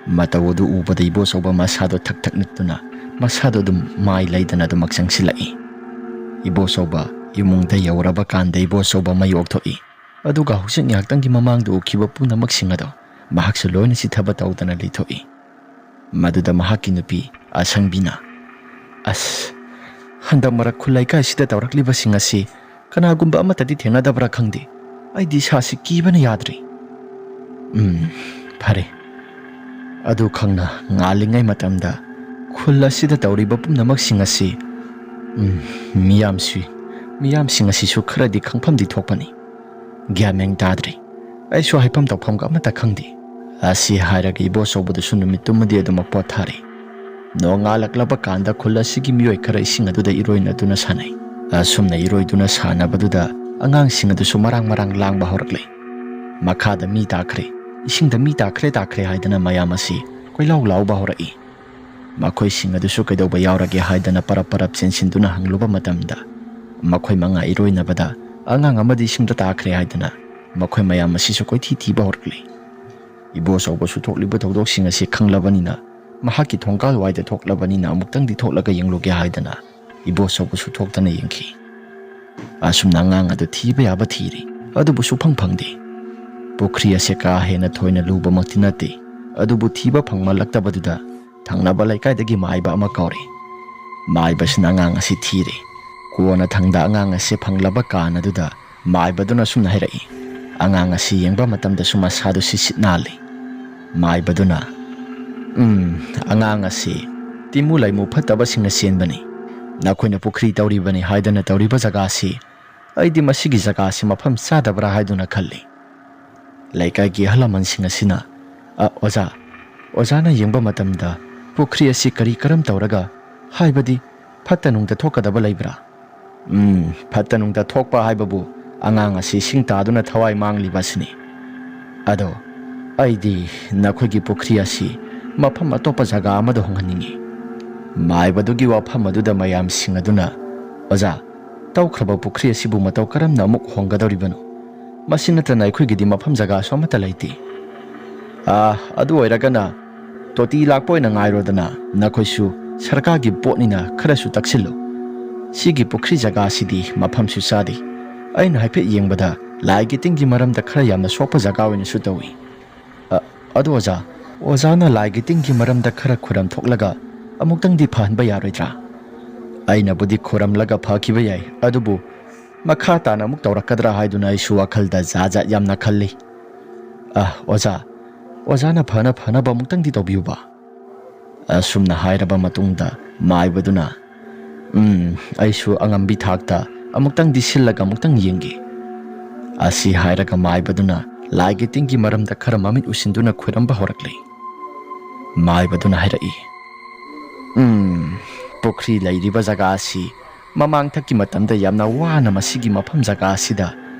ꯃꯇꯧ ꯑꯗꯨ ꯎꯕꯗ ꯏꯕꯣꯆꯧꯕ ꯃꯁꯥꯗꯣ ꯊꯛ ꯊꯛ ꯅꯤꯛꯇꯨꯅ ꯃꯁꯥꯗꯣ ꯑꯗꯨꯝ ꯃꯥꯏ ꯂꯩꯗꯅ ꯑꯗꯨꯃꯛ ꯆꯪꯁꯤꯜꯂꯛꯏ꯫ ꯏꯕꯣꯆꯧꯕ ꯏꯃꯨꯡꯗ ꯌꯧꯔꯕ ꯀꯥꯟꯗ ꯏꯕꯣꯆꯧꯕ ꯃꯩ ꯑꯣꯛꯊꯣꯛꯏ꯫ ꯑꯗꯨꯒ ꯍꯧꯖꯤꯛ ꯉꯥꯏꯍꯥꯛꯇꯪꯒꯤ ꯃꯃꯥꯡꯗ ꯎꯈꯤꯕ ꯄꯨꯝꯅꯃꯛꯁꯤꯡ ꯑꯗꯣ ꯃꯍꯥꯛꯁꯨ ꯂꯣꯏꯅ ꯆꯤꯊꯕ ꯇꯧꯗꯅ ꯂꯩꯊꯣꯛꯏ꯫ ꯃꯗꯨꯗ ꯃꯍꯥꯛꯀꯤ ꯅꯨꯄꯤ ꯑꯁꯪꯕꯤꯅ, "ꯑꯁ, ꯍꯟꯗꯛ ꯃꯔꯛ ꯈꯨꯜ ꯂꯩꯀꯥꯏꯁꯤꯗ ꯇꯧꯔꯛꯂꯤꯕꯁꯤꯡ ꯑꯁꯤ ꯀꯅꯥꯒꯨꯝꯕ ꯑꯃꯠꯇꯗꯤ ꯊꯦꯡꯅꯗꯕ꯭ꯔꯥ ꯈꯪꯗꯦ꯫ ꯑꯩꯗꯤ ꯏꯁꯥꯁꯤ ꯀꯤꯕꯅ ꯌꯥꯗ꯭ꯔꯦ꯫" "ꯎꯝ, ꯐꯔꯦ꯫ ꯑꯗꯨ ꯈꯪꯅ ꯉꯥꯜꯂꯤꯉꯩ ꯃꯇꯝꯗ ꯈꯨꯜ ꯑꯁꯤꯗ ꯇꯧꯔꯤꯕ ꯄꯨꯝꯅꯃꯛꯁꯤꯡ ꯑꯁꯤ, ꯎꯝ, ꯃꯤꯌꯥꯝꯁꯤ, ꯃꯤꯌꯥꯝꯁꯤꯡ ꯑꯁꯤꯁꯨ ꯈꯔꯗꯤ ꯈꯪꯐꯝꯗꯤ ꯊꯣꯛꯄꯅꯤ꯫ ꯒ꯭ꯌꯥꯟ ꯃꯦꯟ ꯇꯥꯗ꯭ꯔꯦ꯫ ꯑꯩꯁꯨ ꯍꯥꯏꯐꯝ ꯇꯧꯐꯝꯒ ꯑꯃꯠꯇ ꯈꯪꯗꯦ꯫" ꯑꯁꯤ ꯍꯥꯏꯔꯒ ꯏꯕꯣꯆꯧꯕꯗꯨꯁꯨ ꯅꯨꯃꯤꯠꯇꯨꯃꯗꯤ ꯑꯗꯨꯃꯛ ꯄꯣꯊꯥꯔꯦ꯫ ꯅꯣꯡꯉꯥꯜꯂꯛꯂꯕ ꯀꯥꯟꯗ ꯈꯨꯜ ꯑꯁꯤꯒꯤ ꯃꯤꯑꯣꯏ ꯈꯔ ꯏꯁꯤꯡ ꯑꯗꯨꯗ ꯏꯔꯣꯏꯅꯗꯨꯅ ꯁꯥꯟꯅꯩ꯫ ꯑꯁꯨꯝꯅ ꯏꯔꯣꯏꯗꯨꯅ ꯁꯥꯟꯅꯕꯗꯨꯗ ꯑꯉꯥꯡꯁꯤꯡ ꯑꯗꯨꯁꯨ ꯃꯔꯥꯡ ꯃꯔꯥꯡ ꯂꯥꯡꯕ ꯍꯧꯔꯛꯂꯦ꯫ "ꯃꯈꯥꯗ ꯃꯤ ꯇꯥꯈ꯭ꯔꯦ, ꯏꯁꯤꯡꯗ ꯃꯤ ꯇꯥꯈ꯭ꯔꯦ, ꯇꯥꯈ꯭ꯔꯦ" ꯍꯥꯏꯗꯅ ꯃꯌꯥꯝ ꯑꯁꯤ ꯀꯣꯏꯂꯥꯎ ꯂꯥꯎꯕ ꯍꯧꯔꯛꯏ꯫ ꯃꯈꯣꯏꯁꯤꯡ ꯑꯗꯨꯁꯨ ꯀꯩꯗꯧꯕ ꯌꯥꯎꯔꯒꯦ ꯍꯥꯏꯗꯅ ꯄꯔꯞ ꯄꯔꯞ ꯆꯦꯟꯁꯤꯟꯗꯨꯅ ꯍꯪꯂꯨꯕ ꯃꯇꯝꯗ, ꯃꯈꯣꯏ ꯃꯉꯥ ꯏꯔꯣꯏꯅꯕꯗ ꯑꯉꯥꯡ ꯑꯃꯗꯤ ꯏꯁꯤꯡꯗ ꯇꯥꯈ꯭ꯔꯦ ꯍꯥꯏꯗꯅ ꯃꯈꯣꯏ ꯃꯌꯥꯝ ꯑꯁꯤꯁꯨ ꯀꯣꯏꯊꯤ ꯊꯤꯕ ꯍꯧꯔꯛꯂꯤ꯫ ꯏꯕꯣꯆꯧꯕꯁꯨ ꯊꯣꯛꯂꯤꯕ ꯊꯧꯗꯣꯛꯁꯤꯡ ꯑꯁꯤ ꯈꯪꯂꯕꯅꯤꯅ, ꯃꯍꯥꯛꯀꯤ ꯊꯣꯡꯒꯥꯜ ꯋꯥꯏꯗ ꯊꯣꯛꯂꯕꯅꯤꯅ, "ꯑꯃꯨꯛꯇꯪꯗꯤ ꯊꯣꯛꯂꯒ ꯌꯦꯡꯂꯨꯒꯦ" ꯍꯥꯏꯗꯅ ꯏꯕꯣꯆꯧꯕꯁꯨ ꯊꯣꯛꯇꯅ ꯌꯦꯡꯈꯤ꯫ ꯑꯁꯨꯝꯅ ꯑꯉꯥꯡ ꯑꯗꯨ ꯊꯤꯕ ꯌꯥꯕ ꯊꯤꯔꯤ, ꯑꯗꯨꯕꯨ ꯁꯨꯐꯪ ꯐꯪꯗꯦ꯫ ꯄꯨꯈ꯭ꯔꯤ ꯑꯁꯦ ꯀꯥ ꯍꯦꯟꯅ ꯊꯣꯏꯅ ꯂꯨꯕꯃꯛꯇꯤ ꯅꯠꯇꯦ, ꯑꯗꯨꯕꯨ ꯊꯤꯕ ꯐꯪꯃꯜꯂꯛꯇꯕꯗꯨꯗ ꯊꯪꯅꯕ ꯂꯩꯀꯥꯏꯗꯒꯤ ꯃꯥꯏꯕ ꯑꯃ ꯀꯧꯔꯦ꯫ ꯃꯥꯏꯕꯁꯤꯅ ꯑꯉꯥꯡ ꯑꯁꯤ ꯊꯤꯔꯦ꯫ ꯀꯣꯟꯅ ꯊꯪꯗ ꯑꯉꯥꯡ ꯑꯁꯤ ꯐꯪꯂꯕ ꯀꯥꯟ ꯑꯗꯨꯗ ꯃꯥꯏꯕꯗꯨꯅ ꯑꯁꯨꯝꯅ ꯍꯥꯏꯔꯛꯏ, "ꯑꯉꯥꯡ ꯑꯁꯤ ꯌꯦꯡꯕ ꯃꯇꯝꯗꯁꯨ ꯃꯁꯥꯗꯨ ꯁꯤꯠ ꯁꯤꯠ ꯅꯥꯜꯂꯤ꯫" ꯃꯥꯏꯕꯗꯨꯅ, "ꯎꯝ, ꯑꯉꯥꯡ ꯑꯁꯤ ꯇꯤꯃꯨ ꯂꯩꯃꯨ ꯐꯠꯇꯕꯁꯤꯡꯅ ꯆꯦꯟꯕꯅꯤ꯫ ꯅꯈꯣꯏꯅ ꯄꯨꯈ꯭ꯔꯤ ꯇꯧꯔꯤꯕꯅꯤ ꯍꯥꯏꯗꯅ ꯇꯧꯔꯤꯕ ꯖꯒꯥꯁꯤ, ꯑꯩꯗꯤ ꯃꯁꯤꯒꯤ ꯖꯒꯥꯁꯤ ꯃꯐꯝ ꯆꯥꯗꯕ꯭ꯔꯥ ꯍꯥꯏꯗꯨꯅ ꯈꯜꯂꯤ꯫ ꯂꯩꯀꯥꯏꯒꯤ ꯑꯍꯜ ꯂꯃꯟꯁꯤꯡ ꯑꯁꯤꯅ, "ꯑ, ꯑꯣꯖꯥ, ꯑꯣꯖꯥꯅ ꯌꯦꯡꯕ ꯃꯇꯝꯗ ꯄꯨꯈ꯭ꯔꯤ ꯑꯁꯤ ꯀꯔꯤ ꯀꯔꯝ ꯇꯧꯔꯒ, ꯍꯥꯏꯕꯗꯤ ꯐꯠꯇ ꯅꯨꯡꯗ ꯊꯣꯛꯀꯗꯕ ꯂꯩꯕ꯭ꯔꯥ?" "ꯎꯝ, ꯐꯠꯇ ꯅꯨꯡꯗ ꯊꯣꯛꯄ ꯍꯥꯏꯕꯕꯨ ꯑꯉꯥꯡ ꯑꯁꯤ ꯏꯁꯤꯡ ꯇꯥꯗꯨꯅ ꯊꯋꯥꯏ ꯃꯥꯡꯂꯤꯕ ꯑꯁꯤꯅꯤ꯫ ꯑꯗꯣ ꯑꯩꯗꯤ ꯅꯈꯣꯏꯒꯤ ꯄꯨꯈ꯭ꯔꯤ ꯑꯁꯤ ꯃꯐꯝ ꯑꯇꯣꯞꯄ ꯖꯒꯥ ꯑꯃꯗ ꯍꯣꯡꯍꯟꯅꯤꯡꯏ꯫" ꯃꯥꯏꯕꯗꯨꯒꯤ ꯋꯥꯐꯝ ꯑꯗꯨꯗ ꯃꯌꯥꯝꯁꯤꯡ ꯑꯗꯨꯅ, "ꯑꯣꯖꯥ, ꯇꯧꯈ꯭ꯔꯕ ꯄꯨꯈ꯭ꯔꯤ ꯑꯁꯤꯕꯨ ꯃꯇꯧ ꯀꯔꯝꯅ ꯑꯃꯨꯛ ꯍꯣꯡꯒꯗꯧꯔꯤꯕꯅꯣ? ꯃꯁꯤ ꯅꯠꯇꯅ ꯑꯩꯈꯣꯏꯒꯤꯗꯤ ꯃꯐꯝ ꯖꯒꯥꯁꯨ ꯑꯃꯠꯇ ꯂꯩꯇꯦ꯫" "ꯑꯥ, ꯑꯗꯨ ꯑꯣꯏꯔꯒꯅ ꯇꯣꯇꯤ ꯂꯥꯛꯄ ꯑꯣꯏꯅ ꯉꯥꯏꯔꯣꯗꯅ, ꯅꯈꯣꯏꯁꯨ ꯁꯔꯀꯥꯔꯒꯤ ꯄꯣꯠꯅꯤꯅ ꯈꯔꯁꯨ ꯇꯛꯁꯤꯜꯂꯨ꯫ ꯁꯤꯒꯤ ꯄꯨꯈ꯭ꯔꯤ ꯖꯒꯥꯁꯤꯗꯤ ꯃꯐꯝꯁꯨ ꯆꯥꯗꯦ꯫ ꯑꯩꯅ ꯍꯥꯏꯐꯦꯠ ꯌꯦꯡꯕꯗ ꯂꯥꯏꯒꯤ ꯇꯤꯟꯒꯤ ꯃꯔꯝꯗ ꯈꯔ ꯌꯥꯝꯅ ꯁꯣꯛꯄ ꯖꯒꯥ ꯑꯣꯏꯅꯁꯨ ꯇꯧꯏ꯫ ꯑ, ꯑꯗꯨ ꯑꯣꯖꯥ, ꯑꯣꯖꯥꯅ ꯂꯥꯏꯒꯤ ꯇꯤꯟꯒꯤ ꯃꯔꯝꯗ ꯈꯔ ꯈꯨꯔꯝ ꯊꯣꯛꯂꯒ ꯑꯃꯨꯛꯇꯪꯗꯤ ꯐꯍꯟꯕ ꯌꯥꯔꯣꯏꯗ꯭ꯔꯥ?" "ꯑꯩꯅꯕꯨꯗꯤ ꯈꯨꯔꯝꯂꯒ ꯐꯈꯤꯕ ꯌꯥꯏ, ꯑꯗꯨꯕꯨ ꯃꯈꯥ ꯇꯥꯅ ꯑꯃꯨꯛ ꯇꯧꯔꯛꯀꯗ꯭ꯔꯥ ꯍꯥꯏꯗꯨꯅ ꯑꯩꯁꯨ ꯋꯥꯈꯜꯗ ꯖꯥꯠ ꯖꯥꯠ ꯌꯥꯝꯅ ꯈꯜꯂꯤ꯫ ꯑ, ꯑꯣꯖꯥ, ꯑꯣꯖꯥꯅ ꯐꯅ ꯐꯅꯕ ꯑꯃꯨꯛꯇꯪꯗꯤ ꯇꯧꯕꯤꯌꯨꯕ꯫" ꯑꯁꯨꯝꯅ ꯍꯥꯏꯔꯕ ꯃꯇꯨꯡꯗ ꯃꯥꯏꯕꯗꯨꯅ, "ꯎꯝ, ꯑꯩꯁꯨ ꯑꯉꯝꯕꯤ ꯊꯥꯛꯇ ꯑꯃꯨꯛꯇꯪꯗꯤ ꯁꯤꯜꯂꯒ ꯑꯃꯨꯛꯇꯪ ꯌꯦꯡꯒꯦ꯫" ꯑꯁꯤ ꯍꯥꯏꯔꯒ ꯃꯥꯏꯕꯗꯨꯅ ꯂꯥꯏꯒꯤ ꯇꯤꯟꯒꯤ ꯃꯔꯝꯗ ꯈꯔ ꯃꯃꯤꯠ ꯎꯁꯤꯟꯗꯨꯅ ꯈꯣꯏꯔꯝꯕ ꯍꯧꯔꯛꯂꯦ꯫ ꯃꯥꯏꯕꯗꯨꯅ ꯍꯥꯏꯔꯛꯏ, "ꯎꯝ, ꯄꯨꯈ꯭ꯔꯤ ꯂꯩꯔꯤꯕ ꯖꯒꯥ ꯑꯁꯤ ꯃꯃꯥꯡꯊꯛꯀꯤ ꯃꯇꯝꯗ ꯌꯥꯝꯅ ꯋꯥꯅ ꯃꯁꯤꯒꯤ ꯃꯐꯝ ꯖꯒꯥ ꯑꯁꯤꯗ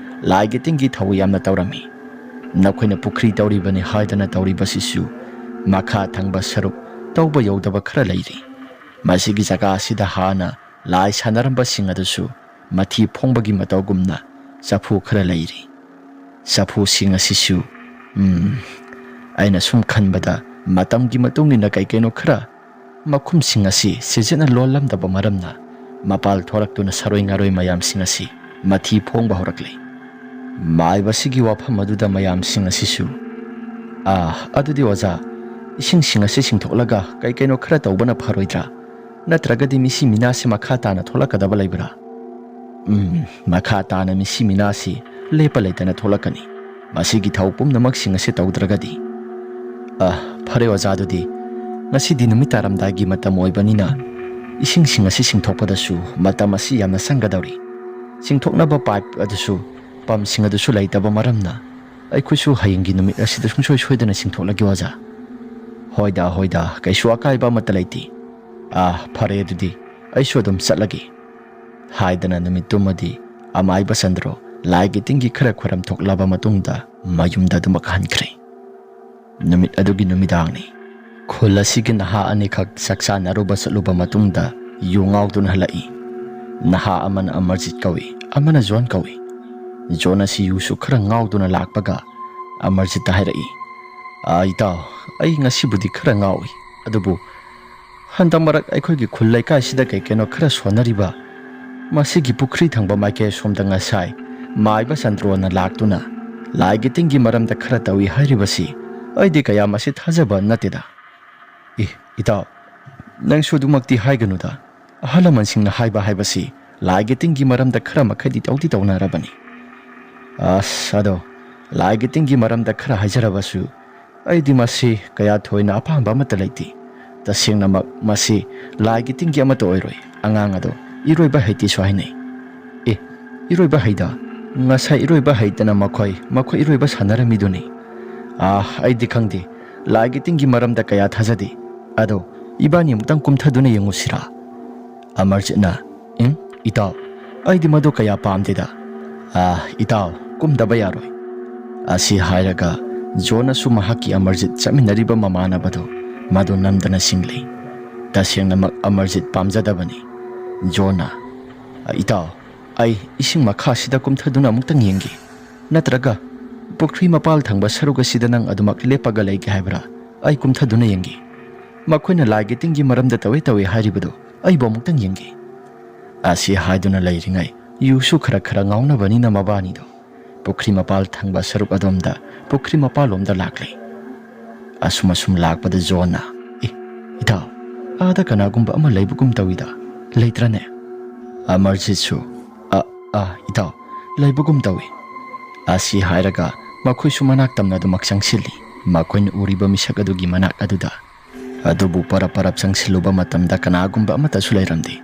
ꯂꯥꯏꯒꯤ ꯇꯤꯟꯒꯤ ꯊꯧ ꯌꯥꯝꯅ ꯇꯧꯔꯝꯃꯤ꯫ ꯅꯈꯣꯏꯅ ꯄꯨꯈ꯭ꯔꯤ ꯇꯧꯔꯤꯕꯅꯤ ꯍꯥꯏꯗꯅ ꯇꯧꯔꯤꯕꯁꯤꯁꯨ ꯃꯈꯥ ꯊꯪꯕ ꯁꯔꯨꯛ ꯇꯧꯕ ꯌꯧꯗꯕ ꯈꯔ ꯂꯩꯔꯤ꯫ ꯃꯁꯤꯒꯤ ꯖꯒꯥ ꯑꯁꯤꯗ ꯍꯥꯟꯅ ꯂꯥꯏ ꯁꯥꯟꯅꯔꯝꯕꯁꯤꯡ ꯑꯗꯨꯁꯨ ꯃꯊꯤ ꯐꯣꯡꯕꯒꯤ ꯃꯇꯧꯒꯨꯝꯅ ꯆꯐꯨ ꯈꯔ ꯂꯩꯔꯤ꯫ ꯆꯐꯨꯁꯤꯡ ꯑꯁꯤꯁꯨ, ꯎꯝ, ꯑꯩꯅ ꯁꯨꯝ ꯈꯟꯕꯗ ꯃꯇꯝꯒꯤ ꯃꯇꯨꯡ ꯏꯟꯅ ꯀꯩ ꯀꯩꯅꯣ ꯈꯔ ꯃꯈꯨꯝꯁꯤꯡ ꯑꯁꯤ ꯁꯤꯖꯤꯟꯅ ꯂꯣꯜꯂꯝꯗꯕ ꯃꯔꯝꯅ ꯃꯄꯥꯜ ꯊꯣꯔꯛꯇꯨꯅ ꯁꯔꯣꯏ ꯉꯥꯔꯣꯏ ꯃꯌꯥꯝꯁꯤꯡ ꯑꯁꯤ ꯃꯊꯤ ꯐꯣꯡꯕ ꯍꯧꯔꯛꯂꯦ꯫" ꯃꯥꯏꯕꯁꯤꯒꯤ ꯋꯥꯐꯝ ꯑꯗꯨꯗ ꯃꯌꯥꯝꯁꯤꯡ ꯑꯁꯤꯁꯨ, "ꯑꯥ, ꯑꯗꯨꯗꯤ ꯑꯣꯖꯥ, ꯏꯁꯤꯡꯁꯤꯡ ꯑꯁꯤ ꯆꯤꯡꯊꯣꯛꯂꯒ ꯀꯩ ꯀꯩꯅꯣ ꯈꯔ ꯇꯧꯕꯅ ꯐꯔꯣꯏꯗ꯭ꯔꯥ? ꯅꯠꯇ꯭ꯔꯒꯗꯤ ꯃꯤꯁꯤ ꯃꯤꯅꯥꯁꯤ ꯃꯈꯥ ꯇꯥꯅ ꯊꯣꯛꯂꯛꯀꯗꯕ ꯂꯩꯕ꯭ꯔꯥ?" "ꯎꯝ, ꯃꯈꯥ ꯇꯥꯅ ꯃꯤꯁꯤ ꯃꯤꯅꯥꯁꯤ ꯂꯦꯞꯄ ꯂꯩꯇꯅ ꯊꯣꯛꯂꯛꯀꯅꯤ꯫ ꯃꯁꯤꯒꯤ ꯊꯧ ꯄꯨꯝꯅꯃꯛꯁꯤꯡ ꯑꯁꯤ ꯇꯧꯗ꯭ꯔꯒꯗꯤ꯫" "ꯑ, ꯐꯔꯦ ꯑꯣꯖꯥ, ꯑꯗꯨꯗꯤ ꯉꯁꯤꯗꯤ ꯅꯨꯃꯤꯠ ꯇꯥꯔꯝꯗꯥꯏꯒꯤ ꯃꯇꯝ ꯑꯣꯏꯕꯅꯤꯅ ꯏꯁꯤꯡꯁꯤꯡ ꯑꯁꯤ ꯆꯤꯡꯊꯣꯛꯄꯗꯁꯨ ꯃꯇꯝ ꯑꯁꯤ ꯌꯥꯝꯅ ꯆꯪꯒꯗꯧꯔꯤ꯫ ꯆꯤꯡꯊꯣꯛꯅꯕ ꯄꯥꯏꯞ ꯑꯗꯨꯁꯨ, ꯄꯝꯁꯤꯡ ꯑꯗꯨꯁꯨ ꯂꯩꯇꯕ ꯃꯔꯝꯅ ꯑꯩꯈꯣꯏꯁꯨ ꯍꯌꯦꯡꯒꯤ ꯅꯨꯃꯤꯠ ꯑꯁꯤꯗ ꯁꯨꯡꯁꯣꯏ ꯁꯣꯏꯗꯅ ꯆꯤꯡꯊꯣꯛꯂꯒꯦ ꯑꯣꯖꯥ꯫ "ꯍꯣꯏꯗ, ꯍꯣꯏꯗ, ꯀꯩꯁꯨ ꯑꯀꯥꯏꯕ ꯑꯃꯠꯇ ꯂꯩꯇꯦ꯫ ꯑꯥ, ꯐꯔꯦ ꯑꯗꯨꯗꯤ, ꯑꯩꯁꯨ ꯑꯗꯨꯝ ꯆꯠꯂꯒꯦ" ꯍꯥꯏꯗꯅ ꯅꯨꯃꯤꯠꯇꯨꯃꯗꯤ ꯑꯃꯥꯏꯕ ꯆꯟꯗ꯭ꯔꯣ ꯂꯥꯏꯒꯤ ꯇꯤꯟꯒꯤ ꯈꯔ ꯈꯣꯏꯔꯝ ꯊꯣꯛꯂꯕ ꯃꯇꯨꯡꯗ ꯃꯌꯨꯝꯗ ꯑꯗꯨꯃꯛ ꯍꯟꯈ꯭ꯔꯦ꯫ ꯅꯨꯃꯤꯠ ꯑꯗꯨꯒꯤ ꯅꯨꯃꯤꯗꯥꯡꯅꯤ꯫ ꯈꯨꯜ ꯑꯁꯤꯒꯤ ꯅꯍꯥ ꯑꯅꯤꯈꯛ ꯆꯥꯛ ꯆꯥꯅꯔꯨꯕ ꯆꯠꯂꯨꯕ ꯃꯇꯨꯡꯗ ꯌꯨ ꯉꯥꯎꯗꯨꯅ ꯍꯜꯂꯛꯏ꯫ ꯅꯍꯥ ꯑꯃꯅ ꯑꯃꯔꯖꯤꯠ ꯀꯧꯏ, ꯑꯃꯅ ꯖꯣꯟ ꯀꯧꯏ꯫ ꯖꯣꯟ ꯑꯁꯤ ꯌꯨꯁꯨ ꯈꯔ ꯉꯥꯎꯗꯨꯅ ꯂꯥꯛꯄꯒ ꯑꯃꯔꯖꯤꯠꯇ ꯍꯥꯏꯔꯛꯏ, "ꯑꯥ, ꯏꯇꯥꯎ, ꯑꯩ ꯉꯁꯤꯕꯨꯗꯤ ꯈꯔ ꯉꯥꯎꯏ, ꯑꯗꯨꯕꯨ ꯍꯟꯗꯛ ꯃꯔꯛ ꯑꯩꯈꯣꯏꯒꯤ ꯈꯨꯜ ꯂꯩꯀꯥꯏꯁꯤꯗ ꯀꯩ ꯀꯩꯅꯣ ꯈꯔ ꯁꯣꯟꯅꯔꯤꯕ ꯃꯁꯤꯒꯤ ꯄꯨꯈ꯭ꯔꯤ ꯊꯪꯕ ꯃꯥꯏꯀꯩ ꯑꯁꯣꯝꯗ ꯉꯁꯥꯏ ꯃꯥꯏꯕ ꯆꯟꯗ꯭ꯔꯣꯅ ꯂꯥꯛꯇꯨꯅ ꯂꯥꯏꯒꯤ ꯇꯤꯟꯒꯤ ꯃꯔꯝꯗ ꯈꯔ ꯇꯧꯏ ꯍꯥꯏꯔꯤꯕꯁꯤ ꯑꯩꯗꯤ ꯀꯌꯥ ꯃꯁꯤ ꯊꯥꯖꯕ ꯅꯠꯇꯦꯗ꯫ ꯑꯦ, ꯏꯇꯥꯎ, ꯅꯪꯁꯨ ꯑꯗꯨꯃꯛꯇꯤ ꯍꯥꯏꯒꯅꯨꯗ꯫ ꯑꯍꯜ ꯂꯃꯟꯁꯤꯡꯅ ꯍꯥꯏꯕ ꯍꯥꯏꯕꯁꯤ ꯂꯥꯏꯒꯤ ꯇꯤꯟꯒꯤ ꯃꯔꯝꯗ ꯈꯔ ꯃꯈꯩꯗꯤ ꯇꯧꯗꯤ ꯇꯧꯅꯔꯕꯅꯤ꯫ ꯑꯁ, ꯑꯗꯣ ꯂꯥꯏꯒꯤ ꯇꯤꯟꯒꯤ ꯃꯔꯝꯗ ꯈꯔ ꯍꯥꯏꯖꯔꯕꯁꯨ ꯑꯩꯗꯤ ꯃꯁꯤ ꯀꯌꯥ ꯊꯣꯏꯅ ꯑꯄꯥꯝꯕ ꯑꯃꯠꯇ ꯂꯩꯇꯦ꯫ ꯇꯁꯦꯡꯅꯃꯛ ꯃꯁꯤ ꯂꯥꯏꯒꯤ ꯇꯤꯟꯒꯤ ꯑꯃꯠꯇ ꯑꯣꯏꯔꯣꯏ꯫ ꯑꯉꯥꯡ ꯑꯗꯣ ꯏꯔꯣꯏꯕ ꯍꯩꯇꯦꯁꯨ ꯍꯥꯏꯅꯩ"꯫ "ꯑꯦ, ꯏꯔꯣꯏꯕ ꯍꯩꯗ? ꯉꯁꯥꯏ ꯏꯔꯣꯏꯕ ꯍꯩꯇꯅ ꯃꯈꯣꯏ, ꯃꯈꯣꯏ ꯏꯔꯣꯏꯕ ꯁꯥꯟꯅꯔꯝꯃꯤꯗꯨꯅꯤ"꯫ "ꯑꯥ, ꯑꯩꯗꯤ ꯈꯪꯗꯦ꯫ ꯂꯥꯏꯒꯤ ꯇꯤꯟꯒꯤ ꯃꯔꯝꯗ ꯀꯌꯥ ꯊꯥꯖꯗꯦ꯫ ꯑꯗꯣ ꯏꯕꯥꯅꯤ ꯑꯃꯨꯛꯇꯪ ꯀꯨꯝꯊꯗꯨꯅ ꯌꯦꯡꯉꯨꯁꯤꯔꯥ?" ꯑꯃꯔꯖꯤꯠꯅ, "ꯎꯝ, ꯏꯇꯥꯎ, ꯑꯩꯗꯤ ꯃꯗꯨ ꯀꯌꯥ ꯄꯥꯝꯗꯦꯗ"꯫ "ꯑꯥ, ꯏꯇꯥꯎ, ꯀꯨꯝꯗꯕ ꯌꯥꯔꯣꯏ"꯫ ꯑꯁꯤ ꯍꯥꯏꯔꯒ ꯖꯣꯟꯅꯁꯨ ꯃꯍꯥꯛꯀꯤ ꯑꯃꯔꯖꯤꯠ ꯆꯠꯃꯤꯟꯅꯔꯤꯕ ꯃꯃꯥꯟꯅꯕꯗꯨ ꯃꯗꯨ ꯅꯝꯗꯅ ꯆꯤꯡꯂꯤ꯫ ꯇꯁꯦꯡꯅꯃꯛ ꯑꯃꯔꯖꯤꯠ ꯄꯥꯝꯖꯗꯕꯅꯤ꯫ ꯖꯣꯟꯅ, "ꯏꯇꯥꯎ, ꯑꯩ ꯏꯁꯤꯡ ꯃꯈꯥꯁꯤꯗ ꯀꯨꯝꯊꯗꯨꯅ ꯑꯃꯨꯛꯇꯪ ꯌꯦꯡꯒꯦ꯫ ꯅꯠꯇ꯭ꯔꯒ ꯄꯨꯈ꯭ꯔꯤ ꯃꯄꯥꯜ ꯊꯪꯕ ꯁꯔꯨꯛ ꯑꯁꯤꯗ ꯅꯪ ꯑꯗꯨꯃꯛ ꯂꯦꯞꯄꯒ ꯂꯩꯒꯦ ꯍꯥꯏꯕ꯭ꯔꯥ? ꯑꯩ ꯀꯨꯝꯊꯗꯨꯅ ꯌꯦꯡꯒꯦ꯫ ꯃꯈꯣꯏꯅ ꯂꯥꯏꯒꯤ ꯇꯤꯟꯒꯤ ꯃꯔꯝꯗ ꯇꯧꯏ ꯇꯧꯏ ꯍꯥꯏꯔꯤꯕꯗꯨ ꯑꯩꯕꯨ ꯑꯃꯨꯛꯇꯪ ꯌꯦꯡꯒꯦ"꯫ ꯑꯁꯤ ꯍꯥꯏꯗꯨꯅ ꯂꯩꯔꯤꯉꯩ ꯌꯨꯁꯨ ꯈꯔ ꯈꯔ ꯉꯥꯎꯅꯕꯅꯤꯅ ꯃꯕꯥꯅꯤꯗꯣ ꯄꯨꯈ꯭ꯔꯤ ꯃꯄꯥꯜ ꯊꯪꯕ ꯁꯔꯨꯛ ꯑꯗꯣꯝꯗ, ꯄꯨꯈ꯭ꯔꯤ ꯃꯄꯥꯜꯂꯣꯝꯗ ꯂꯥꯛꯂꯤ꯫ ꯑꯁꯨꯝ ꯑꯁꯨꯝ ꯂꯥꯛꯄꯗ ꯖꯣꯟꯅ, "ꯑꯦ, ꯏꯇꯥꯎ, ꯑꯥꯗ ꯀꯅꯥꯒꯨꯝꯕ ꯑꯃ ꯂꯩꯕꯒꯨꯝ ꯇꯧꯏꯗ, ꯂꯩꯇ꯭ꯔꯅꯦ?" ꯑꯃꯔꯖꯤꯠꯁꯨ, "ꯑ, ꯑ, ꯏꯇꯥꯎ, ꯂꯩꯕꯒꯨꯝ ꯇꯧꯏ"꯫ ꯑꯁꯤ ꯍꯥꯏꯔꯒ ꯃꯈꯣꯏꯁꯨ ꯃꯅꯥꯛ ꯇꯝꯅ ꯑꯗꯨꯃꯛ ꯆꯪꯁꯤꯜꯂꯤ꯫ ꯃꯈꯣꯏꯅ ꯎꯔꯤꯕ ꯃꯤꯁꯛ ꯑꯗꯨꯒꯤ ꯃꯅꯥꯛ ꯑꯗꯨꯗ ꯑꯗꯨꯕꯨ ꯄꯔꯞ ꯄꯔꯞ ꯆꯪꯁꯤꯜꯂꯨꯕ ꯃꯇꯝꯗ ꯀꯅꯥꯒꯨꯝꯕ ꯑꯃꯠꯇꯁꯨ ꯂꯩꯔꯝꯗꯦ꯫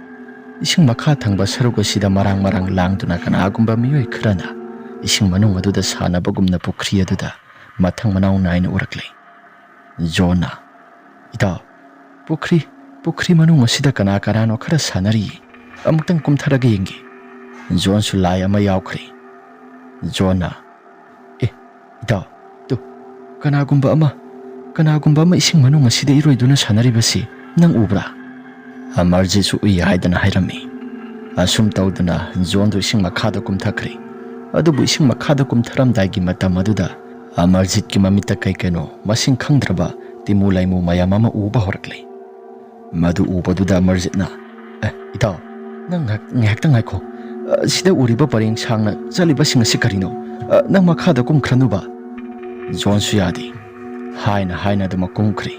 ꯏꯁꯤꯡ ꯃꯈꯥ ꯊꯪꯕ ꯁꯔꯨꯛ ꯑꯁꯤꯗ ꯃꯔꯥꯡ ꯃꯔꯥꯡ ꯂꯥꯡꯗꯨꯅ ꯀꯅꯥꯒꯨꯝꯕ ꯃꯤꯑꯣꯏ ꯈꯔꯅ ꯏꯁꯤꯡ ꯃꯅꯨꯡ ꯑꯗꯨꯗ ꯁꯥꯟꯅꯕꯒꯨꯝꯅ ꯄꯨꯈ꯭ꯔꯤ ꯑꯗꯨꯗ ꯃꯊꯪ ꯃꯅꯥꯎ ꯅꯥꯏꯅ ꯎꯔꯛꯂꯦ꯫ ꯖꯣꯟꯅ, "ꯏꯇꯥꯎ, ꯄꯨꯈ꯭ꯔꯤ, ꯄꯨꯈ꯭ꯔꯤ ꯃꯅꯨꯡ ꯑꯁꯤꯗ ꯀꯅꯥ ꯀꯅꯥꯅꯣ ꯈꯔ ꯁꯥꯟꯅꯔꯤꯌꯦ꯫ ꯑꯃꯨꯛꯇꯪ ꯀꯨꯝꯊꯔꯒ ꯌꯦꯡꯒꯦ꯫" ꯖꯣꯟꯁꯨ ꯂꯥꯏ ꯑꯃ ꯌꯥꯎꯈ꯭ꯔꯦ꯫ ꯖꯣꯟꯅ, "ꯑꯦ, ꯏꯇꯥꯎ, ꯇꯨ, ꯀꯅꯥꯒꯨꯝꯕ ꯑꯃ, ꯀꯅꯥꯒꯨꯝꯕ ꯑꯃ ꯏꯁꯤꯡ ꯃꯅꯨꯡ ꯑꯁꯤꯗ ꯏꯔꯣꯏꯗꯨꯅ ꯁꯥꯟꯅꯔꯤꯕꯁꯤ ꯅꯪ ꯎꯕ꯭ꯔꯥ?" "ꯑꯃꯔꯖꯤꯠꯁꯨ ꯎꯏ" ꯍꯥꯏꯗꯅ ꯍꯥꯏꯔꯝꯃꯤ꯫ ꯑꯁꯨꯝ ꯇꯧꯗꯅ ꯖꯣꯟꯗꯨ ꯏꯁꯤꯡ ꯃꯈꯥꯗ ꯀꯨꯝꯊꯈ꯭ꯔꯦ꯫ ꯑꯗꯨꯕꯨ ꯏꯁꯤꯡ ꯃꯈꯥꯗ ꯀꯨꯝꯊꯔꯝꯗꯥꯏꯒꯤ ꯃꯇꯝ ꯑꯗꯨꯗ ꯑꯃꯔꯖꯤꯠꯀꯤ ꯃꯃꯤꯠꯇ ꯀꯩ ꯀꯩꯅꯣ ꯃꯁꯤꯡ ꯈꯪꯗ꯭ꯔꯕ ꯇꯤꯃꯨ ꯂꯩꯃꯨ ꯃꯌꯥꯝ ꯑꯃ ꯎꯕ ꯍꯧꯔꯛꯂꯦ꯫ ꯃꯗꯨ ꯎꯕꯗꯨꯗ ꯑꯃꯔꯖꯤꯠꯅ, "ꯑꯦ, ꯏꯇꯥꯎ, ꯅꯪ ꯉꯥꯏꯍꯥꯛ-, ꯉꯥꯏꯍꯥꯛꯇꯪ ꯉꯥꯏꯈꯣ꯫ ꯑ, ꯁꯤꯗ ꯎꯔꯤꯕ ꯄꯔꯦꯡ ꯁꯥꯡꯅ ꯆꯠꯂꯤꯕꯁꯤꯡ ꯑꯁꯤ ꯀꯔꯤꯅꯣ? ꯑ, ꯅꯪ ꯃꯈꯥꯗ ꯀꯨꯝꯈ꯭ꯔꯅꯨꯕ꯫" ꯖꯣꯟꯁꯨ ꯌꯥꯗꯦ꯫ ꯍꯥꯏꯅ ꯍꯥꯏꯅ ꯑꯗꯨꯃꯛ ꯀꯨꯝꯈ꯭ꯔꯦ꯫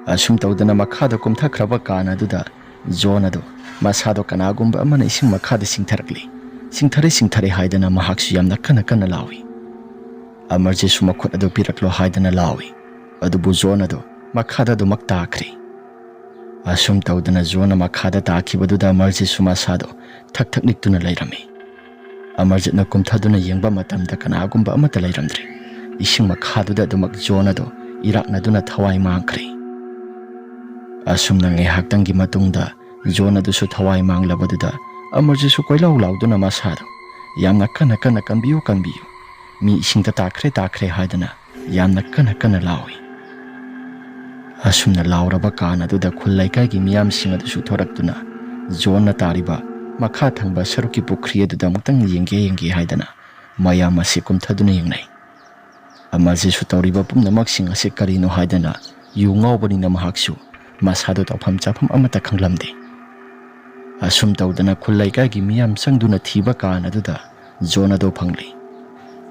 ꯑꯁꯨꯝ ꯇꯧꯗꯅ ꯃꯈꯥꯗ ꯀꯨꯝꯊꯈ꯭ꯔꯕ ꯀꯥꯟ ꯑꯗꯨꯗ ꯖꯣꯟ ꯑꯗꯨ ꯃꯁꯥꯗꯣ ꯀꯅꯥꯒꯨꯝꯕ ꯑꯃꯅ ꯏꯁꯤꯡ ꯃꯈꯥꯗ ꯆꯤꯡꯊꯔꯛꯂꯤ꯫ "ꯆꯤꯡꯊꯔꯦ, ꯆꯤꯡꯊꯔꯦ" ꯍꯥꯏꯗꯅ ꯃꯍꯥꯛꯁꯨ ꯌꯥꯝꯅ ꯀꯟꯅ ꯀꯟꯅ ꯂꯥꯎꯏ꯫ "ꯑꯃꯔꯖꯤꯠꯁꯨ ꯃꯈꯨꯠ ꯑꯗꯨ ꯄꯤꯔꯛꯂꯣ" ꯍꯥꯏꯗꯅ ꯂꯥꯎꯏ꯫ ꯑꯗꯨꯕꯨ ꯖꯣꯟ ꯑꯗꯨ ꯃꯈꯥꯗ ꯑꯗꯨꯃꯛ ꯇꯥꯈ꯭ꯔꯦ꯫ ꯑꯁꯨꯝ ꯇꯧꯗꯅ ꯖꯣꯟꯅ ꯃꯈꯥꯗ ꯇꯥꯈꯤꯕꯗꯨꯗ ꯑꯃꯔꯖꯤꯠꯁꯨ ꯃꯁꯥꯗꯣ ꯊꯛ ꯊꯛ ꯅꯤꯛꯇꯨꯅ ꯂꯩꯔꯝꯃꯤ꯫ ꯑꯃꯔꯖꯤꯠꯅ ꯀꯨꯝꯊꯗꯨꯅ ꯌꯦꯡꯕ ꯃꯇꯝꯗ ꯀꯅꯥꯒꯨꯝꯕ ꯑꯃꯠꯇ ꯂꯩꯔꯝꯗ꯭ꯔꯦ꯫ ꯏꯁꯤꯡ ꯃꯈꯥꯗꯨꯗ ꯑꯗꯨꯃꯛ ꯖꯣꯟ ꯑꯗꯨ ꯏꯔꯥꯛꯅꯗꯨꯅ ꯊꯋꯥꯏ ꯃꯥꯡꯈ꯭ꯔꯦ꯫ ꯑꯁꯨꯝꯅ ꯉꯥꯏꯍꯥꯛꯇꯪꯒꯤ ꯃꯇꯨꯡꯗ ꯖꯣꯟ ꯑꯗꯨꯁꯨ ꯊꯋꯥꯏ ꯃꯥꯡꯂꯕꯗꯨꯗ ꯑꯃꯔꯖꯤꯠꯁꯨ ꯀꯣꯏꯂꯥꯎ ꯂꯥꯎꯗꯨꯅ ꯃꯁꯥꯗꯣ ꯌꯥꯝꯅ ꯀꯟꯅ ꯀꯟꯅ "ꯀꯟꯕꯤꯌꯨ, ꯀꯟꯕꯤꯌꯨ, ꯃꯤ ꯏꯁꯤꯡꯗ ꯇꯥꯈ꯭ꯔꯦ, ꯇꯥꯈ꯭ꯔꯦ" ꯍꯥꯏꯗꯅ ꯌꯥꯝꯅ ꯀꯟꯅ ꯀꯟꯅ ꯂꯥꯎꯏ꯫ ꯑꯁꯨꯝꯅ ꯂꯥꯎꯔꯕ ꯀꯥꯟ ꯑꯗꯨꯗ ꯈꯨꯜ ꯂꯩꯀꯥꯏꯒꯤ ꯃꯤꯌꯥꯝꯁꯤꯡ ꯑꯗꯨꯁꯨ ꯊꯣꯔꯛꯇꯨꯅ ꯖꯣꯟꯅ ꯇꯥꯔꯤꯕ ꯃꯈꯥ ꯊꯪꯕ ꯁꯔꯨꯛꯀꯤ ꯄꯨꯈ꯭ꯔꯤ ꯑꯗꯨꯗ ꯑꯃꯨꯛꯇꯪ ꯌꯦꯡꯒꯦ ꯌꯦꯡꯒꯦ ꯍꯥꯏꯗꯅ ꯃꯌꯥꯝ ꯑꯁꯤ ꯀꯨꯝꯊꯗꯨꯅ ꯌꯦꯡꯅꯩ꯫ ꯑꯃꯔꯖꯤꯠꯁꯨ ꯇꯧꯔꯤꯕ ꯄꯨꯝꯅꯃꯛꯁꯤꯡ ꯑꯁꯤ ꯀꯔꯤꯅꯣ ꯍꯥꯏꯗꯅ ꯌꯨ ꯉꯥꯎꯕꯅꯤꯅ ꯃꯍꯥꯛꯁꯨ ꯃꯁꯥꯗꯣ ꯇꯧꯐꯝ ꯆꯥꯐꯝ ꯑꯃꯠꯇ ꯈꯪꯂꯝꯗꯦ꯫ ꯑꯁꯨꯝ ꯇꯧꯗꯅ ꯈꯨꯜ ꯂꯩꯀꯥꯏꯒꯤ ꯃꯤꯌꯥꯝ ꯆꯪꯗꯨꯅ ꯊꯤꯕ ꯀꯥꯟ ꯑꯗꯨꯗ ꯖꯣꯟ ꯑꯗꯣ ꯐꯪꯂꯦ꯫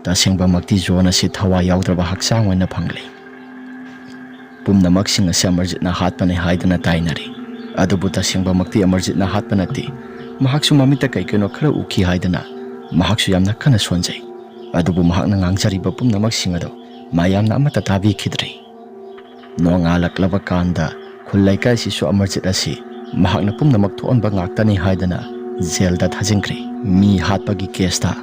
ꯇꯁꯦꯡꯕꯃꯛꯇꯤ ꯖꯣꯟ ꯑꯁꯤ ꯊꯋꯥꯏ ꯌꯥꯎꯗ꯭ꯔꯕ ꯍꯛꯆꯥꯡ ꯑꯣꯏꯅ ꯐꯪꯂꯦ꯫ ꯄꯨꯝꯅꯃꯛꯁꯤꯡ ꯑꯁꯤ ꯑꯃꯔꯖꯤꯠꯅ ꯍꯥꯠꯄꯅꯤ ꯍꯥꯏꯗꯅ ꯇꯥꯏꯅꯔꯤ꯫ ꯑꯗꯨꯕꯨ ꯇꯁꯦꯡꯕꯃꯛꯇꯤ ꯑꯃꯔꯖꯤꯠꯅ ꯍꯥꯠꯄ ꯅꯠꯇꯦ꯫ ꯃꯍꯥꯛꯁꯨ ꯃꯃꯤꯠꯇ ꯀꯩ ꯀꯩꯅꯣ ꯈꯔ ꯎꯈꯤ ꯍꯥꯏꯗꯅ ꯃꯍꯥꯛꯁꯨ ꯌꯥꯝꯅ ꯀꯟꯅ ꯁꯣꯟꯖꯩ꯫ ꯑꯗꯨꯕꯨ ꯃꯍꯥꯛꯅ ꯉꯥꯡꯖꯔꯤꯕ ꯄꯨꯝꯅꯃꯛꯁꯤꯡ ꯑꯗꯣ ꯃꯌꯥꯝꯅ ꯑꯃꯠꯇ ꯇꯥꯕꯤꯈꯤꯗ꯭ꯔꯦ꯫ ꯅꯣꯡꯉꯥꯜꯂꯛꯂꯕ ꯀꯥꯟꯗ ꯈꯨꯜ ꯂꯩꯀꯥꯏꯁꯤꯁꯨ ꯑꯃꯔꯖꯤꯠ ꯑꯁꯤ ꯃꯍꯥꯛꯅ ꯄꯨꯝꯅꯃꯛ ꯊꯣꯛꯍꯟꯕ ꯉꯥꯛꯇꯅꯤ ꯍꯥꯏꯗꯅ ꯖꯦꯜꯗ ꯊꯥꯖꯤꯟꯈ꯭ꯔꯦ, ꯃꯤ ꯍꯥꯠꯄꯒꯤ ꯀꯦꯁꯇ꯫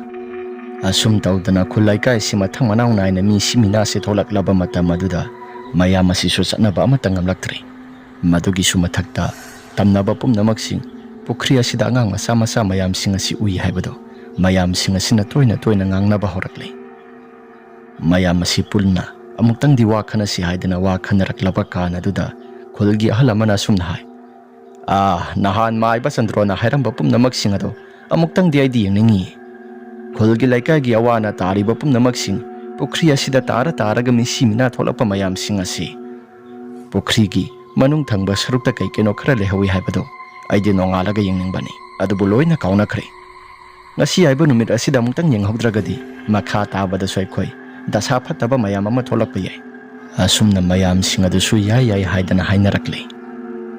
ꯑꯁꯨꯝ ꯇꯧꯗꯅ ꯈꯨꯜ ꯂꯩꯀꯥꯏꯁꯤ ꯃꯊꯪ ꯃꯅꯥꯎ ꯅꯥꯏꯅ ꯃꯤ ꯁꯤ ꯃꯤꯅꯥꯁꯤ ꯊꯣꯛꯂꯛꯂꯕ ꯃꯇꯝ ꯑꯗꯨꯗ ꯃꯌꯥꯝ ꯑꯁꯤꯁꯨ ꯆꯠꯅꯕ ꯑꯃꯠꯇ ꯉꯝꯂꯛꯇ꯭ꯔꯦ꯫ ꯃꯗꯨꯒꯤꯁꯨ ꯃꯊꯛꯇ ꯇꯝꯅꯕ ꯄꯨꯝꯅꯃꯛꯁꯤꯡ ꯄꯨꯈ꯭ꯔꯤ ꯑꯁꯤꯗ ꯑꯉꯥꯡ ꯃꯆꯥ ꯃꯆꯥ ꯃꯌꯥꯝꯁꯤꯡ ꯑꯁꯤ ꯎꯏ ꯍꯥꯏꯕꯗꯨ ꯃꯌꯥꯝꯁꯤꯡ ꯑꯁꯤꯅ ꯇꯣꯏꯅ ꯇꯣꯏꯅ ꯉꯥꯡꯅꯕ ꯍꯧꯔꯛꯂꯦ꯫ ꯃꯌꯥꯝ ꯑꯁꯤ ꯄꯨꯟꯅ ꯑꯃꯨꯛꯇꯪꯗꯤ ꯋꯥ ꯈꯟꯅꯁꯤ ꯍꯥꯏꯗꯅ ꯋꯥ ꯈꯟꯅꯔꯛꯂꯕ ꯀꯥꯟ ꯑꯗꯨꯗ ꯈꯨꯜꯒꯤ ꯑꯍꯜ ꯑꯃꯅ ꯑꯁꯨꯝꯅ ꯍꯥꯏ, "ꯑꯥ, ꯅꯍꯥꯟ ꯃꯥꯏꯕ ꯆꯟꯗ꯭ꯔꯣꯅ ꯍꯥꯏꯔꯝꯕ ꯄꯨꯝꯅꯃꯛꯁꯤꯡ ꯑꯗꯣ ꯑꯃꯨꯛꯇꯪꯗꯤ ꯑꯩꯗꯤ ꯌꯦꯡꯅꯤꯡꯉꯤ꯫ ꯈꯨꯜꯒꯤ ꯂꯩꯀꯥꯏꯒꯤ ꯑꯋꯥ ꯑꯅꯥ ꯇꯥꯔꯤꯕ ꯄꯨꯝꯅꯃꯛꯁꯤꯡ ꯄꯨꯈ꯭ꯔꯤ ꯑꯁꯤꯗ ꯇꯥꯔ ꯇꯥꯔꯒ ꯃꯤꯁꯤ ꯃꯤꯅꯥ ꯊꯣꯛꯂꯛꯄ ꯃꯌꯥꯝꯁꯤꯡ ꯑꯁꯤ ꯄꯨꯈ꯭ꯔꯤꯒꯤ ꯃꯅꯨꯡ ꯊꯪꯕ ꯁꯔꯨꯛꯇ ꯀꯩ ꯀꯩꯅꯣ ꯈꯔ ꯂꯩꯍꯧꯋꯤ ꯍꯥꯏꯕꯗꯣ ꯑꯩꯗꯤ ꯅꯣꯡꯉꯥꯜꯂꯒ ꯌꯦꯡꯅꯤꯡꯕꯅꯤ, ꯑꯗꯨꯕꯨ ꯂꯣꯏꯅ ꯀꯥꯎꯅꯈ꯭ꯔꯦ꯫ ꯉꯁꯤ ꯍꯥꯏꯕ ꯅꯨꯃꯤꯠ ꯑꯁꯤꯗ ꯑꯃꯨꯛꯇꯪ ꯌꯦꯡꯍꯧꯗ꯭ꯔꯒꯗꯤ ꯃꯈꯥ ꯇꯥꯕꯗꯁꯨ ꯑꯩꯈꯣꯏ ꯗꯁꯥ ꯐꯠꯇꯕ ꯃꯌꯥꯝ ꯑꯃ ꯊꯣꯛꯂꯛꯄ ꯌꯥꯏ"꯫ ꯑꯁꯨꯝꯅ ꯃꯌꯥꯝꯁꯤꯡ ꯑꯗꯨꯁꯨ ꯌꯥꯏ ꯌꯥꯏ ꯍꯥꯏꯗꯅ ꯍꯥꯏꯅꯔꯛꯂꯦ꯫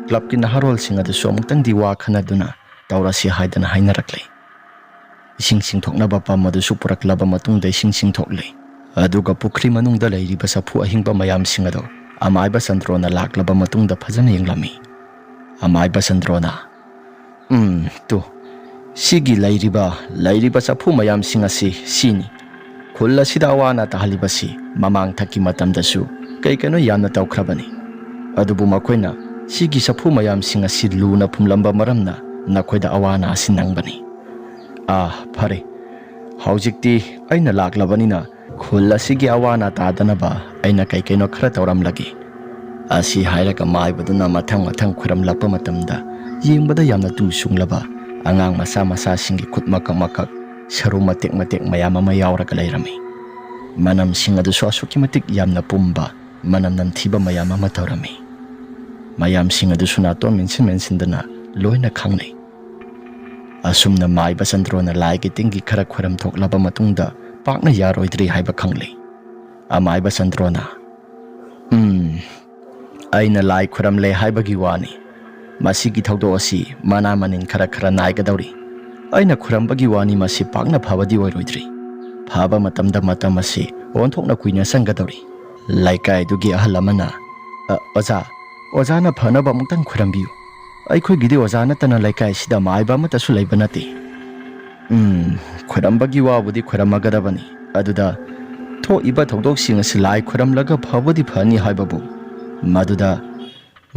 ꯀ꯭ꯂꯕꯀꯤ ꯅꯍꯥꯔꯣꯜꯁꯤꯡ ꯑꯗꯨꯁꯨ ꯑꯃꯨꯛꯇꯪꯗꯤ ꯋꯥ ꯈꯟꯅꯗꯨꯅ ꯇꯧꯔꯁꯤ ꯍꯥꯏꯗꯅ ꯍꯥꯏꯅꯔꯛꯂꯦ꯫ ꯏꯁꯤꯡ ꯆꯤꯡꯊꯣꯛꯅꯕ ꯄꯝ ꯑꯗꯨꯁꯨ ꯄꯨꯔꯛꯂꯕ ꯃꯇꯨꯡꯗ ꯏꯁꯤꯡ ꯆꯤꯡꯊꯣꯛꯂꯦ꯫ ꯑꯗꯨꯒ ꯄꯨꯈ꯭ꯔꯤ ꯃꯅꯨꯡꯗ ꯂꯩꯔꯤꯕ ꯆꯐꯨ ꯑꯍꯤꯡꯕ ꯃꯌꯥꯝꯁꯤꯡ ꯑꯗꯣ ꯑꯃꯥꯏꯕ ꯆꯟꯗ꯭ꯔꯣꯅ ꯂꯥꯛꯂꯕ ꯃꯇꯨꯡꯗ ꯐꯖꯅ ꯌꯦꯡꯂꯝꯃꯤ꯫ ꯑꯃꯥꯏꯕ ꯆꯟꯗ꯭ꯔꯣꯅ, "ꯎꯝ, ꯇꯨ, ꯁꯤꯒꯤ ꯂꯩꯔꯤꯕ, ꯂꯩꯔꯤꯕ ꯆꯐꯨ ꯃꯌꯥꯝꯁꯤꯡ ꯑꯁꯤ ꯁꯤꯅꯤ꯫ ꯈꯨꯜ ꯑꯁꯤꯗ ꯑꯋꯥ ꯑꯅꯥ ꯇꯥꯍꯜꯂꯤꯕꯁꯤ ꯃꯃꯥꯡ ꯊꯛꯀꯤ ꯃꯇꯝꯗꯁꯨ ꯀꯩ ꯀꯩꯅꯣ ꯌꯥꯝꯅ ꯇꯧꯈ꯭ꯔꯕꯅꯤ꯫ ꯑꯗꯨꯕꯨ ꯃꯈꯣꯏꯅ ꯁꯤꯒꯤ ꯆꯐꯨ ꯃꯌꯥꯝꯁꯤꯡ ꯑꯁꯤ ꯂꯨꯅ ꯐꯨꯝꯂꯝꯕ ꯃꯔꯝꯅ ꯅꯈꯣꯏꯗ ꯑꯋꯥ ꯑꯅꯥ ꯑꯁꯤ ꯅꯪꯕꯅꯤ꯫ ꯑꯥ, ꯐꯔꯦ, ꯍꯧꯖꯤꯛꯇꯤ ꯑꯩꯅ ꯂꯥꯛꯂꯕꯅꯤꯅ ꯈꯨꯜ ꯑꯁꯤꯒꯤ ꯑꯋꯥ ꯑꯅꯥ ꯇꯥꯗꯅꯕ ꯑꯩꯅ ꯀꯩ ꯀꯩꯅꯣ ꯈꯔ ꯇꯧꯔꯝꯂꯒꯦ"꯫ ꯑꯁꯤ ꯍꯥꯏꯔꯒ ꯃꯥꯏꯕꯗꯨꯅ ꯃꯊꯪ ꯃꯊꯪ ꯈꯨꯔꯝꯂꯛꯄ ꯃꯇꯝꯗ ꯌꯦꯡꯕꯗ ꯌꯥꯝꯅ ꯇꯨ ꯁꯨꯡꯂꯕ ꯑꯉꯥꯡ ꯃꯆꯥ ꯃꯆꯥꯁꯤꯡꯒꯤ ꯈꯨꯠ ꯃꯀꯛ ꯃꯀꯛ, ꯁꯔꯨ ꯃꯇꯦꯛ ꯃꯇꯦꯛ ꯃꯌꯥꯝ ꯑꯃ ꯌꯥꯎꯔꯒ ꯂꯩꯔꯝꯃꯤ꯫ ꯃꯅꯝꯁꯤꯡ ꯑꯗꯨꯁꯨ ꯑꯁꯨꯛꯀꯤ ꯃꯇꯤꯛ ꯌꯥꯝꯅ ꯄꯨꯝꯕ, ꯃꯅꯝ ꯅꯝꯊꯤꯕ ꯃꯌꯥꯝ ꯑꯃ ꯇꯧꯔꯝꯃꯤ꯫ ꯃꯌꯥꯝꯁꯤꯡ ꯑꯗꯨꯁꯨ ꯅꯥꯇꯣꯟ ꯃꯦꯟꯁꯤꯟ ꯃꯦꯟꯁꯤꯟꯗꯅ ꯂꯣꯏꯅ ꯈꯪꯅꯩ꯫ ꯑꯁꯨꯝꯅ ꯃꯥꯏꯕ ꯆꯟꯗ꯭ꯔꯣꯅ ꯂꯥꯏꯒꯤ ꯇꯤꯟꯒꯤ ꯈꯔ ꯈꯣꯏꯔꯝ ꯊꯣꯛꯂꯕ ꯃꯇꯨꯡꯗ ꯄꯥꯛꯅ ꯌꯥꯔꯣꯏꯗ꯭ꯔꯤ ꯍꯥꯏꯕ ꯈꯪꯂꯦ꯫ ꯑꯃꯥꯏꯕ ꯆꯟꯗ꯭ꯔꯣꯅ, "ꯎꯝ, ꯑꯩꯅ ꯂꯥꯏ ꯈꯣꯏꯔꯝꯂꯦ ꯍꯥꯏꯕꯒꯤ ꯋꯥꯅꯤ꯫ ꯃꯁꯤꯒꯤ ꯊꯧꯗꯣꯛ ꯑꯁꯤ ꯃꯅꯥ ꯃꯅꯤꯟ ꯈꯔ ꯈꯔ ꯅꯥꯏꯒꯗꯧꯔꯤ꯫ ꯑꯩꯅ ꯈꯣꯏꯔꯝꯕꯒꯤ ꯋꯥꯅꯤ, ꯃꯁꯤ ꯄꯥꯛꯅ ꯐꯕꯗꯤ ꯑꯣꯏꯔꯣꯏꯗ꯭ꯔꯤ꯫ ꯐꯕ ꯃꯇꯝꯗ ꯃꯇꯝ ꯑꯁꯤ ꯑꯣꯟꯊꯣꯛꯅ ꯀꯨꯏꯅ ꯆꯪꯒꯗꯧꯔꯤ"꯫ ꯂꯩꯀꯥꯏꯗꯨꯒꯤ ꯑꯍꯜ ꯑꯃꯅ, ꯑ, ꯑꯣꯖꯥ, ꯑꯣꯖꯥꯅ ꯐꯅꯕ ꯑꯃꯨꯛꯇꯪ ꯈꯣꯏꯔꯝꯕꯤꯌꯨ꯫ ꯑꯩꯈꯣꯏꯒꯤꯗꯤ ꯑꯣꯖꯥ ꯅꯠꯇꯅ ꯂꯩꯀꯥꯏꯁꯤꯗ ꯃꯥꯏꯕ ꯑꯃꯠꯇꯁꯨ ꯂꯩꯕ ꯅꯠꯇꯦ꯫ ꯎꯝ, ꯈꯣꯏꯔꯝꯕꯒꯤ ꯋꯥꯕꯨꯗꯤ ꯈꯣꯏꯔꯝꯃꯒꯗꯕꯅꯤ꯫ ꯑꯗꯨꯗ ꯊꯣꯛꯏꯕ ꯊꯧꯗꯣꯛꯁꯤꯡ ꯑꯁꯤ ꯂꯥꯏ ꯈꯣꯏꯔꯝꯂꯒ ꯐꯕꯨꯗꯤ ꯐꯅꯤ ꯍꯥꯏꯕꯕꯨ, ꯃꯗꯨꯗ,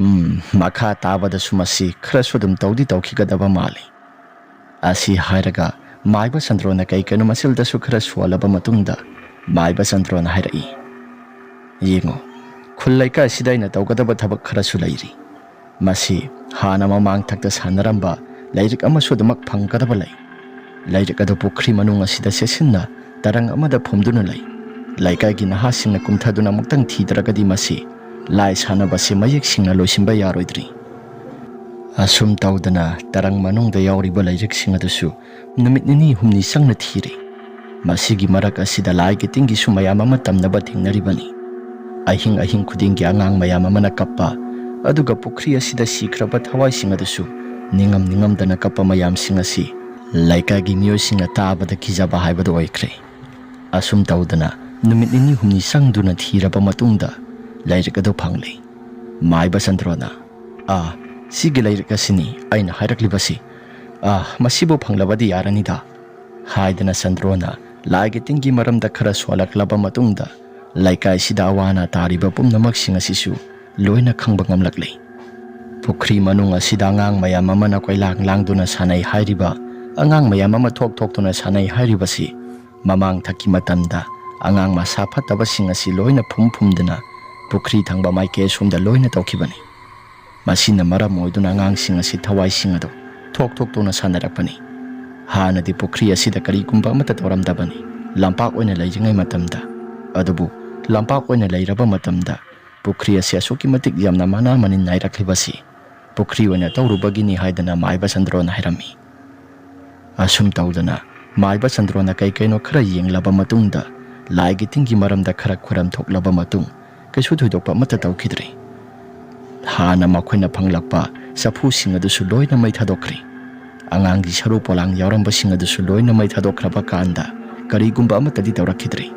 ꯎꯝ, ꯃꯈꯥ ꯇꯥꯕꯗꯁꯨ ꯃꯁꯤ ꯈꯔꯁꯨ ꯑꯗꯨꯝ ꯇꯧꯗꯤ ꯇꯧꯈꯤꯒꯗꯕ ꯃꯥꯜꯂꯤ꯫ ꯑꯁꯤ ꯍꯥꯏꯔꯒ ꯃꯥꯏꯕ ꯆꯟꯗ꯭ꯔꯣꯅ ꯀꯩ ꯀꯩꯅꯣ ꯃꯆꯤꯜꯗꯁꯨ ꯈꯔ ꯁꯣꯜꯂꯕ ꯃꯇꯨꯡꯗ ꯃꯥꯏꯕ ꯆꯟꯗ꯭ꯔꯣꯅ ꯍꯥꯏꯔꯛꯏ, "ꯌꯦꯡꯉꯣ, ꯈꯨꯜ ꯂꯩꯀꯥꯏꯁꯤꯗ ꯑꯩꯅ ꯇꯧꯒꯗꯕ ꯊꯕꯛ ꯈꯔꯁꯨ ꯂꯩꯔꯤ꯫ ꯃꯁꯤ ꯍꯥꯟꯅ ꯃꯃꯥꯡ ꯊꯛꯇ ꯁꯥꯟꯅꯔꯝꯕ ꯂꯥꯏꯔꯤꯛ ꯑꯃꯁꯨ ꯑꯗꯨꯃꯛ ꯐꯪꯒꯗꯕ ꯂꯩ꯫ ꯂꯥꯏꯔꯤꯛ ꯑꯗꯨ ꯄꯨꯈ꯭ꯔꯤ ꯃꯅꯨꯡ ꯑꯁꯤꯗ ꯆꯦꯠꯁꯤꯟꯅ ꯇꯔꯪ ꯑꯃꯗ ꯐꯨꯝꯗꯨꯅ ꯂꯩ꯫ ꯂꯩꯀꯥꯏꯒꯤ ꯅꯍꯥꯁꯤꯡꯅ ꯀꯨꯝꯊꯗꯨꯅ ꯑꯃꯨꯛꯇꯪ ꯊꯤꯗ꯭ꯔꯒꯗꯤ ꯃꯁꯤ ꯂꯥꯏ ꯁꯥꯟꯅꯕꯁꯤ ꯃꯌꯦꯛ ꯁꯦꯡꯅ ꯂꯣꯏꯁꯤꯟꯕ ꯌꯥꯔꯣꯏꯗ꯭ꯔꯤ꯫" ꯑꯁꯨꯝ ꯇꯧꯗꯅ ꯇꯔꯪ ꯃꯅꯨꯡꯗ ꯌꯥꯎꯔꯤꯕ ꯂꯥꯏꯔꯤꯛꯁꯤꯡ ꯑꯗꯨꯁꯨ ꯅꯨꯃꯤꯠ ꯅꯤꯅꯤ ꯍꯨꯝꯅꯤ ꯆꯪꯅ ꯊꯤꯔꯦ꯫ ꯃꯁꯤꯒꯤ ꯃꯔꯛ ꯑꯁꯤꯗ ꯂꯥꯏꯒꯤ ꯇꯤꯟꯒꯤꯁꯨ ꯃꯌꯥꯝ ꯑꯃ ꯇꯝꯅꯕ ꯊꯦꯡꯅꯔꯤꯕꯅꯤ꯫ ꯑꯍꯤꯡ ꯑꯍꯤꯡ ꯈꯨꯗꯤꯡꯒꯤ ꯑꯉꯥꯡ ꯃꯌꯥꯝ ꯑꯃꯅ ꯀꯞꯄ, ꯑꯗꯨꯒ ꯄꯨꯈ꯭ꯔꯤ ꯑꯁꯤꯗ ꯁꯤꯈ꯭ꯔꯕ ꯊꯋꯥꯏꯁꯤꯡ ꯑꯗꯨꯁꯨ ꯅꯤꯡꯉꯝ ꯅꯤꯡꯉꯝꯗꯅ ꯀꯞꯄ ꯃꯌꯥꯝꯁꯤꯡ ꯑꯁꯤ ꯂꯩꯀꯥꯏꯒꯤ ꯃꯤꯑꯣꯏꯁꯤꯡꯅ ꯇꯥꯕꯗ ꯀꯤꯖꯕ ꯍꯥꯏꯕꯗꯨ ꯑꯣꯏꯈ꯭ꯔꯦ꯫ ꯑꯁꯨꯝ ꯇꯧꯗꯅ ꯅꯨꯃꯤꯠ ꯅꯤꯅꯤ ꯍꯨꯝꯅꯤ ꯆꯪꯗꯨꯅ ꯊꯤꯔꯕ ꯃꯇꯨꯡꯗ ꯂꯥꯏꯔꯤꯛ ꯑꯗꯨ ꯐꯪꯂꯦ꯫ ꯃꯥꯏꯕ ꯆꯟꯗ꯭ꯔꯣꯅ, "ꯑꯥ, ꯁꯤꯒꯤ ꯂꯥꯏꯔꯤꯛ ꯑꯁꯤꯅꯤ ꯑꯩꯅ ꯍꯥꯏꯔꯛꯂꯤꯕꯁꯤ꯫ ꯑꯥ, ꯃꯁꯤꯕꯨ ꯐꯪꯂꯕꯗꯤ ꯌꯥꯔꯅꯤꯗ," ꯍꯥꯏꯗꯅ ꯆꯟꯗ꯭ꯔꯣꯅ ꯂꯥꯏꯒꯤ ꯇꯤꯟꯒꯤ ꯃꯔꯝꯗ ꯈꯔ ꯁꯣꯜꯂꯛꯂꯕ ꯃꯇꯨꯡꯗ ꯂꯩꯀꯥꯏꯁꯤꯗ ꯑꯋꯥ ꯑꯅꯥ ꯇꯥꯔꯤꯕ ꯄꯨꯝꯅꯃꯛꯁꯤꯡ ꯑꯁꯤꯁꯨ ꯂꯣꯏꯅ ꯈꯪꯕ ꯉꯝꯂꯛꯂꯦ꯫ ꯄꯨꯈ꯭ꯔꯤ ꯃꯅꯨꯡ ꯑꯁꯤꯗ ꯑꯉꯥꯡ ꯃꯌꯥꯝ ꯑꯃꯅ ꯀꯣꯏꯂꯥꯡ ꯂꯥꯡꯗꯨꯅ ꯁꯥꯟꯅꯩ ꯍꯥꯏꯔꯤꯕ, ꯑꯉꯥꯡ ꯃꯌꯥꯝ ꯑꯃ ꯊꯣꯛ ꯊꯣꯛꯇꯨꯅ ꯁꯥꯟꯅꯩ ꯍꯥꯏꯔꯤꯕꯁꯤ ꯃꯃꯥꯡ ꯊꯛꯀꯤ ꯃꯇꯝꯗ ꯑꯉꯥꯡ ꯃꯁꯥ ꯐꯠꯇꯕꯁꯤꯡ ꯑꯁꯤ ꯂꯣꯏꯅ ꯐꯨꯝ ꯐꯨꯝꯗꯨꯅ ꯄꯨꯈ꯭ꯔꯤ ꯊꯪꯕ ꯃꯥꯏꯀꯩ ꯑꯁꯣꯝꯗ ꯂꯣꯏꯅ ꯇꯧꯈꯤꯕꯅꯤ꯫ ꯃꯁꯤꯅ ꯃꯔꯝ ꯑꯣꯏꯗꯨꯅ ꯑꯉꯥꯡꯁꯤꯡ ꯑꯁꯤ ꯊꯋꯥꯏꯁꯤꯡ ꯑꯗꯨ ꯊꯣꯛ ꯊꯣꯛꯇꯨꯅ ꯁꯥꯟꯅꯔꯛꯄꯅꯤ꯫ ꯍꯥꯟꯅꯗꯤ ꯄꯨꯈ꯭ꯔꯤ ꯑꯁꯤꯗ ꯀꯔꯤꯒꯨꯝꯕ ꯑꯃꯠꯇ ꯇꯧꯔꯝꯗꯕꯅꯤ, ꯂꯝꯄꯥꯛ ꯑꯣꯏꯅ ꯂꯩꯔꯤꯉꯩ ꯃꯇꯝꯗ꯫ ꯑꯗꯨꯕꯨ ꯂꯝꯄꯥꯛ ꯑꯣꯏꯅ ꯂꯩꯔꯕ ꯃꯇꯝꯗ ꯄꯨꯈ꯭ꯔꯤ ꯑꯁꯤ ꯑꯁꯨꯛꯀꯤ ꯃꯇꯤꯛ ꯌꯥꯝꯅ ꯃꯅꯥ ꯃꯅꯤꯟ ꯅꯥꯏꯔꯛꯂꯤꯕꯁꯤ ꯄꯨꯈ꯭ꯔꯤ ꯑꯣꯏꯅ ꯇꯧꯔꯨꯕꯒꯤꯅꯤ ꯍꯥꯏꯗꯅ ꯃꯥꯏꯕ ꯆꯟꯗ꯭ꯔꯣꯅ ꯍꯥꯏꯔꯝꯃꯤ꯫ ꯑꯁꯨꯝ ꯇꯧꯗꯅ ꯃꯥꯏꯕ ꯆꯟꯗ꯭ꯔꯣꯅ ꯀꯩ ꯀꯩꯅꯣ ꯈꯔ ꯌꯦꯡꯂꯕ ꯃꯇꯨꯡꯗ, ꯂꯥꯏꯒꯤ ꯇꯤꯟꯒꯤ ꯃꯔꯝꯗ ꯈꯔ ꯈꯣꯏꯔꯝ ꯊꯣꯛꯂꯕ ꯃꯇꯨꯡ, ꯀꯩꯁꯨ ꯊꯣꯏꯗꯣꯛꯄ ꯑꯃꯠꯇ ꯇꯧꯈꯤꯗ꯭ꯔꯦ꯫ ꯍꯥꯟꯅ ꯃꯈꯣꯏꯅ ꯐꯪꯂꯛꯄ ꯆꯐꯨꯁꯤꯡ ꯑꯗꯨꯁꯨ ꯂꯣꯏꯅ ꯃꯩ ꯊꯥꯗꯣꯛꯈ꯭ꯔꯦ꯫ ꯑꯉꯥꯡꯒꯤ ꯁꯔꯨ ꯄꯣꯂꯥꯡ ꯌꯥꯎꯔꯝꯕꯁꯤꯡ ꯑꯗꯨꯁꯨ ꯂꯣꯏꯅ ꯃꯩ ꯊꯥꯗꯣꯛꯈ꯭ꯔꯕ ꯀꯥꯟꯗ ꯀꯔꯤꯒꯨꯝꯕ ꯑꯃꯠꯇꯗꯤ ꯇꯧꯔꯛꯈꯤꯗ꯭ꯔꯦ꯫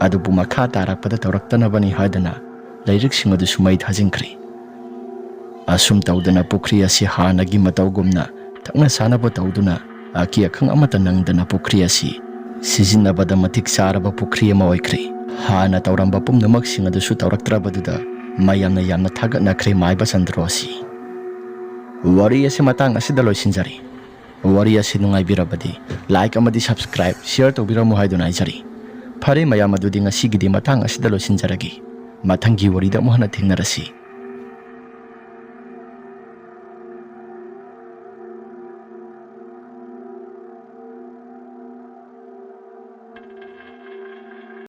ꯑꯗꯨꯕꯨ ꯃꯈꯥ ꯇꯥꯔꯛꯄꯗ ꯇꯧꯔꯛꯇꯅꯕꯅꯤ ꯍꯥꯏꯗꯅ ꯂꯥꯏꯔꯤꯛꯁꯤꯡ ꯑꯗꯨꯁꯨ ꯃꯩ ꯊꯥꯖꯤꯟꯈ꯭ꯔꯦ꯫ ꯑꯁꯨꯝ ꯇꯧꯗꯅ ꯄꯨꯈ꯭ꯔꯤ ꯑꯁꯤ ꯍꯥꯟꯅꯒꯤ ꯃꯇꯧꯒꯨꯝꯅ ꯊꯛꯅ ꯆꯥꯅꯕ ꯇꯧꯗꯨꯅ ꯑꯀꯤ ꯑꯈꯪ ꯑꯃꯠꯇ ꯅꯪꯗꯅ ꯄꯨꯈ꯭ꯔꯤ ꯑꯁꯤ ꯁꯤꯖꯤꯟꯅꯕꯗ ꯃꯇꯤꯛ ꯆꯥꯔꯕ ꯄꯨꯈ꯭ꯔꯤ ꯑꯃ ꯑꯣꯏꯈ꯭ꯔꯦ꯫ ꯍꯥꯟꯅ ꯇꯧꯔꯝꯕ ꯄꯨꯝꯅꯃꯛꯁꯤꯡ ꯑꯗꯨꯁꯨ ꯇꯧꯔꯛꯇ꯭ꯔꯕꯗꯨꯗ ꯃꯌꯥꯝꯅ ꯌꯥꯝꯅ ꯊꯥꯒꯠꯅꯈ꯭ꯔꯦ ꯃꯥꯏꯕ ꯆꯟꯗ꯭ꯔꯣ ꯑꯁꯤ꯫ ꯋꯥꯔꯤ ꯑꯁꯤ ꯃꯇꯥꯡ ꯑꯁꯤꯗ ꯂꯣꯏꯁꯤꯟꯖꯔꯦ꯫ ꯋꯥꯔꯤ ꯑꯁꯤ ꯅꯨꯡꯉꯥꯏꯕꯤꯔꯕꯗꯤ like ꯑꯃꯗꯤ subscribe, share ꯇꯧꯕꯤꯔꯝꯃꯨ ꯍꯥꯏꯗꯨꯅ ꯍꯥꯏꯖꯔꯤ꯫ ꯐꯔꯦ ꯃꯌꯥꯝ, ꯑꯗꯨꯗꯤ ꯉꯁꯤꯒꯤꯗꯤ ꯃꯇꯥꯡ ꯑꯁꯤꯗ ꯂꯣꯏꯁꯤꯟꯖꯔꯒꯦ꯫ ꯃꯊꯪꯒꯤ ꯋꯥꯔꯤꯗ ꯑꯃꯨꯛ ꯍꯟꯅ ꯊꯦꯡꯅꯔꯁꯤ꯫